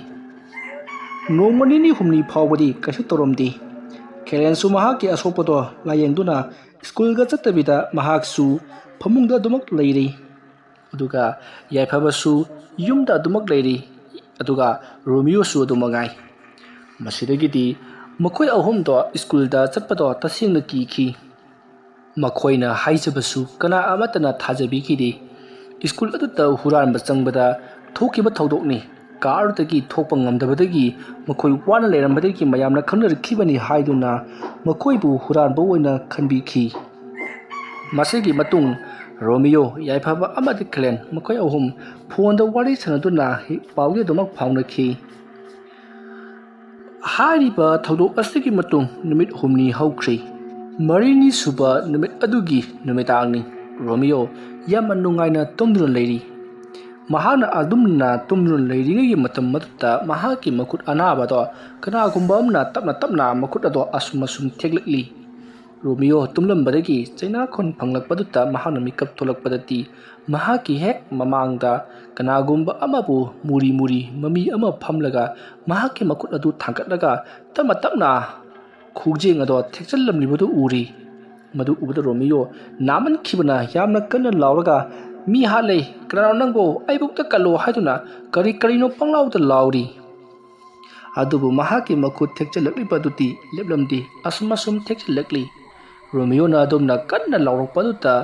ꯅꯣꯡꯃ ꯅꯤꯅꯤ ꯍꯨꯝꯅꯤ ꯐꯥꯎꯕꯗꯤ ꯀꯩꯁꯨ ꯇꯧꯔꯝꯗꯦ꯫ ꯈꯦꯂꯦꯟꯁꯨ ꯃꯍꯥꯛꯀꯤ ꯑꯁꯣꯛꯄꯗꯣ ꯂꯥꯌꯦꯡꯗꯨꯅ ꯁ꯭ꯀꯨꯜꯒ ꯆꯠꯇꯕꯤꯗ ꯃꯍꯥꯛꯁꯨ ꯐꯃꯨꯡꯗ ꯑꯗꯨꯃꯛ ꯂꯩꯔꯤ꯫ ꯑꯗꯨꯒ ꯌꯥꯏꯐꯕꯁꯨ ꯌꯨꯝꯗ ꯑꯗꯨꯃꯛ ꯂꯩꯔꯤ꯫ ꯑꯗꯨꯒ ꯔꯣꯃꯤꯌꯣꯁꯨ ꯑꯗꯨ ꯃꯉꯥꯏ꯫ ꯃꯁꯤꯗꯒꯤꯗꯤ ꯃꯈꯣꯏ ꯑꯍꯨꯝꯗꯣ ꯁ꯭ꯀꯨꯜꯗ ꯆꯠꯄꯗꯣ ꯇꯁꯦꯡꯅ ꯀꯤꯈꯤ꯫ ꯃꯈꯣꯏꯅ ꯍꯥꯏꯖꯕꯁꯨ ꯀꯅꯥ ꯑꯃꯠꯇꯅ ꯊꯥꯖꯕꯤꯈꯤꯗꯦ꯫ ꯁ꯭ꯀꯨꯜ ꯑꯗꯨꯗ ꯍꯨꯔꯥꯟꯕ ꯆꯪꯕꯗ ꯊꯣꯛꯈꯤꯕ ꯊꯧꯗꯣꯛꯅꯤ꯫ ꯀꯥꯔꯗꯒꯤ ꯊꯣꯛꯄ ꯉꯝꯗꯕꯗꯒꯤ ꯃꯈꯣꯏ ꯋꯥꯅ ꯂꯩꯔꯝꯕꯗꯒꯤ ꯃꯌꯥꯝꯅ ꯈꯪꯅꯔꯛꯈꯤꯕꯅꯤ ꯍꯥꯏꯗꯨꯅ ꯃꯈꯣꯏꯕꯨ ꯍꯨꯔꯥꯟꯕ ꯑꯣꯏꯅ ꯈꯟꯕꯤꯈꯤ꯫ ꯃꯁꯤꯒꯤ ꯃꯇꯨꯡ ꯔꯣꯃꯤꯌꯣ, ꯌꯥꯏꯐꯕ ꯑꯃꯗꯤ ꯈꯦꯂꯦꯟ ꯃꯈꯣꯏ ꯑꯍꯨꯝ ꯐꯣꯟꯗ ꯋꯥꯔꯤ ꯁꯥꯟꯅꯗꯨꯅ ꯄꯥꯎꯗꯤ ꯑꯗꯨꯃꯛ ꯐꯥꯎꯅꯈꯤ꯫ ꯍꯥꯏꯔꯤꯕ ꯊꯧꯗꯣꯛ ꯑꯁꯤꯒꯤ ꯃꯇꯨꯡ ꯅꯨꯃꯤꯠ ꯍꯨꯝꯅꯤ ꯍꯧꯈ꯭ꯔꯦ꯫ ꯃꯔꯤꯅꯤ ꯁꯨꯕ ꯅꯨꯃꯤꯠ ꯑꯗꯨꯒꯤ ꯅꯨꯃꯤꯗꯥꯡꯅꯤ꯫ ꯔꯣꯃꯤꯌꯣ ꯌꯥꯝꯅ ꯅꯨꯡꯉꯥꯏꯅ ꯇꯨꯝꯗꯨꯅ ꯂꯩꯔꯤ꯫ ꯃꯍꯥꯛꯅ ꯑꯗꯨꯝꯅ ꯇꯨꯝꯗꯨꯅ ꯂꯩꯔꯤꯉꯩꯒꯤ ꯃꯇꯝ ꯑꯗꯨꯗ ꯃꯍꯥꯛꯀꯤ ꯃꯈꯨꯠ ꯑꯅꯥꯕꯗꯣ ꯀꯅꯥꯒꯨꯝꯕ ꯑꯃꯅ ꯇꯞꯅ ꯇꯞꯅ ꯃꯈꯨꯠ ꯑꯗꯣ ꯑꯁꯨꯝ ꯑꯁꯨꯝ ꯊꯦꯛꯂꯛꯂꯤ꯫ ꯔꯣꯃꯤꯌꯣ ꯇꯨꯝꯂꯝꯕꯗꯒꯤ ꯆꯩꯅꯥꯈꯣꯟ ꯐꯪꯂꯛꯄꯗꯨꯗ ꯃꯍꯥꯛꯅ ꯃꯤꯀꯞ ꯊꯣꯛꯂꯛꯄꯗꯗꯤ ꯃꯍꯥꯛꯀꯤ ꯍꯦꯛ ꯃꯃꯥꯡꯗ ꯀꯅꯥꯒꯨꯝꯕ ꯑꯃꯕꯨ ꯃꯨꯔꯤ ꯃꯨꯔꯤ ꯃꯃꯤ ꯑꯃ ꯐꯝꯂꯒ ꯃꯍꯥꯛꯀꯤ ꯃꯈꯨꯠ ꯑꯗꯨ ꯊꯥꯡꯒꯠꯂꯒ ꯇꯞꯅ ꯇꯞꯅ ꯈꯨꯖꯦꯡ ꯑꯗꯣ ꯊꯦꯛꯆꯜꯂꯝꯂꯤꯕꯗꯨ ꯎꯔꯤ꯫ ꯃꯗꯨ ꯎꯕꯗ ꯔꯣꯃꯤꯌꯣ ꯅꯥꯃꯟꯈꯤꯕꯅ ꯌꯥꯝꯅ ꯀꯟꯅ ꯂꯥꯎꯔꯒ "ꯃꯤ ꯍꯥꯠꯂꯦ, ꯀꯅꯥꯅꯣ ꯅꯪꯕꯨ? ꯑꯩꯕꯨꯛꯇ ꯀꯜꯂꯣ" ꯍꯥꯏꯗꯨꯅ ꯀꯔꯤ ꯀꯔꯤꯅꯣ ꯄꯪꯂꯥꯎꯗ ꯂꯥꯎꯔꯤ꯫ ꯑꯗꯨꯕꯨ ꯃꯍꯥꯛꯀꯤ ꯃꯈꯨꯠ ꯊꯦꯛꯆꯜꯂꯛꯂꯤꯕ ꯑꯗꯨꯗꯤ ꯂꯦꯞꯂꯝꯗꯦ, ꯑꯁꯨꯝ ꯑꯁꯨꯝ ꯊꯦꯛꯆꯜꯂꯛꯂꯤ꯫ ꯔꯣꯃꯤꯌꯣꯅ ꯑꯗꯨꯝꯅ ꯀꯟꯅ ꯂꯥꯎꯔꯛꯄ ꯑꯗꯨꯗ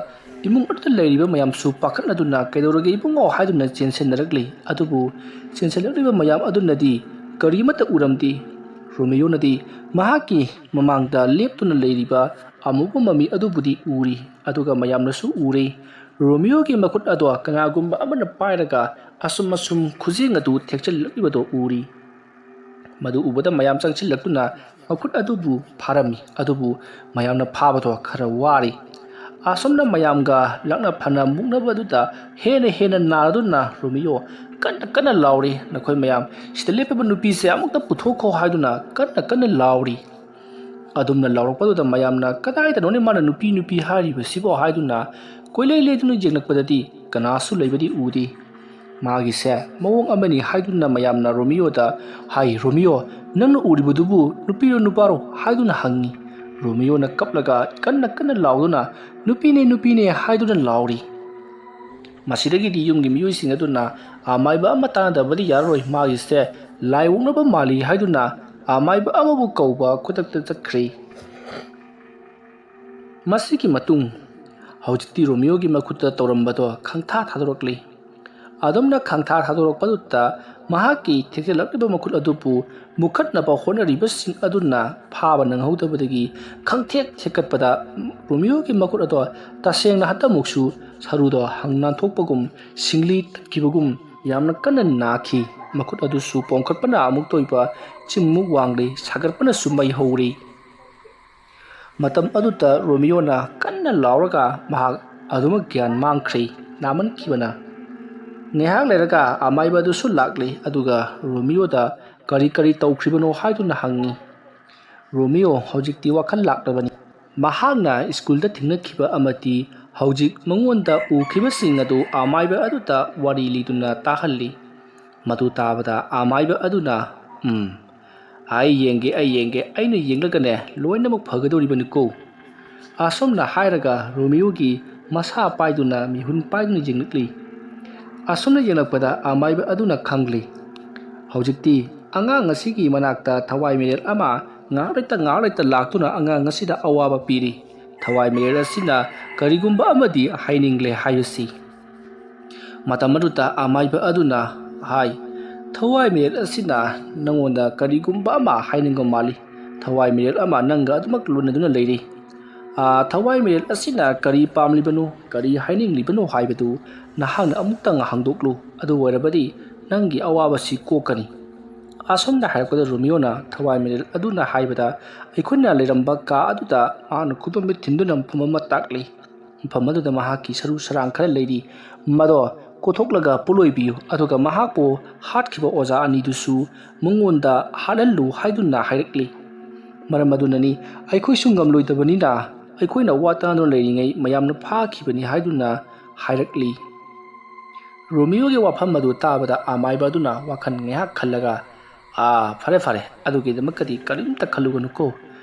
ꯏꯃꯨꯡ ꯑꯗꯨꯗ ꯂꯩꯔꯤꯕ ꯃꯌꯥꯝꯁꯨ ꯄꯥꯈꯠꯅꯗꯨꯅ "ꯀꯩꯗꯧꯔꯒꯦ ꯏꯕꯨꯡꯉꯣ?" ꯍꯥꯏꯗꯨꯅ ꯆꯦꯟꯁꯤꯟꯅꯔꯛꯂꯤ꯫ ꯑꯗꯨꯕꯨ ꯆꯦꯟꯁꯤꯜꯂꯛꯂꯤꯕ ꯃꯌꯥꯝ ꯑꯗꯨꯅꯗꯤ ꯀꯔꯤꯃꯠꯇ ꯎꯔꯝꯗꯦ꯫ ꯔꯣꯃꯤꯌꯣꯅꯗꯤ ꯃꯍꯥꯛꯀꯤ ꯃꯃꯥꯡꯗ ꯂꯦꯞꯇꯨꯅ ꯂꯩꯔꯤꯕ ꯑꯃꯨꯕ ꯃꯃꯤ ꯑꯗꯨꯕꯨꯗꯤ ꯎꯔꯤ, ꯑꯗꯨꯒ ꯃꯌꯥꯝꯅꯁꯨ ꯎꯔꯦ꯫ ꯔꯣꯃꯤꯌꯣꯒꯤ ꯃꯈꯨꯠ ꯑꯗꯣ ꯀꯅꯥꯒꯨꯝꯕ ꯑꯃꯅ ꯄꯥꯏꯔꯒ ꯑꯁꯨꯝ ꯑꯁꯨꯝ ꯈꯨꯖꯦꯡ ꯑꯗꯨ ꯊꯦꯛꯆꯤꯜꯂꯛꯂꯤꯕꯗꯣ ꯎꯔꯤ꯫ ꯃꯗꯨ ꯎꯕꯗ ꯃꯌꯥꯝ ꯆꯪꯁꯤꯜꯂꯛꯇꯨꯅ ꯃꯈꯨꯠ ꯑꯗꯨꯕꯨ ꯐꯥꯔꯝꯃꯤ꯫ ꯑꯗꯨꯕꯨ ꯃꯌꯥꯝꯅ ꯐꯥꯕꯗꯣ ꯈꯔ ꯋꯥꯔꯤ꯫ ꯑꯁꯨꯝꯅ ꯃꯌꯥꯝꯒ ꯂꯥꯛꯅ ꯐꯅ ꯃꯨꯛꯅꯕꯗꯨꯗ ꯍꯦꯟꯅ ꯍꯦꯟꯅ ꯅꯥꯔꯗꯨꯅ ꯔꯣꯃꯤꯌꯣ ꯀꯟꯅ ꯀꯟꯅ ꯂꯥꯎꯔꯤ, "ꯅꯈꯣꯏ ꯃꯌꯥꯝ, ꯁꯤꯗ ꯂꯦꯞꯄꯤꯕ ꯅꯨꯄꯤꯁꯦ ꯑꯃꯨꯛꯇ ꯄꯨꯊꯣꯛꯈꯣ" ꯍꯥꯏꯗꯨꯅ ꯀꯟꯅ ꯀꯟꯅ ꯂꯥꯎꯔꯤ꯫ ꯑꯗꯨꯝꯅ ꯂꯥꯎꯔꯛꯄꯗꯨꯗ ꯃꯌꯥꯝꯅ "ꯀꯗꯥꯏꯗꯅꯣꯅꯦ ꯃꯥꯅ ꯅꯨꯄꯤ ꯅꯨꯄꯤ ꯍꯥꯏꯔꯤꯕꯁꯤꯕꯣ?" ꯍꯥꯏꯗꯨꯅ ꯀꯣꯏꯂꯩ ꯂꯩꯗꯨꯅ ꯌꯦꯡꯂꯛꯄꯗꯗꯤ ꯀꯅꯥꯁꯨ ꯂꯩꯕꯗꯤ ꯎꯗꯦ꯫ "ꯃꯥꯒꯤꯁꯦ ꯃꯑꯣꯡ ꯑꯃꯅꯤ" ꯍꯥꯏꯗꯨꯅ ꯃꯌꯥꯝꯅ ꯔꯣꯃꯤꯌꯣꯗ ꯍꯥꯏ꯫ "ꯔꯣꯃꯤꯌꯣ, ꯅꯪꯅ ꯎꯔꯤꯕꯗꯨꯕꯨ ꯅꯨꯄꯤꯔꯣ ꯅꯨꯄꯥꯔꯣ?" ꯍꯥꯏꯗꯨꯅ ꯍꯪꯉꯤ꯫ ꯔꯣꯃꯤꯌꯣꯅ ꯀꯞꯂꯒ ꯀꯟꯅ ꯀꯟꯅ ꯂꯥꯎꯗꯨꯅ "ꯅꯨꯄꯤꯅꯦ, ꯅꯨꯄꯤꯅꯦ" ꯍꯥꯏꯗꯨꯅ ꯂꯥꯎꯔꯤ꯫ ꯃꯁꯤꯗꯒꯤꯗꯤ ꯌꯨꯝꯒꯤ ꯃꯤꯑꯣꯏꯁꯤꯡ ꯑꯗꯨꯅ ꯑꯃꯥꯏꯕ ꯑꯃ ꯇꯥꯟꯅꯗꯕꯗꯤ ꯌꯥꯔꯔꯣꯏ, ꯃꯥꯒꯤꯁꯦ ꯂꯥꯏ ꯑꯣꯛꯅꯕ ꯃꯥꯜꯂꯤ ꯍꯥꯏꯗꯨꯅ ꯑꯃꯥꯏꯕ ꯑꯃꯕꯨ ꯀꯧꯕ ꯈꯨꯗꯛꯇ ꯆꯠꯈ꯭ꯔꯦ꯫ ꯃꯁꯤꯒꯤ ꯃꯇꯨꯡ ꯍꯧꯖꯤꯛꯇꯤ ꯔꯣꯃꯤꯌꯣꯒꯤ ꯃꯈꯨꯠꯇ ꯇꯧꯔꯝꯕꯗꯣ ꯈꯪꯊꯥ ꯊꯥꯗꯣꯔꯛꯂꯤ꯫ ꯑꯗꯨꯝꯅ ꯈꯪꯊꯥ ꯊꯥꯗꯣꯔꯛꯄꯗꯨꯗ ꯃꯍꯥꯛꯀꯤ ꯊꯦꯛꯆꯜꯂꯛꯂꯤꯕ ꯃꯈꯨꯠ ꯑꯗꯨꯕꯨ ꯃꯨꯈꯠꯅꯕ ꯍꯣꯠꯅꯔꯤꯕꯁꯤꯡ ꯑꯗꯨꯅ ꯐꯥꯕ ꯅꯪꯍꯧꯗꯕꯗꯒꯤ ꯈꯪꯊꯦꯛ ꯊꯦꯛꯀꯠꯄꯗ ꯔꯣꯃꯤꯌꯣꯒꯤ ꯃꯈꯨꯠ ꯑꯗꯣ ꯇꯁꯦꯡꯅ ꯍꯟꯇꯃꯨꯛꯁꯨ ꯁꯔꯨꯗꯣ ꯍꯪ ꯅꯥꯟꯊꯣꯛꯄꯒꯨꯝ, ꯁꯤꯡꯂꯤ ꯇꯠꯈꯤꯕꯒꯨꯝ ꯌꯥꯝꯅ ꯀꯟꯅ ꯅꯥꯈꯤ꯫ ꯃꯈꯨꯠ ꯑꯗꯨꯁꯨ ꯄꯣꯝꯈꯠꯄꯅ ꯑꯃꯨꯛꯇ ꯑꯣꯏꯕ ꯆꯤꯡꯃꯨꯛ ꯋꯥꯡꯂꯤ, ꯁꯥꯒꯠꯄꯅꯁꯨ ꯃꯩ ꯍꯧꯔꯤ꯫ ꯃꯇꯝ ꯑꯗꯨꯗ ꯔꯣꯃꯤꯌꯣꯅ ꯀꯟꯅ ꯂꯥꯎꯔꯒ ꯃꯍꯥꯛ ꯑꯗꯨꯃꯛ ꯒ꯭ꯌꯥꯟ ꯃꯥꯡꯈ꯭ꯔꯦ, ꯅꯥꯃꯟꯈꯤꯕꯅ꯫ ꯉꯥꯏꯍꯥꯛ ꯂꯩꯔꯒ ꯑꯃꯥꯏꯕ ꯑꯗꯨꯁꯨ ꯂꯥꯛꯂꯦ, ꯑꯗꯨꯒ ꯔꯣꯃꯤꯌꯣꯗ ꯀꯔꯤ ꯀꯔꯤ ꯇꯧꯈ꯭ꯔꯤꯕꯅꯣ ꯍꯥꯏꯗꯨꯅ ꯍꯪꯉꯤ꯫ ꯔꯣꯃꯤꯌꯣ ꯍꯧꯖꯤꯛꯇꯤ ꯋꯥꯈꯜ ꯂꯥꯛꯂꯕꯅꯤ꯫ ꯃꯍꯥꯛꯅ ꯁ꯭ꯀꯨꯜꯗ ꯊꯦꯡꯅꯈꯤꯕ ꯑꯃꯗꯤ ꯍꯧꯖꯤꯛ ꯃꯉꯣꯟꯗ ꯎꯈꯤꯕꯁꯤꯡ ꯑꯗꯨ ꯑꯃꯥꯏꯕ ꯑꯗꯨꯗ ꯋꯥꯔꯤ ꯂꯤꯗꯨꯅ ꯇꯥꯍꯜꯂꯤ꯫ ꯃꯗꯨ ꯇꯥꯕꯗ ꯑꯃꯥꯏꯕ ꯑꯗꯨꯅ, "ꯎꯝ, ꯑꯩ ꯌꯦꯡꯒꯦ, ꯑꯩ ꯌꯦꯡꯒꯦ, ꯑꯩꯅ ꯌꯦꯡꯂꯒꯅꯦ ꯂꯣꯏꯅꯃꯛ ꯐꯒꯗꯧꯔꯤꯕꯅꯤꯀꯣ"꯫ ꯑꯁꯨꯝꯅ ꯍꯥꯏꯔꯒ ꯔꯣꯃꯤꯌꯣꯒꯤ ꯃꯁꯥ ꯄꯥꯏꯗꯨꯅ ꯃꯤꯍꯨꯟ ꯄꯥꯏꯗꯨꯅ ꯌꯦꯡꯂꯛꯂꯤ꯫ ꯑꯁꯨꯝꯅ ꯌꯦꯡꯂꯛꯄꯗ ꯑꯃꯥꯏꯕ ꯑꯗꯨꯅ ꯈꯪꯂꯤ, ꯍꯧꯖꯤꯛꯇꯤ ꯑꯉꯥꯡ ꯑꯁꯤꯒꯤ ꯃꯅꯥꯛꯇ ꯊꯋꯥꯏ ꯃꯤꯔꯦꯜ ꯑꯃ ꯉꯥꯏꯍꯥꯛ ꯂꯩꯇ ꯉꯥꯏꯍꯥꯛ ꯂꯩꯇ ꯂꯥꯛꯇꯨꯅ ꯑꯉꯥꯡ ꯑꯁꯤꯗ ꯑꯋꯥꯕ ꯄꯤꯔꯤ꯫ ꯊꯋꯥꯏ ꯃꯤꯔꯦꯜ ꯑꯁꯤꯅ ꯀꯔꯤꯒꯨꯝꯕ ꯑꯃꯗꯤ ꯍꯥꯏꯅꯤꯡꯂꯦ ꯍꯥꯏꯕꯁꯤ꯫ ꯃꯇꯝ ꯑꯗꯨꯗ ꯑꯃꯥꯏꯕ ꯑꯗꯨꯅ ꯍꯥꯏ, "ꯊꯋꯥꯏ ꯃꯤꯔꯦꯜ ꯑꯁꯤꯅ ꯅꯪꯉꯣꯟꯗ ꯀꯔꯤꯒꯨꯝꯕ ꯑꯃ ꯍꯥꯏꯅꯤꯡꯕ ꯃꯥꯜꯂꯤ꯫ ꯊꯋꯥꯏ ꯃꯤꯔꯦꯜ ꯑꯃ ꯅꯪꯒ ꯑꯗꯨꯃꯛ ꯂꯣꯏꯅꯗꯨꯅ ꯂꯩꯔꯤ꯫ ꯑꯥ, ꯊꯋꯥꯏ ꯃꯤꯔꯦꯜ ꯑꯁꯤꯅ ꯀꯔꯤ ꯄꯥꯝꯂꯤꯕꯅꯣ, ꯀꯔꯤ ꯍꯥꯏꯅꯤꯡꯂꯤꯕꯅꯣ ꯍꯥꯏꯕꯗꯨ ꯅꯍꯥꯛꯅ ꯑꯃꯨꯛꯇꯪ ꯍꯥꯡꯗꯣꯛꯂꯨ꯫ ꯑꯗꯨ ꯑꯣꯏꯔꯕꯗꯤ ꯅꯪꯒꯤ ꯑꯋꯥꯕꯁꯤ ꯀꯣꯛꯀꯅꯤ"꯫ ꯑꯁꯨꯝꯅ ꯍꯥꯏꯔꯛꯄꯗ ꯔꯣꯃꯤꯌꯣꯅ ꯊꯋꯥꯏ ꯃꯤꯔꯦꯜ ꯑꯗꯨꯅ ꯍꯥꯏꯕꯗ ꯑꯩꯈꯣꯏꯅ ꯂꯩꯔꯝꯕ ꯀꯥ ꯑꯗꯨꯗ ꯃꯍꯥꯛꯅ ꯈꯨꯗꯣꯝꯕꯤꯠ ꯊꯤꯟꯗꯨꯅ ꯃꯐꯝ ꯑꯃ ꯇꯥꯛꯂꯤ꯫ ꯃꯐꯝ ꯑꯗꯨꯗ ꯃꯍꯥꯛꯀꯤ ꯁꯔꯨ ꯁꯔꯥꯡ ꯈꯔ ꯂꯩꯔꯤ, ꯃꯗꯣ ꯀꯣꯊꯣꯛꯂꯒ ꯄꯣꯠꯂꯣꯏꯕꯤꯌꯨ, ꯑꯗꯨꯒ ꯃꯍꯥꯛꯄꯨ ꯍꯥꯠꯈꯤꯕ ꯑꯣꯖꯥ ꯑꯅꯤꯗꯨꯁꯨ ꯃꯉꯣꯟꯗ ꯍꯥꯠꯍꯜꯂꯨ ꯍꯥꯏꯗꯨꯅ ꯍꯥꯏꯔꯛꯂꯤ꯫ ꯃꯔꯝ ꯑꯗꯨꯅꯅꯤ ꯑꯩꯈꯣꯏꯁꯨ ꯉꯝꯂꯣꯏꯗꯕꯅꯤꯅ ꯑꯩꯈꯣꯏꯅ ꯋꯥ ꯇꯥꯗꯨꯅ ꯂꯩꯔꯤꯉꯩ ꯃꯌꯥꯝꯅ ꯐꯥꯈꯤꯕꯅꯤ ꯍꯥꯏꯗꯨꯅ ꯍꯥꯏꯔꯛꯂꯤ꯫ ꯔꯣꯃꯤꯌꯣꯒꯤ ꯋꯥꯐꯝ ꯑꯗꯨ ꯇꯥꯕꯗ ꯑꯃꯥꯏꯕ ꯑꯗꯨꯅ ꯋꯥꯈꯜ ꯉꯥꯏꯍꯥꯛ ꯈꯜꯂꯒ, "ꯑꯥ, ꯐꯔꯦ, ꯐꯔꯦ, ꯑꯗꯨꯒꯤꯗꯃꯛꯇꯗꯤ ꯀꯔꯤꯝꯇ ꯈꯜꯂꯨꯒꯅꯨꯀꯣ꯫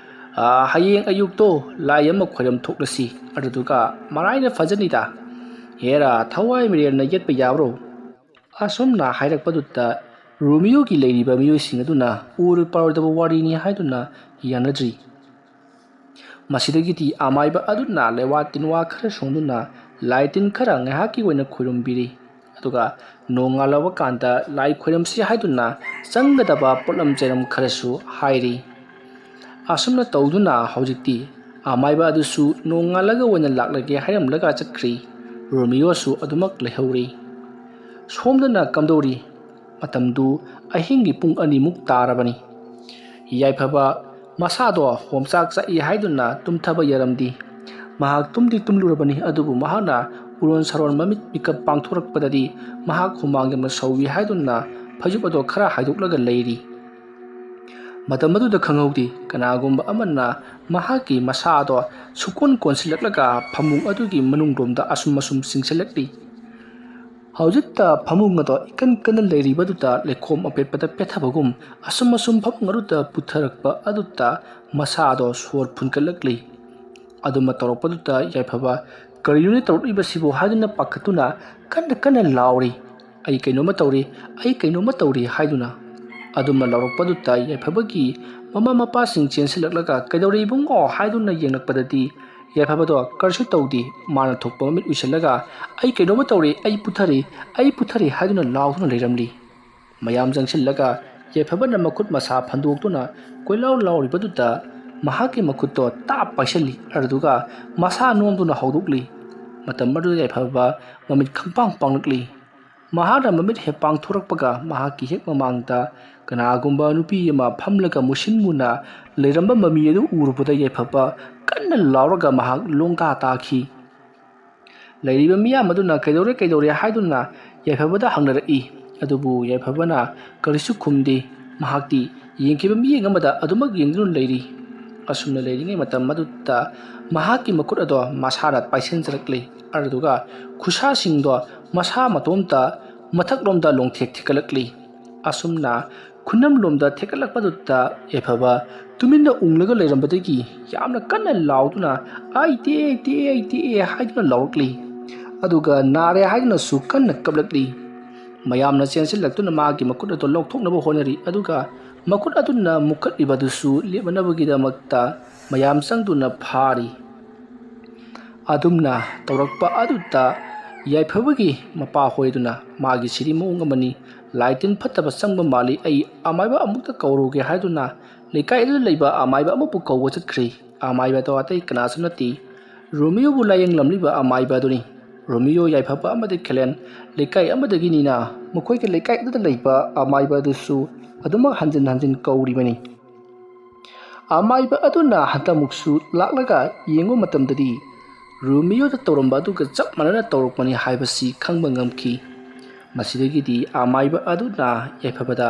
ꯑꯥ, ꯍꯌꯦꯡ ꯑꯌꯨꯛꯇꯣ ꯂꯥꯏ ꯑꯃ ꯈꯣꯏꯔꯝ ꯊꯣꯛꯂꯁꯤ, ꯑꯗꯨꯗꯨꯒ ꯃꯔꯥꯏꯅ ꯐꯖꯅꯤꯗ꯫ ꯍꯦꯔꯥ, ꯊꯋꯥꯏ ꯃꯤꯔꯦꯜꯅ ꯌꯦꯠꯄ ꯌꯥꯕ꯭ꯔꯣ?" ꯑꯁꯨꯝꯅ ꯍꯥꯏꯔꯛꯄꯗꯨꯗ ꯔꯣꯃꯤꯌꯣꯒꯤ ꯂꯩꯔꯤꯕ ꯃꯤꯑꯣꯏꯁꯤꯡ ꯑꯗꯨꯅ ꯎꯔ ꯄꯥꯔꯣꯏꯗꯕ ꯋꯥꯔꯤꯅꯤ ꯍꯥꯏꯗꯨꯅ ꯌꯥꯅꯗ꯭ꯔꯤ꯫ ꯃꯁꯤꯗꯒꯤꯗꯤ ꯑꯃꯥꯏꯕ ꯑꯗꯨꯅ ꯂꯩꯋꯥ ꯇꯤꯟꯋꯥ ꯈꯔ ꯁꯣꯡꯗꯨꯅ ꯂꯥꯏ ꯇꯤꯟ ꯈꯔ ꯉꯥꯏꯍꯥꯛꯀꯤ ꯑꯣꯏꯅ ꯈꯣꯏꯔꯨꯝꯕꯤꯔꯤ꯫ ꯑꯗꯨꯒ ꯅꯣꯡꯉꯥꯜꯂꯕ ꯀꯥꯟꯗ ꯂꯥꯏ ꯈꯣꯏꯔꯝꯁꯤ ꯍꯥꯏꯗꯨꯅ ꯆꯪꯒꯗꯕ ꯄꯣꯠꯂꯝ ꯆꯩꯔꯝ ꯈꯔꯁꯨ ꯍꯥꯏꯔꯤ꯫ ꯑꯁꯨꯝꯅ ꯇꯧꯗꯨꯅ ꯍꯧꯖꯤꯛꯇꯤ ꯑꯃꯥꯏꯕ ꯑꯗꯨꯁꯨ ꯅꯣꯡꯉꯥꯜꯂꯒ ꯑꯣꯏꯅ ꯂꯥꯛꯂꯒꯦ ꯍꯥꯏꯔꯝꯂꯒ ꯆꯠꯈ꯭ꯔꯤ꯫ ꯔꯣꯃꯤꯌꯣꯁꯨ ꯑꯗꯨꯃꯛ ꯂꯩꯍꯧꯔꯤ꯫ ꯁꯣꯝꯗꯅ ꯀꯝꯗꯧꯔꯤ? ꯃꯇꯝꯗꯨ ꯑꯍꯤꯡꯒꯤ ꯄꯨꯡ ꯑꯅꯤꯃꯨꯛ ꯇꯥꯔꯕꯅꯤ꯫ ꯌꯥꯏꯐꯕ ꯃꯁꯥꯗꯣ ꯍꯣꯝꯆꯥꯛ ꯆꯥꯛꯏ ꯍꯥꯏꯗꯨꯅ ꯇꯨꯝꯊꯕ ꯌꯥꯔꯝꯗꯦ꯫ ꯃꯍꯥꯛ ꯇꯨꯝꯗꯤ ꯇꯨꯝꯂꯨꯔꯕꯅꯤ, ꯑꯗꯨꯕꯨ ꯃꯍꯥꯛꯅ ꯎꯔꯣꯟ ꯁꯥꯔꯣꯟ ꯃꯃꯤꯠ ꯃꯤꯀꯞ ꯄꯥꯡꯊꯣꯔꯛꯄꯗꯗꯤ ꯃꯍꯥꯛ ꯍꯨꯃꯥꯡ ꯌꯥꯝꯅ ꯁꯧꯏ ꯍꯥꯏꯗꯨꯅ ꯐꯩꯖꯨꯞ ꯑꯗꯣ ꯈꯔ ꯍꯥꯏꯗꯣꯛꯂꯒ ꯂꯩꯔꯤ꯫ ꯃꯇꯝ ꯑꯗꯨꯗ ꯈꯪꯍꯧꯗꯦ, ꯀꯅꯥꯒꯨꯝꯕ ꯑꯃꯅ ꯃꯍꯥꯛꯀꯤ ꯃꯁꯥ ꯑꯗꯣ ꯁꯨꯛꯀꯣꯟ ꯀꯣꯟꯁꯤꯜꯂꯛꯂꯒ ꯐꯃꯨꯡ ꯑꯗꯨꯒꯤ ꯃꯅꯨꯡꯂꯣꯝꯗ ꯑꯁꯨꯝ ꯑꯁꯨꯝ ꯆꯤꯡꯁꯤꯜꯂꯛꯂꯤ꯫ ꯍꯧꯖꯤꯛꯇ ꯐꯃꯨꯡ ꯑꯗꯣ ꯏꯀꯟ ꯀꯟꯅ ꯂꯩꯔꯤꯕꯗꯨꯗ ꯂꯩꯈꯣꯝ ꯑꯄꯦꯠꯄꯗ ꯄꯦꯠꯊꯕꯒꯨꯝ ꯑꯁꯨꯝ ꯑꯁꯨꯝ ꯐꯃꯨꯡ ꯑꯗꯨꯗ ꯄꯨꯊꯔꯛꯄ ꯑꯗꯨꯗ ꯃꯁꯥ ꯑꯗꯣ ꯁꯣꯔ ꯐꯨꯟꯒꯠꯂꯛꯂꯤ꯫ ꯑꯗꯨꯃ ꯇꯧꯔꯛꯄꯗꯨꯗ ꯌꯥꯏꯐꯕ "ꯀꯔꯤꯅꯣꯅꯦ ꯇꯧꯔꯛꯂꯤꯕꯁꯤꯕꯨ?" ꯍꯥꯏꯗꯨꯅ ꯄꯥꯈꯠꯇꯨꯅ ꯀꯟꯅ ꯀꯟꯅ ꯂꯥꯎꯔꯤ꯫ "ꯑꯩ ꯀꯩꯅꯣꯝꯃ ꯇꯧꯔꯤ, ꯑꯩ ꯀꯩꯅꯣꯝꯃ ꯇꯧꯔꯤ" ꯍꯥꯏꯗꯨꯅ꯫ ꯑꯗꯨꯝꯅ ꯂꯥꯎꯔꯛꯄꯗꯨꯗ ꯌꯥꯏꯐꯕꯒꯤ ꯃꯃꯥ ꯃꯄꯥꯁꯤꯡ ꯆꯦꯟꯁꯤꯜꯂꯛꯂꯒ, "ꯀꯩꯗꯧꯔꯦ ꯏꯕꯨꯡꯉꯣ?" ꯍꯥꯏꯗꯨꯅ ꯌꯦꯡꯂꯛꯄꯗꯗꯤ ꯌꯥꯏꯐꯕꯗꯣ ꯀꯔꯤꯁꯨ ꯇꯧꯗꯦ꯫ ꯃꯥꯅ ꯊꯣꯛꯄ ꯃꯃꯤꯠ ꯎꯏꯁꯤꯜꯂꯒ, "ꯑꯩ ꯀꯩꯅꯣꯝꯃ ꯇꯧꯔꯦ, ꯑꯩ ꯄꯨꯊꯔꯦ, ꯑꯩ ꯄꯨꯊꯔꯦ" ꯍꯥꯏꯗꯨꯅ ꯂꯥꯎꯗꯨꯅ ꯂꯩꯔꯝꯂꯤ꯫ ꯃꯌꯥꯝ ꯆꯪꯁꯤꯜꯂꯒ ꯌꯥꯏꯐꯕꯅ ꯃꯈꯨꯠ ꯃꯁꯥ ꯐꯟꯗꯣꯛꯇꯨꯅ ꯀꯣꯏꯂꯥꯎ ꯂꯥꯎꯔꯤꯕꯗꯨꯗ ꯃꯍꯥꯛꯀꯤ ꯃꯈꯨꯠꯇꯣ ꯇꯥꯞ ꯄꯥꯏꯁꯤꯜꯂꯤ꯫ ꯑꯗꯨꯗꯨꯒ ꯃꯁꯥ ꯅꯣꯝꯗꯨꯅ ꯍꯧꯗꯣꯛꯂꯤ꯫ ꯃꯇꯝ ꯑꯗꯨꯗ ꯌꯥꯏꯐꯕ ꯃꯃꯤꯠ ꯈꯪꯄꯥꯡ ꯄꯥꯡꯂꯛꯂꯤ꯫ ꯃꯍꯥꯛꯅ ꯃꯃꯤꯠ ꯍꯦꯛ ꯄꯥꯡꯊꯣꯔꯛꯄꯒ ꯃꯍꯥꯛꯀꯤ ꯍꯦꯛ ꯃꯃꯥꯡꯗ ꯀꯅꯥꯒꯨꯝꯕ ꯅꯨꯄꯤ ꯑꯃ ꯐꯝꯂꯒ ꯃꯨꯁꯤꯟ ꯃꯨꯅ ꯂꯩꯔꯝꯕ ꯃꯃꯤ ꯑꯗꯨ ꯎꯔꯨꯕꯗ ꯌꯥꯏꯐꯕ ꯀꯟꯅ ꯂꯥꯎꯔꯒ ꯃꯍꯥꯛ ꯂꯣꯡꯗꯥ ꯇꯥꯈꯤ꯫ ꯂꯩꯔꯤꯕ ꯃꯤꯌꯥꯝ ꯑꯗꯨꯅ "ꯀꯩꯗꯧꯔꯦ, ꯀꯩꯗꯧꯔꯦ?" ꯍꯥꯏꯗꯨꯅ ꯌꯥꯏꯐꯕꯗ ꯍꯪꯅꯔꯛꯏ꯫ ꯑꯗꯨꯕꯨ ꯌꯥꯏꯐꯕꯅ ꯀꯔꯤꯁꯨ ꯈꯨꯝꯗꯦ꯫ ꯃꯍꯥꯛꯇꯤ ꯌꯦꯡꯈꯤꯕ ꯃꯤꯠꯌꯦꯡ ꯑꯃꯗ ꯑꯗꯨꯃꯛ ꯌꯦꯡꯗꯨꯅ ꯂꯩꯔꯤ꯫ ꯑꯁꯨꯝꯅ ꯂꯩꯔꯤꯉꯩ ꯃꯇꯝ ꯑꯗꯨꯗ ꯃꯍꯥꯛꯀꯤ ꯃꯈꯨꯠ ꯑꯗꯣ ꯃꯁꯥꯅ ꯄꯥꯏꯁꯤꯟꯖꯔꯛꯂꯤ꯫ ꯑꯗꯨꯗꯨꯒ ꯈꯨꯠꯁꯥꯁꯤꯡꯗꯣ ꯃꯁꯥ ꯃꯇꯣꯝꯇ ꯃꯊꯛꯂꯣꯝꯗ ꯂꯣꯡꯊꯦꯛ ꯊꯦꯛꯀꯠꯂꯛꯂꯤ꯫ ꯑꯁꯨꯝꯅ ꯈꯨꯅꯝꯂꯣꯝꯗ ꯊꯦꯛꯀꯠꯂꯛꯄꯗꯨꯗ ꯌꯥꯏꯐꯕ ꯇꯨꯃꯤꯟꯅ ꯎꯪꯂꯒ ꯂꯩꯔꯝꯕꯗꯒꯤ ꯌꯥꯝꯅ ꯀꯟꯅ ꯂꯥꯎꯗꯨꯅ, "ꯑꯩ ꯇꯦꯛꯑꯦ, ꯇꯦꯛꯑꯦ, ꯑꯩ ꯇꯦꯛꯑꯦ" ꯍꯥꯏꯗꯨꯅ ꯂꯥꯎꯔꯛꯂꯤ꯫ ꯑꯗꯨꯒ "ꯅꯥꯔꯦ" ꯍꯥꯏꯗꯨꯅꯁꯨ ꯀꯟꯅ ꯀꯞꯂꯛꯂꯤ꯫ ꯃꯌꯥꯝꯅ ꯆꯦꯟꯁꯤꯜꯂꯛꯇꯨꯅ ꯃꯥꯒꯤ ꯃꯈꯨꯠ ꯑꯗꯨ ꯂꯧꯊꯣꯛꯅꯕ ꯍꯣꯠꯅꯔꯤ꯫ ꯑꯗꯨꯒ ꯃꯈꯨꯠ ꯑꯗꯨꯅ ꯃꯨꯛꯈꯠꯂꯤꯕ ꯑꯗꯨꯁꯨ ꯂꯦꯞꯅꯅꯕꯒꯤꯗꯃꯛꯇ ꯃꯌꯥꯝ ꯆꯪꯗꯨꯅ ꯐꯥꯔꯤ꯫ ꯑꯗꯨꯝꯅ ꯇꯧꯔꯛꯄ ꯑꯗꯨꯗ ꯌꯥꯏꯐꯕꯒꯤ ꯃꯄꯥ ꯍꯣꯏꯗꯨꯅ, "ꯃꯥꯒꯤ ꯁꯤꯗꯤ ꯃꯑꯣꯡ ꯑꯃꯅꯤ, ꯂꯥꯏ ꯇꯤꯟ ꯐꯠꯇꯕ ꯆꯪꯕ ꯃꯥꯜꯂꯤ, ꯑꯩ ꯑꯃꯥꯏꯕ ꯑꯃꯨꯛꯇ ꯀꯧꯔꯨꯒꯦ" ꯍꯥꯏꯗꯨꯅ ꯂꯩꯀꯥꯏ ꯑꯗꯨꯗ ꯂꯩꯕ ꯑꯃꯥꯏꯕ ꯑꯃꯕꯨ ꯀꯧꯕ ꯆꯠꯈ꯭ꯔꯤ꯫ ꯑꯃꯥꯏꯕꯗꯣ ꯑꯇꯩ ꯀꯅꯥꯁꯨ ꯅꯠꯇꯦ, ꯔꯣꯃꯤꯌꯣꯕꯨ ꯂꯥꯏꯌꯦꯡꯂꯝꯂꯤꯕ ꯑꯃꯥꯏꯕ ꯑꯗꯨꯅꯤ꯫ ꯔꯣꯃꯤꯌꯣ ꯌꯥꯏꯐꯕ ꯑꯃꯗꯤ ꯈꯦꯂꯦꯟ ꯂꯩꯀꯥꯏ ꯑꯃꯗꯒꯤꯅꯤꯅ ꯃꯈꯣꯏꯒꯤ ꯂꯩꯀꯥꯏ ꯑꯗꯨꯗ ꯂꯩꯕ ꯑꯃꯥꯏꯕ ꯑꯗꯨꯁꯨ ꯑꯗꯨꯃꯛ ꯍꯟꯖꯤꯟ ꯍꯟꯖꯤꯟ ꯀꯧꯔꯤꯕꯅꯤ꯫ ꯑꯃꯥꯏꯕ ꯑꯗꯨꯅ ꯍꯟꯗꯛꯃꯨꯛꯁꯨ ꯂꯥꯛꯂꯒ ꯌꯦꯡꯕ ꯃꯇꯝꯗꯗꯤ ꯔꯣꯃꯤꯌꯣꯗ ꯇꯧꯔꯝꯕ ꯑꯗꯨꯒ ꯆꯞ ꯃꯥꯟꯅꯅ ꯇꯧꯔꯛꯄꯅꯤ ꯍꯥꯏꯕꯁꯤ ꯈꯪꯕ ꯉꯝꯈꯤ꯫ ꯃꯁꯤꯗꯒꯤꯗꯤ ꯑꯃꯥꯏꯕ ꯑꯗꯨꯅ ꯌꯥꯏꯐꯕꯗ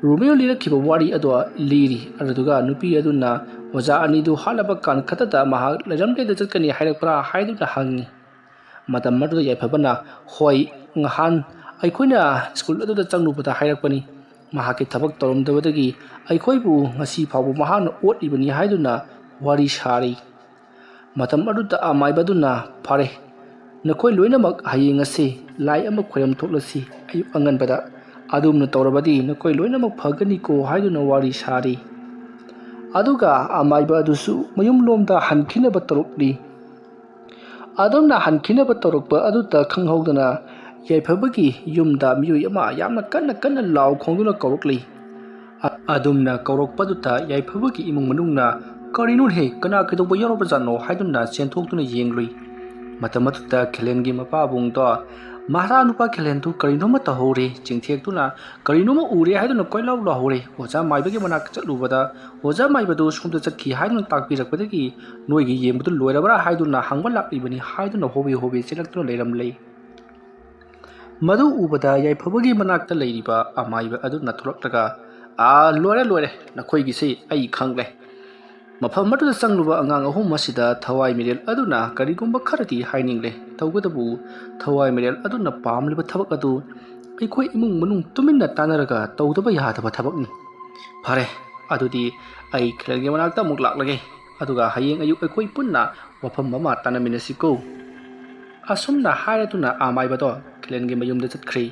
ꯔꯣꯃꯤꯌꯣ ꯂꯤꯔꯛꯈꯤꯕ ꯋꯥꯔꯤ ꯑꯗꯨ ꯂꯤꯔꯤ꯫ ꯑꯗꯨꯗꯨꯒ ꯅꯨꯄꯤ ꯑꯗꯨꯅ ꯑꯣꯖꯥ ꯑꯅꯤꯗꯨ ꯍꯥꯠꯅꯕ ꯀꯥꯟ ꯈꯛꯇꯗ ꯃꯍꯥꯛ ꯂꯩꯔꯝꯗꯦꯗ ꯆꯠꯀꯅꯤ ꯍꯥꯏꯔꯛꯄ꯭ꯔꯥ ꯍꯥꯏꯗꯨꯅ ꯍꯪꯉꯤ꯫ ꯃꯇꯝ ꯑꯗꯨꯗ ꯌꯥꯏꯐꯕꯅ, "ꯍꯣꯏ, ꯉꯍꯥꯟ ꯑꯩꯈꯣꯏꯅ ꯁ꯭ꯀꯨꯜ ꯑꯗꯨꯗ ꯆꯪꯂꯨꯕꯗ ꯍꯥꯏꯔꯛꯄꯅꯤ꯫ ꯃꯍꯥꯛꯀꯤ ꯊꯕꯛ ꯇꯧꯔꯝꯗꯕꯗꯒꯤ ꯑꯩꯈꯣꯏꯕꯨ ꯉꯁꯤ ꯐꯥꯎꯕ ꯃꯍꯥꯛꯅ ꯑꯣꯠꯂꯤꯕꯅꯤ" ꯍꯥꯏꯗꯨꯅ ꯋꯥꯔꯤ ꯁꯥꯔꯤ꯫ ꯃꯇꯝ ꯑꯗꯨꯗ ꯑꯃꯥꯏꯕ ꯑꯗꯨꯅ, "ꯐꯔꯦ, ꯅꯈꯣꯏ ꯂꯣꯏꯅꯃꯛ ꯍꯌꯦꯡ ꯑꯁꯤ ꯂꯥꯏ ꯑꯃ ꯈꯣꯏꯔꯝ ꯊꯣꯛꯂꯁꯤ ꯑꯌꯨꯛ ꯑꯉꯟꯕꯗ꯫ ꯑꯗꯨꯝꯅ ꯇꯧꯔꯕꯗꯤ ꯅꯈꯣꯏ ꯂꯣꯏꯅꯃꯛ ꯐꯒꯅꯤꯀꯣ" ꯍꯥꯏꯗꯨꯅ ꯋꯥꯔꯤ ꯁꯥꯔꯤ꯫ ꯑꯗꯨꯒ ꯑꯃꯥꯏꯕ ꯑꯗꯨꯁꯨ ꯃꯌꯨꯝꯂꯣꯝꯗ ꯍꯟꯈꯤꯅꯕ ꯇꯧꯔꯛꯂꯤ꯫ ꯑꯗꯨꯝꯅ ꯍꯟꯈꯤꯅꯕ ꯇꯧꯔꯛꯄ ꯑꯗꯨꯗ ꯈꯪꯍꯧꯗꯅ ꯌꯥꯏꯐꯕꯒꯤ ꯌꯨꯝꯗ ꯃꯤꯑꯣꯏ ꯑꯃ ꯌꯥꯝꯅ ꯀꯟꯅ ꯀꯟꯅ ꯂꯥꯎ ꯈꯣꯡꯗꯨꯅ ꯀꯧꯔꯛꯂꯤ꯫ ꯑ-, ꯑꯗꯨꯝꯅ ꯀꯧꯔꯛꯄꯗꯨꯗ ꯌꯥꯏꯐꯕꯒꯤ ꯏꯃꯨꯡ ꯃꯅꯨꯡꯅ, "ꯀꯔꯤꯅꯣꯅꯦ, ꯀꯅꯥ ꯀꯩꯗꯧꯕ ꯌꯥꯎꯔꯕꯖꯥꯠꯅꯣ?" ꯍꯥꯏꯗꯨꯅ ꯆꯦꯟꯊꯣꯛꯇꯨꯅ ꯌꯦꯡꯂꯨꯏ꯫ ꯃꯇꯝ ꯑꯗꯨꯗ ꯈꯦꯂꯦꯟꯒꯤ ꯃꯄꯥꯕꯨꯡꯗꯣ, ꯃꯆꯥꯅꯨꯄꯥ ꯈꯦꯂꯦꯟꯗꯨ ꯀꯔꯤꯅꯣꯃ ꯇꯧꯍꯧꯔꯦ, ꯆꯤꯡꯊꯦꯛꯇꯨꯅ ꯀꯔꯤꯅꯣꯃ ꯎꯔꯦ ꯍꯥꯏꯗꯨꯅ ꯀꯣꯏꯂꯥꯎ ꯂꯥꯎꯍꯧꯔꯦ꯫ ꯑꯣꯖꯥ ꯃꯥꯏꯕꯒꯤ ꯃꯅꯥꯛꯇ ꯆꯠꯂꯨꯕꯗ, "ꯑꯣꯖꯥ ꯃꯥꯏꯕꯗꯨ ꯁꯣꯝꯗ ꯆꯠꯈꯤ" ꯍꯥꯏꯗꯨꯅ ꯇꯥꯛꯄꯤꯔꯛꯄꯗꯒꯤ, "ꯅꯣꯏꯒꯤ ꯌꯦꯡꯕꯗꯨ ꯂꯣꯏꯔꯕ꯭ꯔꯥ?" ꯍꯥꯏꯗꯨꯅ ꯍꯪꯕ ꯂꯥꯛꯂꯤꯕꯅꯤ ꯍꯥꯏꯗꯨꯅ ꯍꯣꯕꯦ ꯍꯣꯕꯦ ꯆꯦꯜꯂꯛꯇꯨꯅ ꯂꯩꯔꯝꯂꯦ꯫ ꯃꯗꯨ ꯎꯕꯗ ꯌꯥꯏꯐꯕꯒꯤ ꯃꯅꯥꯛꯇ ꯂꯩꯔꯤꯕ ꯑꯃꯥꯏꯕ ꯑꯗꯨꯅ ꯊꯣꯔꯛꯂꯒ, "ꯑꯥ, ꯂꯣꯏꯔꯦ, ꯂꯣꯏꯔꯦ, ꯅꯈꯣꯏꯒꯤꯁꯤ ꯑꯩ ꯈꯪꯂꯦ꯫ ꯃꯐꯝ ꯑꯗꯨꯗ ꯆꯪꯂꯨꯕ ꯑꯉꯥꯡ ꯑꯍꯨꯝ ꯑꯁꯤꯗ ꯊꯋꯥꯏ ꯃꯤꯔꯦꯜ ꯑꯗꯨꯅ ꯀꯔꯤꯒꯨꯝꯕ ꯈꯔꯗꯤ ꯍꯥꯏꯅꯤꯡꯂꯦ꯫ ꯇꯧꯕꯇꯕꯨ ꯊꯋꯥꯏ ꯃꯤꯔꯦꯜ ꯑꯗꯨꯅ ꯄꯥꯝꯂꯤꯕ ꯊꯕꯛ ꯑꯗꯨ ꯑꯩꯈꯣꯏ ꯏꯃꯨꯡ ꯃꯅꯨꯡ ꯇꯨꯃꯤꯟꯅ ꯇꯥꯟꯅꯔꯒ ꯇꯧꯗꯕ ꯌꯥꯗꯕ ꯊꯕꯛꯅꯤ꯫ ꯐꯔꯦ, ꯑꯗꯨꯗꯤ ꯑꯩ ꯈꯦꯂꯦꯟꯒꯤ ꯃꯅꯥꯛꯇ ꯑꯃꯨꯛ ꯂꯥꯛꯂꯒꯦ, ꯑꯗꯨꯒ ꯍꯌꯦꯡ ꯑꯌꯨꯛ ꯑꯩꯈꯣꯏ ꯄꯨꯟꯅ ꯋꯥꯐꯝ ꯑꯃ ꯇꯥꯟꯅꯃꯤꯟꯅꯁꯤꯀꯣ"꯫ ꯑꯁꯨꯝꯅ ꯍꯥꯏꯔꯗꯨꯅ ꯑꯃꯥꯏꯕꯗꯣ ꯈꯦꯂꯦꯟꯒꯤ ꯃꯌꯨꯝꯗ ꯆꯠꯈ꯭ꯔꯦ꯫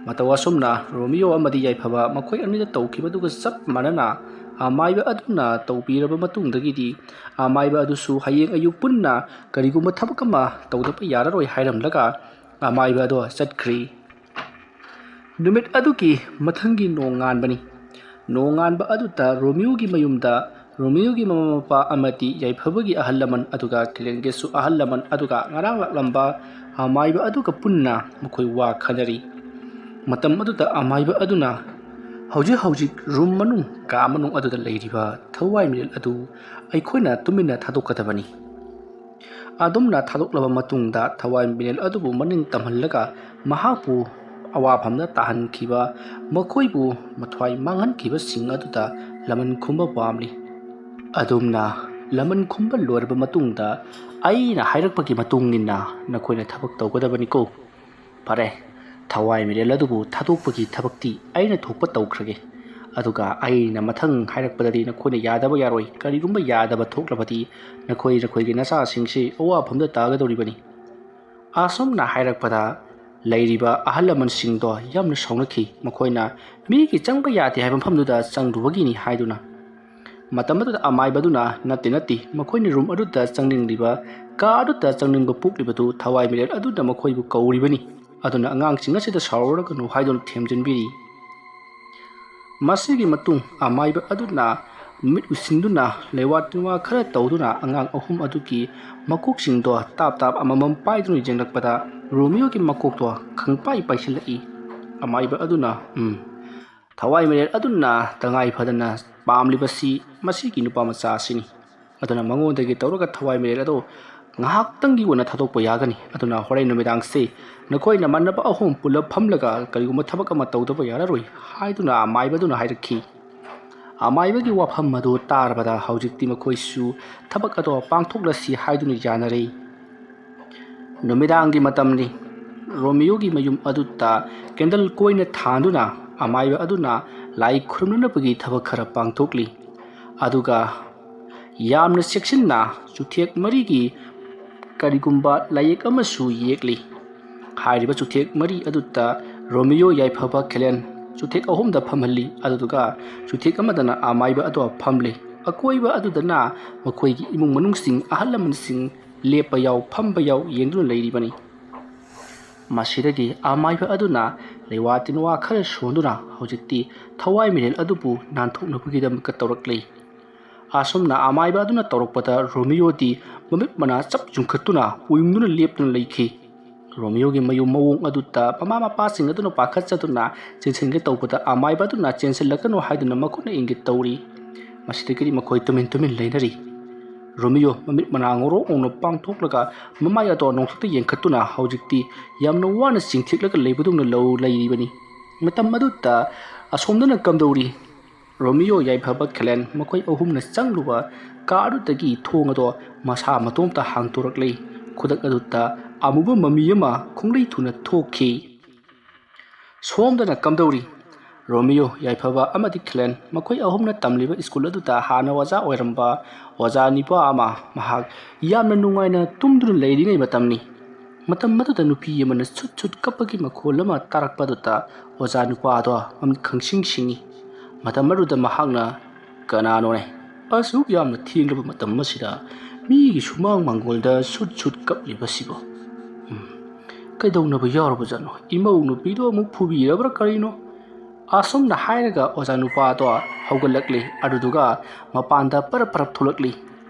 ꯃꯇꯧ ꯑꯁꯨꯝꯅ ꯔꯣꯃꯤꯌꯣ ꯑꯃꯗꯤ ꯌꯥꯏꯐꯕ ꯃꯈꯣꯏ ꯑꯅꯤꯗ ꯇꯧꯈꯤꯕꯗꯨꯒ ꯆꯞ ꯃꯥꯟꯅꯅ ꯑꯃꯥꯏꯕ ꯑꯗꯨꯅ ꯇꯧꯕꯤꯔꯕ ꯃꯇꯨꯡꯗꯒꯤꯗꯤ, ꯑꯃꯥꯏꯕ ꯑꯗꯨꯁꯨ ꯍꯌꯦꯡ ꯑꯌꯨꯛ ꯄꯨꯟꯅ ꯀꯔꯤꯒꯨꯝꯕ ꯊꯕꯛ ꯑꯃ ꯇꯧꯗꯕ ꯌꯥꯔꯔꯣꯏ ꯍꯥꯏꯔꯝꯂꯒ ꯑꯃꯥꯏꯕ ꯑꯗꯣ ꯆꯠꯈ꯭ꯔꯦ꯫ ꯅꯨꯃꯤꯠ ꯑꯗꯨꯒꯤ ꯃꯊꯪꯒꯤ ꯅꯣꯡꯉꯥꯟꯕꯅꯤ꯫ ꯅꯣꯡꯉꯥꯟꯕ ꯑꯗꯨꯗ ꯔꯣꯃꯤꯌꯣꯒꯤ ꯃꯌꯨꯝꯗ ꯔꯣꯃꯤꯌꯣꯒꯤ ꯃꯃꯥ ꯃꯄꯥ ꯑꯃꯗꯤ ꯌꯥꯏꯐꯕꯒꯤ ꯑꯍꯜ ꯂꯃꯟ, ꯑꯗꯨꯒ ꯈꯦꯂꯦꯟꯒꯤꯁꯨ ꯑꯍꯜ ꯂꯃꯟ, ꯑꯗꯨꯒ ꯉꯔꯥꯡ ꯂꯥꯛꯂꯝꯕ ꯑꯃꯥꯏꯕ ꯑꯗꯨꯒ ꯄꯨꯟꯅ ꯃꯈꯣꯏ ꯋꯥ ꯈꯟꯅꯔꯤ꯫ ꯃꯇꯝ ꯑꯗꯨꯗ ꯑꯃꯥꯏꯕ ꯑꯗꯨꯅ, "ꯍꯧꯖꯤꯛ ꯍꯧꯖꯤꯛ ꯔꯨꯝ ꯃꯅꯨꯡ, ꯀꯥ ꯃꯅꯨꯡ ꯑꯗꯨꯗ ꯂꯩꯔꯤꯕ ꯊꯋꯥꯏ ꯃꯤꯔꯦꯜ ꯑꯗꯨ ꯑꯩꯈꯣꯏꯅ ꯇꯨꯃꯤꯟꯅ ꯊꯥꯗꯣꯛꯀꯗꯕꯅꯤ"꯫ ꯑꯗꯨꯝꯅ ꯊꯥꯗꯣꯛꯂꯕ ꯃꯇꯨꯡꯗ ꯊꯋꯥꯏ ꯃꯤꯔꯦꯜ ꯑꯗꯨꯕꯨ ꯃꯅꯤꯡ ꯇꯝꯍꯜꯂꯒ ꯃꯍꯥꯛꯄꯨ ꯑꯋꯥꯐꯝꯗ ꯇꯥꯍꯟꯈꯤꯕ, ꯃꯈꯣꯏꯕꯨ ꯃꯊ꯭ꯋꯥꯏ ꯃꯥꯡꯍꯟꯈꯤꯕꯁꯤꯡ ꯑꯗꯨꯗ ꯂꯃꯟ ꯈꯨꯝꯕ ꯄꯥꯝꯂꯤ꯫ ꯑꯗꯨꯝꯅ ꯂꯃꯟ ꯈꯨꯝꯕ ꯂꯣꯏꯔꯕ ꯃꯇꯨꯡꯗ ꯑꯩꯅ ꯍꯥꯏꯔꯛꯄꯒꯤ ꯃꯇꯨꯡ ꯏꯟꯅ ꯅꯈꯣꯏꯅ ꯊꯕꯛ ꯇꯧꯒꯗꯕꯅꯤꯀꯣ꯫ ꯐꯔꯦ, ꯊꯋꯥꯏ ꯃꯤꯔꯦꯜ ꯑꯗꯨꯕꯨ ꯊꯥꯗꯣꯛꯄꯒꯤ ꯊꯕꯛꯇꯤ ꯑꯩꯅ ꯊꯣꯛꯄ ꯇꯧꯈ꯭ꯔꯒꯦ꯫ ꯑꯗꯨꯒ ꯑꯩꯅ ꯃꯊꯪ ꯍꯥꯏꯔꯛꯄꯗꯗꯤ ꯅꯈꯣꯏꯅ ꯌꯥꯗꯕ ꯌꯥꯔꯣꯏ꯫ ꯀꯔꯤꯒꯨꯝꯕ ꯌꯥꯗꯕ ꯊꯣꯛꯂꯕꯗꯤ ꯅꯈꯣꯏ ꯅꯈꯣꯏꯒꯤ ꯅꯆꯥꯁꯤꯡꯁꯤ ꯑꯋꯥꯐꯝꯗ ꯇꯥꯒꯗꯧꯔꯤꯕꯅꯤ꯫ ꯑꯁꯨꯝꯅ ꯍꯥꯏꯔꯛꯄꯗ ꯂꯩꯔꯤꯕ ꯑꯍꯜ ꯂꯃꯟꯁꯤꯡꯗꯣ ꯌꯥꯝꯅ ꯁꯥꯎꯅꯈꯤ꯫ ꯃꯈꯣꯏꯅ ꯃꯤꯒꯤ ꯆꯪꯕ ꯌꯥꯗꯦ ꯍꯥꯏꯕ ꯃꯐꯝꯗꯨꯗ ꯆꯪꯂꯨꯕꯒꯤꯅꯤ ꯍꯥꯏꯗꯨꯅ꯫ ꯃꯇꯝ ꯑꯗꯨꯗ ꯑꯃꯥꯏꯕ ꯑꯗꯨꯅ, "ꯅꯠꯇꯦ, ꯅꯠꯇꯦ, ꯃꯈꯣꯏꯅ ꯔꯨꯝ ꯑꯗꯨꯗ ꯆꯪꯅꯤꯡꯂꯤꯕ, ꯀꯥ ꯑꯗꯨꯗ ꯆꯪꯅꯤꯡꯕ ꯄꯣꯛꯂꯤꯕꯗꯨ ꯊꯋꯥꯏ ꯃꯤꯔꯦꯜ ꯑꯗꯨꯅ ꯃꯈꯣꯏꯕꯨ ꯀꯧꯔꯤꯕꯅꯤ꯫ ꯑꯗꯨꯅ ꯑꯉꯥꯡꯁꯤꯡ ꯑꯁꯤꯗ ꯁꯥꯎꯔꯒꯅꯨ" ꯍꯥꯏꯗꯨꯅ ꯊꯦꯝꯖꯤꯟꯕꯤꯔꯤ꯫ ꯃꯁꯤꯒꯤ ꯃꯇꯨꯡ ꯑꯃꯥꯏꯕ ꯑꯗꯨꯅ ꯃꯤꯠ ꯎꯏꯁꯤꯟꯗꯨꯅ ꯂꯩꯋꯥ ꯇꯤꯟꯋꯥ ꯈꯔ ꯇꯧꯗꯨꯅ ꯑꯉꯥꯡ ꯑꯍꯨꯝ ꯑꯗꯨꯒꯤ ꯃꯀꯣꯛꯁꯤꯡꯗꯣ ꯇꯥꯞ ꯇꯥꯞ ꯑꯃꯃꯝ ꯄꯥꯏꯗꯨꯅ ꯌꯦꯡꯂꯛꯄꯗ ꯔꯣꯃꯤꯌꯣꯒꯤ ꯃꯀꯣꯛꯇꯣ ꯈꯪꯄꯥꯏ ꯄꯥꯏꯁꯤꯜꯂꯛꯏ꯫ ꯑꯃꯥꯏꯕ ꯑꯗꯨꯅ, "ꯎꯝ, ꯊꯋꯥꯏ ꯃꯤꯔꯦꯜ ꯑꯗꯨꯅ ꯇꯉꯥꯏ ꯐꯗꯅ ꯄꯥꯝꯂꯤꯕꯁꯤ ꯃꯁꯤꯒꯤ ꯅꯨꯄꯥ ꯃꯆꯥ ꯑꯁꯤꯅꯤ꯫ ꯑꯗꯨꯅ ꯃꯉꯣꯟꯗꯒꯤ ꯇꯧꯔꯒ ꯊꯋꯥꯏ ꯃꯤꯔꯦꯜ ꯑꯗꯨ ꯉꯥꯏꯍꯥꯛꯇꯪꯒꯤ ꯑꯣꯏꯅ ꯊꯥꯗꯣꯛꯄ ꯌꯥꯒꯅꯤ꯫ ꯑꯗꯨꯅ ꯍꯣꯔꯦꯟ ꯅꯨꯃꯤꯗꯥꯡꯁꯦ ꯅꯈꯣꯏ ꯅꯃꯥꯟꯅꯕ ꯑꯍꯨꯝ ꯄꯨꯂꯞ ꯐꯝꯂꯒ ꯀꯔꯤꯒꯨꯝꯕ ꯊꯕꯛ ꯑꯃ ꯇꯧꯗꯕ ꯌꯥꯔꯔꯣꯏ" ꯍꯥꯏꯗꯨꯅ ꯑꯃꯥꯏꯕ ꯑꯗꯨꯅ ꯍꯥꯏꯔꯛꯈꯤ꯫ ꯑꯃꯥꯏꯕꯒꯤ ꯋꯥꯐꯝ ꯑꯗꯨ ꯇꯥꯔꯕꯗ ꯍꯧꯖꯤꯛꯇꯤ ꯃꯈꯣꯏꯁꯨ ꯊꯕꯛ ꯑꯗꯣ ꯄꯥꯡꯊꯣꯛꯂꯁꯤ ꯍꯥꯏꯗꯨꯅ ꯌꯥꯅꯔꯦ꯫ ꯅꯨꯃꯤꯗꯥꯡꯒꯤ ꯃꯇꯝꯅꯤ꯫ ꯔꯣꯃꯤꯌꯣꯒꯤ ꯃꯌꯨꯝ ꯑꯗꯨꯗ ꯀꯦꯟꯗꯜ ꯀꯣꯏꯅ ꯊꯥꯟꯗꯨꯅ ꯑꯃꯥꯏꯕ ꯑꯗꯨꯅ ꯂꯥꯏ ꯈꯨꯔꯨꯝꯅꯅꯕꯒꯤ ꯊꯕꯛ ꯈꯔ ꯄꯥꯡꯊꯣꯛꯂꯤ꯫ ꯑꯗꯨꯒ ꯌꯥꯝꯅ ꯆꯦꯛꯁꯤꯟꯅ ꯆꯨꯊꯦꯛ ꯃꯔꯤꯒꯤ ꯀꯔꯤꯒꯨꯝꯕ ꯂꯥꯏꯌꯦꯛ ꯑꯃꯁꯨ ꯌꯦꯛꯂꯤ꯫ ꯍꯥꯏꯔꯤꯕ ꯆꯨꯊꯦꯛ ꯃꯔꯤ ꯑꯗꯨꯗ ꯔꯣꯃꯤꯌꯣ, ꯌꯥꯏꯐꯕ, ꯈꯦꯂꯦꯟ ꯆꯨꯊꯦꯛ ꯑꯍꯨꯝꯗ ꯐꯝꯍꯜꯂꯤ꯫ ꯑꯗꯨꯗꯨꯒ ꯆꯨꯊꯦꯛ ꯑꯃꯗꯅ ꯑꯃꯥꯏꯕ ꯑꯗꯣ ꯐꯝꯂꯤ꯫ ꯑꯀꯣꯏꯕ ꯑꯗꯨꯗꯅ ꯃꯈꯣꯏꯒꯤ ꯏꯃꯨꯡ ꯃꯅꯨꯡꯁꯤꯡ, ꯑꯍꯜ ꯂꯃꯟꯁꯤꯡ ꯂꯦꯞꯄ ꯌꯥꯎ, ꯐꯝꯕ ꯌꯥꯎ ꯌꯦꯡꯗꯨꯅ ꯂꯩꯔꯤꯕꯅꯤ꯫ ꯃꯁꯤꯗꯒꯤ ꯑꯃꯥꯏꯕ ꯑꯗꯨꯅ ꯂꯩꯋꯥ ꯇꯤꯟꯋꯥ ꯈꯔ ꯁꯣꯟꯗꯨꯅ ꯍꯧꯖꯤꯛꯇꯤ ꯊꯋꯥꯏ ꯃꯤꯔꯦꯜ ꯑꯗꯨꯕꯨ ꯅꯥꯟꯊꯣꯛꯅꯕꯒꯤꯗꯃꯛꯇ ꯇꯧꯔꯛꯂꯤ꯫ ꯑꯁꯨꯝꯅ ꯑꯃꯥꯏꯕ ꯑꯗꯨꯅ ꯇꯧꯔꯛꯄꯗ ꯔꯣꯃꯤꯌꯣꯗꯤ ꯃꯃꯤꯠ ꯃꯅꯥ ꯆꯞ ꯌꯨꯡꯈꯠꯇꯨꯅ ꯎꯌꯨꯡꯗꯨꯅ ꯂꯦꯞꯇꯨꯅ ꯂꯩꯈꯤ꯫ ꯔꯣꯃꯤꯌꯣꯒꯤ ꯃꯌꯨꯝ ꯃꯑꯣꯡ ꯑꯗꯨꯗ ꯃꯃꯥ ꯃꯄꯥꯁꯤꯡ ꯑꯗꯨꯅ ꯄꯥꯈꯠꯆꯗꯨꯅ ꯆꯦꯟꯁꯤꯟꯒꯦ ꯇꯧꯕꯗ ꯑꯃꯥꯏꯕ ꯑꯗꯨꯅ ꯆꯦꯟꯁꯤꯜꯂꯛꯀꯅꯨ ꯍꯥꯏꯗꯨꯅ ꯃꯈꯨꯠꯅ ꯏꯪꯒꯤꯠ ꯇꯧꯔꯤ꯫ ꯃꯁꯤꯗꯒꯤꯗꯤ ꯃꯈꯣꯏ ꯇꯨꯃꯤꯟ ꯇꯨꯃꯤꯟ ꯂꯩꯅꯔꯤ꯫ ꯔꯣꯃꯤꯌꯣ ꯃꯃꯤꯠ ꯃꯅꯥ ꯉꯧꯔꯣꯛ ꯉꯧꯅ ꯄꯥꯡꯊꯣꯛꯂꯒ ꯃꯃꯥꯏ ꯑꯗꯣ ꯅꯣꯡꯊꯛꯇ ꯌꯦꯡꯈꯠꯇꯨꯅ ꯍꯧꯖꯤꯛꯇꯤ ꯌꯥꯝꯅ ꯋꯥꯅ ꯆꯤꯡꯊꯦꯛꯂꯒ ꯂꯩꯕꯗꯧꯅ ꯂꯧ ꯂꯩꯔꯤꯕꯅꯤ꯫ ꯃꯇꯝ ꯑꯗꯨꯗ ꯑꯁꯣꯝꯗꯅ ꯀꯝꯗꯧꯔꯤ? ꯔꯣꯃꯤꯌꯣ, ꯌꯥꯏꯐꯕ, ꯈꯦꯂꯦꯟ ꯃꯈꯣꯏ ꯑꯍꯨꯝꯅ ꯆꯪꯂꯨꯕ ꯀꯥ ꯑꯗꯨꯗꯒꯤ ꯊꯣꯡ ꯑꯗꯣ ꯃꯁꯥ ꯃꯇꯣꯝꯇ ꯍꯥꯡꯗꯣꯔꯛꯂꯤ꯫ ꯈꯨꯗꯛ ꯑꯗꯨꯗ ꯑꯃꯨꯕ ꯃꯃꯤ ꯑꯃ ꯈꯣꯡꯂꯩ ꯊꯨꯅ ꯊꯣꯛꯈꯤ꯫ ꯁꯣꯝꯗꯅ ꯀꯝꯗꯧꯔꯤ? ꯔꯣꯃꯤꯌꯣ, ꯌꯥꯏꯐꯕ ꯑꯃꯗꯤ ꯈꯦꯂꯦꯟ, ꯃꯈꯣꯏ ꯑꯍꯨꯝꯅ ꯇꯝꯂꯤꯕ ꯁ꯭ꯀꯨꯜ ꯑꯗꯨꯗ ꯍꯥꯟꯅ ꯑꯣꯖꯥ ꯑꯣꯏꯔꯝꯕ ꯑꯣꯖꯥ ꯅꯨꯄꯥ ꯑꯃ ꯃꯍꯥꯛ ꯌꯥꯝꯅ ꯅꯨꯡꯉꯥꯏꯅ ꯇꯨꯝꯗꯨꯅ ꯂꯩꯔꯤꯉꯩ ꯃꯇꯝꯅꯤ꯫ ꯃꯇꯝ ꯑꯗꯨꯗ ꯅꯨꯄꯤ ꯑꯃꯅ ꯁꯨꯠ ꯁꯨꯠ ꯀꯞꯄꯒꯤ ꯃꯈꯣꯜ ꯑꯃ ꯇꯥꯔꯛꯄ ꯑꯗꯨꯗ ꯑꯣꯖꯥ ꯅꯨꯄꯥ ꯑꯗꯣ ꯃꯃꯤꯠ ꯈꯪꯁꯤꯡ ꯁꯤꯡꯏ꯫ ꯃꯇꯝ ꯑꯗꯨꯗ ꯃꯍꯥꯛꯅ, "ꯀꯅꯥꯅꯣꯅꯦ ꯑꯁꯨꯛ ꯌꯥꯝꯅ ꯊꯦꯡꯂꯕ ꯃꯇꯝ ꯑꯁꯤꯗ ꯃꯤꯒꯤ ꯁꯨꯃꯥꯡ ꯃꯥꯡꯒꯣꯜꯗ ꯁꯨꯠ ꯁꯨꯠ ꯀꯞꯂꯤꯕꯁꯤꯕꯣ? ꯎꯝ, ꯀꯩꯗꯧꯅꯕ ꯌꯥꯎꯔꯕꯖꯥꯠꯅꯣ? ꯏꯃꯧ ꯅꯨꯄꯤꯗꯣ ꯑꯃꯨꯛ ꯐꯨꯕꯤꯔꯕ꯭ꯔꯥ ꯀꯔꯤꯅꯣ?" ꯑꯁꯨꯝꯅ ꯍꯥꯏꯔꯒ ꯑꯣꯖꯥ ꯅꯨꯄꯥꯗꯣ ꯍꯧꯒꯠꯂꯛꯂꯤ꯫ ꯑꯗꯨꯗꯨꯒ ꯃꯄꯥꯟꯗ ꯄꯔꯞ ꯄꯔꯞ ꯊꯣꯛꯂꯛꯂꯤ꯫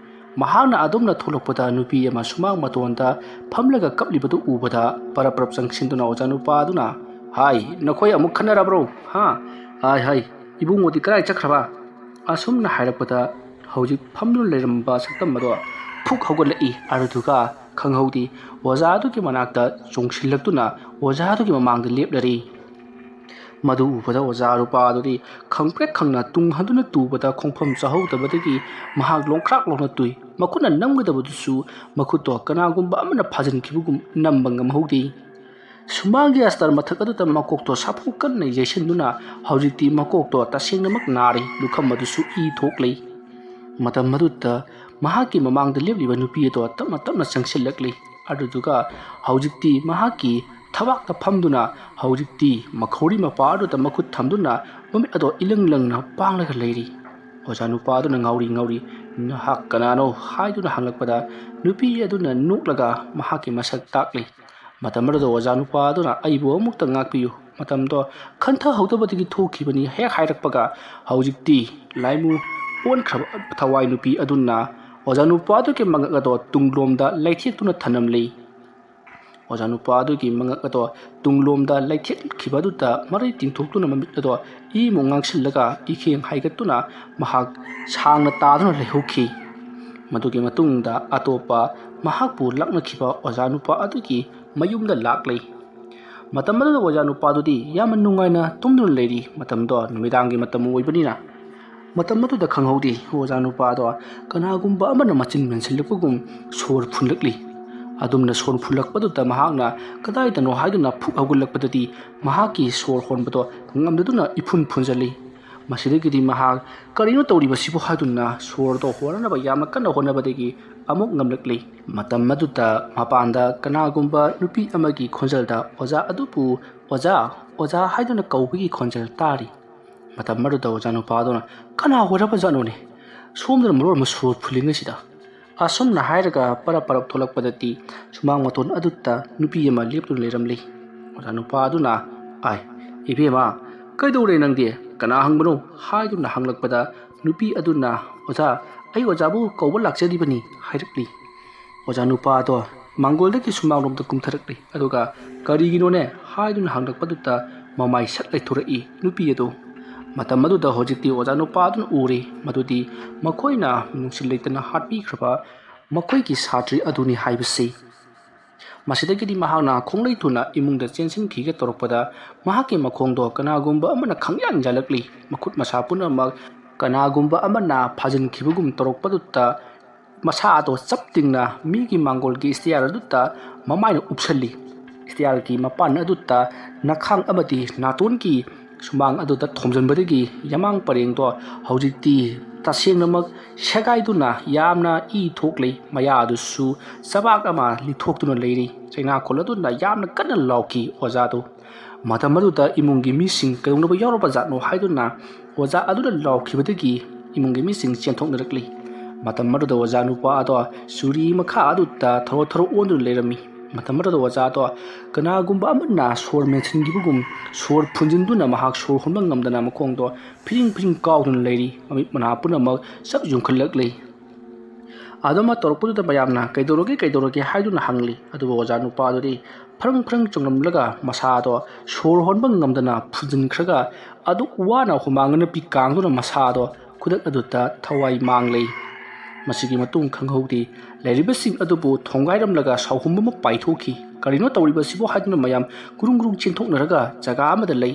ꯃꯍꯥꯛꯅ ꯑꯗꯨꯝꯅ ꯊꯣꯛꯂꯛꯄꯗ ꯅꯨꯄꯤ ꯑꯃ ꯁꯨꯃꯥꯡ ꯃꯇꯣꯟꯗ ꯐꯝꯂꯒ ꯀꯞꯂꯤꯕꯗꯨ ꯎꯕꯗ ꯄꯔꯞ ꯄꯔꯞ ꯆꯪꯁꯤꯟꯗꯨꯅ ꯑꯣꯖꯥ ꯅꯨꯄꯥꯗꯨꯅ, "ꯍꯥꯏ, ꯅꯈꯣꯏ ꯑꯃꯨꯛ ꯈꯠꯅꯔꯕ꯭ꯔꯣ? ꯍꯥ? ꯍꯥꯏ, ꯍꯥꯏ, ꯏꯕꯨꯡꯉꯣꯗꯤ ꯀꯗꯥꯏ ꯆꯠꯈ꯭ꯔꯕ?" ꯑꯁꯨꯝꯅ ꯍꯥꯏꯔꯛꯄꯗ ꯍꯧꯖꯤꯛ ꯐꯝꯗꯨꯅ ꯂꯩꯔꯝꯕ ꯁꯛꯇꯝ ꯑꯗꯣ ꯐꯨꯛ ꯍꯧꯒꯠꯂꯛꯏ꯫ ꯑꯗꯨꯗꯨꯒ ꯈꯪꯍꯧꯗꯦ, ꯑꯣꯖꯥ ꯑꯗꯨꯒꯤ ꯃꯅꯥꯛꯇ ꯆꯣꯡꯁꯤꯜꯂꯛꯇꯨꯅ ꯑꯣꯖꯥ ꯑꯗꯨꯒꯤ ꯃꯃꯥꯡꯗ ꯂꯦꯞꯂꯔꯤ꯫ ꯃꯗꯨ ꯎꯕꯗ ꯑꯣꯖꯥ ꯅꯨꯄꯥ ꯑꯗꯨꯗꯤ ꯈꯪꯄ꯭ꯔꯦꯛ ꯈꯪꯅ ꯇꯨꯡ ꯍꯟꯗꯨꯅ ꯇꯨꯕꯗ ꯈꯣꯡꯐꯝ ꯆꯥꯍꯧꯗꯕꯗꯒꯤ ꯃꯍꯥꯛ ꯂꯣꯡꯈ꯭ꯔꯥꯛ ꯂꯣꯡꯅ ꯇꯨꯏ꯫ ꯃꯈꯨꯠꯅ ꯅꯝꯒꯗꯕꯗꯨꯁꯨ ꯃꯈꯨꯠꯇꯣ ꯀꯅꯥꯒꯨꯝꯕ ꯑꯃꯅ ꯐꯥꯖꯤꯟꯈꯤꯕꯒꯨꯝ ꯅꯝꯕ ꯉꯝꯍꯧꯗꯦ꯫ ꯁꯨꯃꯥꯡꯒꯤ ꯑꯁꯇꯔ ꯃꯊꯛ ꯑꯗꯨꯗ ꯃꯀꯣꯛꯇꯣ ꯁꯥꯐꯨ ꯀꯟꯅ ꯌꯩꯁꯤꯟꯗꯨꯅ ꯍꯧꯖꯤꯛꯇꯤ ꯃꯀꯣꯛꯇꯣ ꯇꯁꯦꯡꯅꯃꯛ ꯅꯥꯔꯤ꯫ ꯂꯨꯈꯝ ꯑꯗꯨꯁꯨ ꯏ ꯊꯣꯛꯂꯤ꯫ ꯃꯇꯝ ꯑꯗꯨꯗ ꯃꯍꯥꯛꯀꯤ ꯃꯃꯥꯡꯗ ꯂꯦꯞꯂꯤꯕ ꯅꯨꯄꯤ ꯑꯗꯣ ꯇꯞꯅ ꯇꯞꯅ ꯆꯪꯁꯤꯜꯂꯛꯂꯤ꯫ ꯑꯗꯨꯗꯨꯒ ꯍꯧꯖꯤꯛꯇꯤ ꯃꯍꯥꯛꯀꯤ ꯊꯕꯥꯛꯇ ꯐꯝꯗꯨꯅ, ꯍꯧꯖꯤꯛꯇꯤ ꯃꯈꯧꯔꯤ ꯃꯄꯥ ꯑꯗꯨꯗ ꯃꯈꯨꯠ ꯊꯝꯗꯨꯅ ꯃꯃꯤꯠ ꯑꯗꯣ ꯏꯂꯪ ꯂꯪꯅ ꯄꯥꯡꯂꯒ ꯂꯩꯔꯤ꯫ ꯑꯣꯖꯥ ꯅꯨꯄꯥ ꯑꯗꯨꯅ ꯉꯥꯎꯔꯤ ꯉꯥꯎꯔꯤ, "ꯅꯍꯥꯛ ꯀꯅꯥꯅꯣ?" ꯍꯥꯏꯗꯨꯅ ꯍꯪꯂꯛꯄꯗ ꯅꯨꯄꯤ ꯑꯗꯨꯅ ꯅꯣꯛꯂꯒ ꯃꯍꯥꯛꯀꯤ ꯃꯁꯛ ꯇꯥꯛꯂꯤ꯫ ꯃꯇꯝ ꯑꯗꯨꯗ ꯑꯣꯖꯥ ꯅꯨꯄꯥ ꯑꯗꯨꯅ, "ꯑꯩꯕꯨ ꯑꯃꯨꯛꯇ ꯉꯥꯛꯄꯤꯌꯨ, ꯃꯇꯝꯗꯣ ꯈꯟꯊꯍꯧꯗꯕꯗꯒꯤ ꯊꯣꯛꯈꯤꯕꯅꯤ" ꯍꯦꯛ ꯍꯥꯏꯔꯛꯄꯒ ꯍꯧꯖꯤꯛꯇꯤ ꯂꯥꯏꯃꯨ ꯑꯣꯟꯈ꯭ꯔꯕ ꯊꯋꯥꯏ ꯅꯨꯄꯤ ꯑꯗꯨꯅ ꯑꯣꯖꯥ ꯅꯨꯄꯥ ꯑꯗꯨꯒꯤ ꯃꯉꯛ ꯑꯗꯣ ꯇꯨꯡꯂꯣꯝꯗ ꯂꯩꯊꯦꯛꯇꯨꯅ ꯊꯅꯝꯂꯤ꯫ ꯑꯣꯖꯥ ꯅꯨꯄꯥ ꯑꯗꯨꯒꯤ ꯃꯉꯛ ꯑꯗꯣ ꯇꯨꯡꯂꯣꯝꯗ ꯂꯩꯊꯦꯛꯈꯤꯕ ꯑꯗꯨꯗ ꯃꯔꯩ ꯇꯤꯡꯊꯣꯛꯇꯨꯅ ꯃꯃꯤꯠ ꯑꯗꯣ ꯏꯃꯨꯡ ꯉꯥꯡꯁꯤꯜꯂꯒ ꯏꯈꯦꯡ ꯍꯥꯏꯒꯠꯇꯨꯅ ꯃꯍꯥꯛ ꯁꯥꯡꯅ ꯇꯥꯗꯨꯅ ꯂꯩꯍꯧꯈꯤ꯫ ꯃꯗꯨꯒꯤ ꯃꯇꯨꯡꯗ ꯑꯇꯣꯞꯄ ꯃꯍꯥꯛꯄꯨ ꯂꯥꯛꯅꯈꯤꯕ ꯑꯣꯖꯥ ꯅꯨꯄꯥ ꯑꯗꯨꯒꯤ ꯃꯌꯨꯝꯗ ꯂꯥꯛꯂꯤ꯫ ꯃꯇꯝ ꯑꯗꯨꯗ ꯑꯣꯖꯥ ꯅꯨꯄꯥꯗꯨꯗꯤ ꯌꯥꯝꯅ ꯅꯨꯡꯉꯥꯏꯅ ꯇꯨꯝꯗꯨꯅ ꯂꯩꯔꯤ꯫ ꯃꯇꯝꯗꯣ ꯅꯨꯃꯤꯗꯥꯡꯒꯤ ꯃꯇꯝ ꯑꯣꯏꯕꯅꯤꯅ꯫ ꯃꯇꯝ ꯑꯗꯨꯗ ꯈꯪꯍꯧꯗꯦ, ꯑꯣꯖꯥ ꯅꯨꯄꯥꯗꯣ ꯀꯅꯥꯒꯨꯝꯕ ꯑꯃꯅ ꯃꯆꯤꯟ ꯃꯦꯟꯁꯤꯜꯂꯛꯄꯒꯨꯝ ꯁꯣꯔ ꯐꯨꯟꯂꯛꯂꯤ꯫ ꯑꯗꯨꯝꯅ ꯁꯣꯔ ꯐꯨꯜꯂꯛꯄꯗꯨꯗ ꯃꯍꯥꯛꯅ ꯀꯗꯥꯏꯗꯅꯣ ꯍꯥꯏꯗꯨꯅ ꯐꯨꯛ ꯍꯧꯒꯠꯂꯛꯄꯗꯗꯤ ꯃꯍꯥꯛꯀꯤ ꯁꯣꯔ ꯍꯣꯟꯕꯗꯣ ꯉꯝꯗꯗꯨꯅ ꯏꯐꯨꯟ ꯐꯨꯟꯖꯜꯂꯤ꯫ ꯃꯁꯤꯗꯒꯤꯗꯤ ꯃꯍꯥꯛ "ꯀꯔꯤꯅꯣ ꯇꯧꯔꯤꯕꯁꯤꯕꯨ?" ꯍꯥꯏꯗꯨꯅ ꯁꯣꯔꯗꯣ ꯍꯣꯟꯅꯅꯕ ꯌꯥꯝꯅ ꯀꯟꯅ ꯍꯣꯠꯅꯕꯗꯒꯤ ꯑꯃꯨꯛ ꯉꯝꯂꯛꯂꯤ꯫ ꯃꯇꯝ ꯑꯗꯨꯗ ꯃꯄꯥꯟꯗ ꯀꯅꯥꯒꯨꯝꯕ ꯅꯨꯄꯤ ꯑꯃꯒꯤ ꯈꯣꯟꯖꯦꯜꯗ ꯑꯣꯖꯥ ꯑꯗꯨꯕꯨ "ꯑꯣꯖꯥ, ꯑꯣꯖꯥ" ꯍꯥꯏꯗꯨꯅ ꯀꯧꯕꯒꯤ ꯈꯣꯟꯖꯦꯜ ꯇꯥꯔꯤ꯫ ꯃꯇꯝ ꯑꯗꯨꯗ ꯑꯣꯖꯥ ꯅꯨꯄꯥ ꯑꯗꯨꯅ "ꯀꯅꯥ ꯑꯣꯏꯔꯕꯖꯥꯠꯅꯣꯅꯦ? ꯁꯣꯝꯗꯅ ꯃꯔꯣꯜ ꯑꯃ ꯁꯣꯔ ꯐꯨꯜꯂꯤꯉꯩꯁꯤꯗ?" ꯑꯁꯨꯝꯅ ꯍꯥꯏꯔꯒ ꯄꯔꯞ ꯄꯔꯞ ꯊꯣꯛꯂꯛꯄꯗꯗꯤ ꯁꯨꯃꯥꯡ ꯃꯇꯣꯟ ꯑꯗꯨꯗ ꯅꯨꯄꯤ ꯑꯃ ꯂꯦꯞꯇꯨꯅ ꯂꯩꯔꯝꯂꯤ꯫ ꯑꯣꯖꯥ ꯅꯨꯄꯥ ꯑꯗꯨꯅ, "ꯑꯥꯏ, ꯏꯕꯦꯝꯃ, ꯀꯩꯗꯧꯔꯦ ꯅꯪꯗꯤ? ꯀꯅꯥ ꯍꯪꯕꯅꯣ?" ꯍꯥꯏꯗꯨꯅ ꯍꯪꯂꯛꯄꯗ ꯅꯨꯄꯤ ꯑꯗꯨꯅ, "ꯑꯣꯖꯥ, ꯑꯩ ꯑꯣꯖꯥꯕꯨ ꯀꯧꯕ ꯂꯥꯛꯆꯔꯤꯕꯅꯤ" ꯍꯥꯏꯔꯛꯂꯤ꯫ ꯑꯣꯖꯥ ꯅꯨꯄꯥ ꯑꯗꯣ ꯃꯥꯡꯒꯣꯜꯗꯒꯤ ꯁꯨꯃꯥꯡꯂꯣꯝꯗ ꯀꯨꯝꯊꯔꯛꯂꯤ, ꯑꯗꯨꯒ "ꯀꯔꯤꯒꯤꯅꯣꯅꯦ?" ꯍꯥꯏꯗꯨꯅ ꯍꯪꯂꯛꯄꯗꯨꯗ ꯃꯃꯥꯏ ꯁꯠ ꯂꯩꯊꯣꯔꯛꯏ ꯅꯨꯄꯤ ꯑꯗꯨ꯫ ꯃꯇꯝ ꯑꯗꯨꯗ ꯍꯧꯖꯤꯛꯇꯤ ꯑꯣꯖꯥ ꯅꯨꯄꯥ ꯑꯗꯨꯅ ꯎꯔꯦ ꯃꯗꯨꯗꯤ ꯃꯈꯣꯏꯅ ꯃꯤꯅꯨꯡꯁꯤ ꯂꯩꯇꯅ ꯍꯥꯠꯄꯤꯈ꯭ꯔꯕ ꯃꯈꯣꯏꯒꯤ ꯁꯥꯇ꯭ꯔꯤ ꯑꯗꯨꯅꯤ ꯍꯥꯏꯕꯁꯤ꯫ ꯃꯁꯤꯗꯒꯤꯗꯤ ꯃꯍꯥꯛꯅ ꯈꯣꯡꯂꯩ ꯊꯨꯅ ꯏꯃꯨꯡꯗ ꯆꯦꯟꯁꯤꯟꯈꯤꯒꯦ ꯇꯧꯔꯛꯄꯗ ꯃꯍꯥꯛꯀꯤ ꯃꯈꯣꯡꯗꯣ ꯀꯅꯥꯒꯨꯝꯕ ꯑꯃꯅ ꯈꯪꯌꯥꯟ ꯌꯥꯜꯂꯛꯂꯤ꯫ ꯃꯈꯨꯠ ꯃꯁꯥ ꯄꯨꯝꯅꯃꯛ ꯀꯅꯥꯒꯨꯝꯕ ꯑꯃꯅ ꯐꯥꯖꯤꯟꯈꯤꯕꯒꯨꯝ ꯇꯧꯔꯛꯄꯗꯨꯗ ꯃꯁꯥ ꯑꯗꯣ ꯆꯞ ꯇꯤꯡꯅ ꯃꯤꯒꯤ ꯃꯥꯡꯒꯣꯜꯒꯤ ꯁ꯭ꯇꯤꯌꯥꯔ ꯑꯗꯨꯗ ꯃꯃꯥꯏꯅ ꯎꯞꯁꯜꯂꯤ꯫ ꯁ꯭ꯇꯤꯌꯥꯔꯒꯤ ꯃꯄꯥꯟ ꯑꯗꯨꯗ ꯅꯈꯥꯡ ꯑꯃꯗꯤ ꯅꯥꯇꯣꯟꯒꯤ ꯁꯨꯃꯥꯡ ꯑꯗꯨꯗ ꯊꯣꯝꯖꯤꯟꯕꯗꯒꯤ ꯌꯃꯥꯡ ꯄꯔꯦꯡꯗꯣ ꯍꯧꯖꯤꯛꯇꯤ ꯇꯁꯦꯡꯅꯃꯛ ꯁꯦꯒꯥꯏꯗꯨꯅ ꯌꯥꯝꯅ ꯏ ꯊꯣꯛꯂꯤ꯫ ꯃꯌꯥ ꯑꯗꯨꯁꯨ ꯆꯕꯥꯛ ꯑꯃ ꯂꯤꯊꯣꯛꯇꯨꯅ ꯂꯩꯔꯤ꯫ ꯆꯩꯅꯥꯈꯣꯜ ꯑꯗꯨꯅ ꯌꯥꯝꯅ ꯀꯟꯅ ꯂꯥꯎꯈꯤ ꯑꯣꯖꯥꯗꯨ꯫ ꯃꯇꯝ ꯑꯗꯨꯗ ꯏꯃꯨꯡꯒꯤ ꯃꯤꯁꯤꯡ ꯀꯩꯗꯧꯅꯕ ꯌꯥꯎꯔꯕ ꯖꯥꯠꯅꯣ ꯍꯥꯏꯗꯨꯅ ꯑꯣꯖꯥ ꯑꯗꯨꯅ ꯂꯥꯎꯈꯤꯕꯗꯒꯤ ꯏꯃꯨꯡꯒꯤ ꯃꯤꯁꯤꯡ ꯆꯦꯟꯊꯣꯛꯅꯔꯛꯂꯤ꯫ ꯃꯇꯝ ꯑꯗꯨꯗ ꯑꯣꯖꯥ ꯅꯨꯄꯥ ꯑꯗꯣ ꯆꯨꯔꯤ ꯃꯈꯥ ꯑꯗꯨꯗ ꯊꯧꯔꯣ ꯊꯧꯔꯣ ꯑꯣꯟꯗꯨꯅ ꯂꯩꯔꯝꯃꯤ꯫ ꯃꯇꯝ ꯑꯗꯨꯗ ꯑꯣꯖꯥ ꯑꯗꯣ ꯀꯅꯥꯒꯨꯝꯕ ꯑꯃꯅ ꯁꯣꯔ ꯃꯦꯟꯁꯤꯟꯈꯤꯕꯒꯨꯝ ꯁꯣꯔ ꯐꯨꯟꯖꯤꯟꯗꯨꯅ ꯃꯍꯥꯛ ꯁꯣꯔ ꯍꯣꯟꯕ ꯉꯝꯗꯅ ꯃꯈꯣꯡꯗꯣ ꯐꯤꯔꯤꯡ ꯐꯤꯔꯤꯡ ꯀꯥꯎꯗꯨꯅ ꯂꯩꯔꯤ꯫ ꯃꯃꯤꯠ ꯃꯅꯥ ꯄꯨꯝꯅꯃꯛ ꯆꯞ ꯌꯨꯡꯈꯠꯂꯛꯂꯤ꯫ ꯑꯗꯨꯃ ꯇꯧꯔꯛꯄꯗꯨꯗ ꯃꯌꯥꯝꯅ "ꯀꯩꯗꯧꯔꯒꯦ, ꯀꯩꯗꯧꯔꯒꯦ?" ꯍꯥꯏꯗꯨꯅ ꯍꯪꯂꯤ꯫ ꯑꯗꯨꯕꯨ ꯑꯣꯖꯥ ꯅꯨꯄꯥ ꯑꯗꯨꯗꯤ ꯐ꯭ꯔꯪ ꯐ꯭ꯔꯪ ꯆꯣꯡꯂꯝꯂꯒ ꯃꯁꯥꯗꯣ ꯁꯣꯔ ꯍꯣꯟꯕ ꯉꯝꯗꯅ ꯐꯨꯟꯖꯤꯟꯈ꯭ꯔꯒ ꯑꯗꯨꯛ ꯋꯥꯅ ꯍꯨꯃꯥꯡ ꯑꯅꯞꯄꯤ ꯀꯥꯡꯗꯨꯅ ꯃꯁꯥꯗꯣ ꯈꯨꯗꯛ ꯑꯗꯨꯗ ꯊꯋꯥꯏ ꯃꯥꯡꯂꯦ꯫ ꯃꯁꯤꯒꯤ ꯃꯇꯨꯡ ꯈꯪꯍꯧꯗꯦ꯫ ꯂꯩꯔꯤꯕꯁꯤꯡ ꯑꯗꯨꯕꯨ ꯊꯣꯡꯒꯥꯏꯔꯝꯂꯒ ꯁꯥꯎꯍꯨꯝ ꯑꯃ ꯄꯥꯏꯊꯣꯛꯈꯤ꯫ "ꯀꯔꯤꯅꯣ ꯇꯧꯔꯤꯕꯁꯤꯕꯨ?" ꯍꯥꯏꯗꯨꯅ ꯃꯌꯥꯝ ꯒꯨꯔꯨꯡ ꯒꯨꯔꯨꯡ ꯆꯦꯟꯊꯣꯛꯅꯔꯒ ꯖꯒꯥ ꯑꯃꯗ ꯂꯩ꯫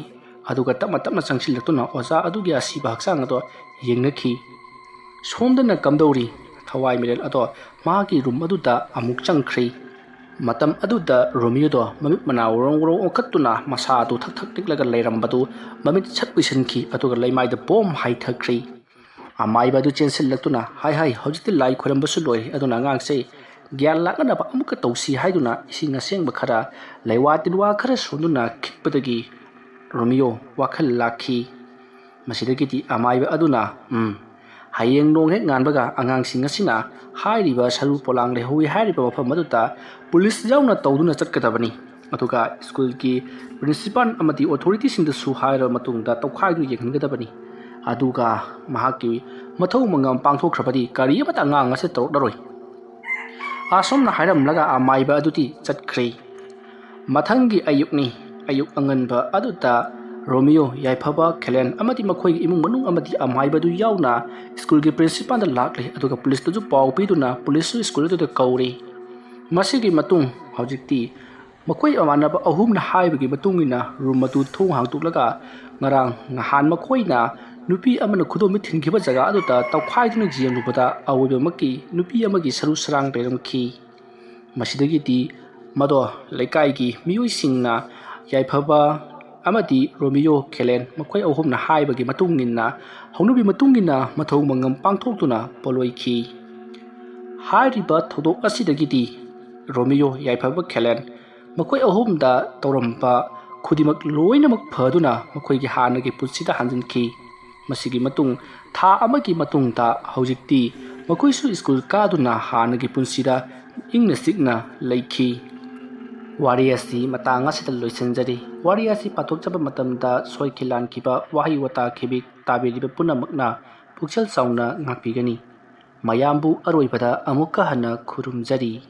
ꯑꯗꯨꯒ ꯇꯞꯅ ꯇꯞꯅ ꯆꯪꯁꯤꯜꯂꯛꯇꯨꯅ ꯑꯣꯖꯥ ꯑꯗꯨꯒꯤ ꯑꯁꯤꯕ ꯍꯛꯆꯥꯡ ꯑꯗꯣ ꯌꯦꯡꯅꯈꯤ꯫ ꯁꯣꯝꯗꯅ ꯀꯝꯗꯧꯔꯤ? ꯊꯋꯥꯏ ꯃꯤꯔꯦꯜ ꯑꯗꯣ ꯃꯍꯥꯛꯀꯤ ꯔꯨꯝ ꯑꯗꯨꯗ ꯑꯃꯨꯛ ꯆꯪꯈ꯭ꯔꯦ꯫ ꯃꯇꯝ ꯑꯗꯨꯗ ꯔꯣꯃꯤꯌꯣꯗꯣ ꯃꯃꯤꯠ ꯃꯅꯥ ꯋꯥꯔꯧ ꯋꯥꯔꯧ ꯑꯣꯟꯈꯠꯇꯨꯅ ꯃꯁꯥ ꯑꯗꯨ ꯊꯛ ꯊꯛ ꯅꯤꯛꯂꯒ ꯂꯩꯔꯝꯕꯗꯨ ꯃꯃꯤꯠ ꯁꯠ ꯎꯏꯁꯤꯟꯈꯤ, ꯑꯗꯨꯒ ꯂꯩꯃꯥꯏꯗ ꯕꯣꯝ ꯍꯥꯏꯊꯈ꯭ꯔꯦ꯫ ꯑꯃꯥꯏꯕ ꯑꯗꯨ ꯆꯦꯟꯁꯤꯜꯂꯛꯇꯨꯅ, "ꯍꯥꯏ ꯍꯥꯏ, ꯍꯧꯖꯤꯛꯇꯤ ꯂꯥꯏ ꯈꯣꯏꯔꯝꯕꯁꯨ ꯂꯣꯏꯔꯦ, ꯑꯗꯨꯅ ꯑꯉꯥꯡꯁꯦ ꯒ꯭ꯌꯥꯟ ꯂꯥꯛꯅꯅꯕ ꯑꯃꯨꯛꯀ ꯇꯧꯁꯤ" ꯍꯥꯏꯗꯨꯅ ꯏꯁꯤꯡ ꯑꯁꯦꯡꯕ ꯈꯔ, ꯂꯩꯋꯥ ꯇꯤꯟꯋꯥ ꯈꯔ ꯁꯣꯟꯗꯨꯅ ꯈꯤꯛꯄꯗꯒꯤ ꯔꯣꯃꯤꯌꯣ ꯋꯥꯈꯜ ꯂꯥꯛꯈꯤ꯫ ꯃꯁꯤꯗꯒꯤꯗꯤ ꯑꯃꯥꯏꯕ ꯑꯗꯨꯅ, "ꯎꯝ, ꯍꯌꯦꯡ ꯅꯣꯡ ꯍꯦꯛ ꯉꯥꯟꯕꯒ ꯑꯉꯥꯡꯁꯤꯡ ꯑꯁꯤꯅ ꯍꯥꯏꯔꯤꯕ ꯁꯔꯨ ꯄꯣꯂꯥꯡ ꯂꯩꯍꯧꯏ ꯍꯥꯏꯔꯤꯕ ꯃꯐꯝ ꯑꯗꯨꯗ ꯄꯨꯂꯤꯁ ꯌꯥꯎꯅ ꯇꯧꯗꯨꯅ ꯆꯠꯀꯗꯕꯅꯤ꯫ ꯑꯗꯨꯒ ꯁ꯭ꯀꯨꯜꯒꯤ ꯄ꯭ꯔꯤꯟꯁꯤꯄꯥꯜ ꯑꯃꯗꯤ ꯑꯣꯊꯣꯔꯤꯇꯤꯁꯤꯡꯗꯁꯨ ꯍꯥꯏꯔꯕ ꯃꯇꯨꯡꯗ ꯇꯧꯈꯥꯏꯗꯨꯅ ꯌꯦꯡꯍꯟꯒꯗꯕꯅꯤ꯫ ꯑꯗꯨꯒ ꯃꯍꯥꯛꯀꯤ ꯃꯊꯧ ꯃꯉꯝ ꯄꯥꯡꯊꯣꯛꯈ꯭ꯔꯕꯗꯤ ꯀꯔꯤ ꯑꯃꯠꯇ ꯑꯉꯥꯡ ꯑꯁꯤ ꯇꯧꯔꯛꯂꯔꯣꯏ"꯫ ꯑꯁꯨꯝꯅ ꯍꯥꯏꯔꯝꯂꯒ ꯑꯃꯥꯏꯕ ꯑꯗꯨꯗꯤ ꯆꯠꯈ꯭ꯔꯦ꯫ ꯃꯊꯪꯒꯤ ꯑꯌꯨꯛꯅꯤ꯫ ꯑꯌꯨꯛ ꯑꯉꯟꯕ ꯑꯗꯨꯗ ꯔꯣꯃꯤꯌꯣ, ꯌꯥꯏꯐꯕ, ꯈꯦꯂꯦꯟ ꯑꯃꯗꯤ ꯃꯈꯣꯏꯒꯤ ꯏꯃꯨꯡ ꯃꯅꯨꯡ ꯑꯃꯗꯤ ꯑꯃꯥꯏꯕꯗꯨ ꯌꯥꯎꯅ ꯁ꯭ꯀꯨꯜꯒꯤ ꯄ꯭ꯔꯤꯟꯁꯤꯄꯥꯜꯗ ꯂꯥꯛꯂꯤ, ꯑꯗꯨꯒ ꯄꯨꯂꯤꯁꯇꯁꯨ ꯄꯥꯎ ꯄꯤꯗꯨꯅ ꯄꯨꯂꯤꯁꯁꯨ ꯁ꯭ꯀꯨꯜ ꯑꯗꯨꯗ ꯀꯧꯔꯤ꯫ ꯃꯁꯤꯒꯤ ꯃꯇꯨꯡ ꯍꯧꯖꯤꯛꯇꯤ ꯃꯈꯣꯏ ꯃꯃꯥꯟꯅꯕ ꯑꯍꯨꯝꯅ ꯍꯥꯏꯕꯒꯤ ꯃꯇꯨꯡ ꯏꯟꯅ ꯔꯨꯝ ꯑꯗꯨ ꯊꯣꯡ ꯍꯥꯡꯗꯣꯛꯂꯒ ꯉꯔꯥꯡ ꯅꯍꯥꯟ ꯃꯈꯣꯏꯅ ꯅꯨꯄꯤ ꯑꯃꯅ ꯈꯨꯗꯣꯝꯕꯤ ꯊꯤꯟꯈꯤꯕ ꯖꯒꯥ ꯑꯗꯨꯗ ꯇꯧꯈꯥꯏꯗꯨꯅ ꯌꯦꯡꯂꯨꯕꯗ ꯑꯋꯣꯏꯕꯃꯛꯀꯤ ꯅꯨꯄꯤ ꯑꯃꯒꯤ ꯁꯔꯨ ꯁꯔꯥꯡ ꯂꯩꯔꯝꯈꯤ꯫ ꯃꯁꯤꯗꯒꯤꯗꯤ ꯃꯗꯣ ꯂꯩꯀꯥꯏꯒꯤ ꯃꯤꯑꯣꯏꯁꯤꯡꯅ ꯌꯥꯏꯐꯕ ꯑꯃꯗꯤ ꯔꯣꯃꯤꯌꯣ, ꯈꯦꯂꯦꯟ ꯃꯈꯣꯏ ꯑꯍꯨꯝꯅ ꯍꯥꯏꯕꯒꯤ ꯃꯇꯨꯡ ꯏꯟꯅ ꯍꯧꯅꯕꯤ ꯃꯇꯨꯡ ꯏꯟꯅ ꯃꯊꯧ ꯃꯉꯝ ꯄꯥꯡꯊꯣꯛꯇꯨꯅ ꯄꯣꯠꯂꯣꯏꯈꯤ꯫ ꯍꯥꯏꯔꯤꯕ ꯊꯧꯗꯣꯛ ꯑꯁꯤꯗꯒꯤꯗꯤ ꯔꯣꯃꯤꯌꯣ, ꯌꯥꯏꯐꯕ, ꯈꯦꯂꯦꯟ ꯃꯈꯣꯏ ꯑꯍꯨꯝꯗ ꯇꯧꯔꯝꯕ ꯈꯨꯗꯤꯡꯃꯛ ꯂꯣꯏꯅꯃꯛ ꯐꯗꯨꯅ ꯃꯈꯣꯏꯒꯤ ꯍꯥꯟꯅꯒꯤ ꯄꯨꯟꯁꯤꯗ ꯍꯟꯖꯤꯟꯈꯤ꯫ ꯃꯁꯤꯒꯤ ꯃꯇꯨꯡ ꯊꯥ ꯑꯃꯒꯤ ꯃꯇꯨꯡꯗ ꯍꯧꯖꯤꯛꯇꯤ ꯃꯈꯣꯏꯁꯨ ꯁ꯭ꯀꯨꯜ ꯀꯥꯗꯨꯅ ꯍꯥꯟꯅꯒꯤ ꯄꯨꯟꯁꯤꯗ ꯏꯪꯅ ꯆꯤꯛꯅ ꯂꯩꯈꯤ꯫ ꯋꯥꯔꯤ ꯑꯁꯤ ꯃꯇꯥꯡ ꯑꯁꯤꯗ ꯂꯣꯏꯁꯤꯟꯖꯔꯤ꯫ ꯋꯥꯔꯤ ꯑꯁꯤ ꯄꯥꯊꯣꯛꯆꯕ ꯃꯇꯝꯗ ꯁꯣꯏꯈꯤ ꯂꯥꯟꯈꯤꯕ, ꯋꯥꯍꯩ ꯋꯥꯇꯥ ꯈꯤꯕꯤꯛ ꯇꯥꯕꯤꯔꯤꯕ ꯄꯨꯝꯅꯃꯛꯅ ꯄꯨꯛꯆꯦꯜ ꯆꯥꯎꯅ ꯉꯥꯛꯄꯤꯒꯅꯤ꯫ ꯃꯌꯥꯝꯕꯨ ꯑꯔꯣꯏꯕꯗ ꯑꯃꯨꯛꯀ ꯍꯟꯅ ꯈꯨꯔꯨꯝꯖꯔꯤ꯫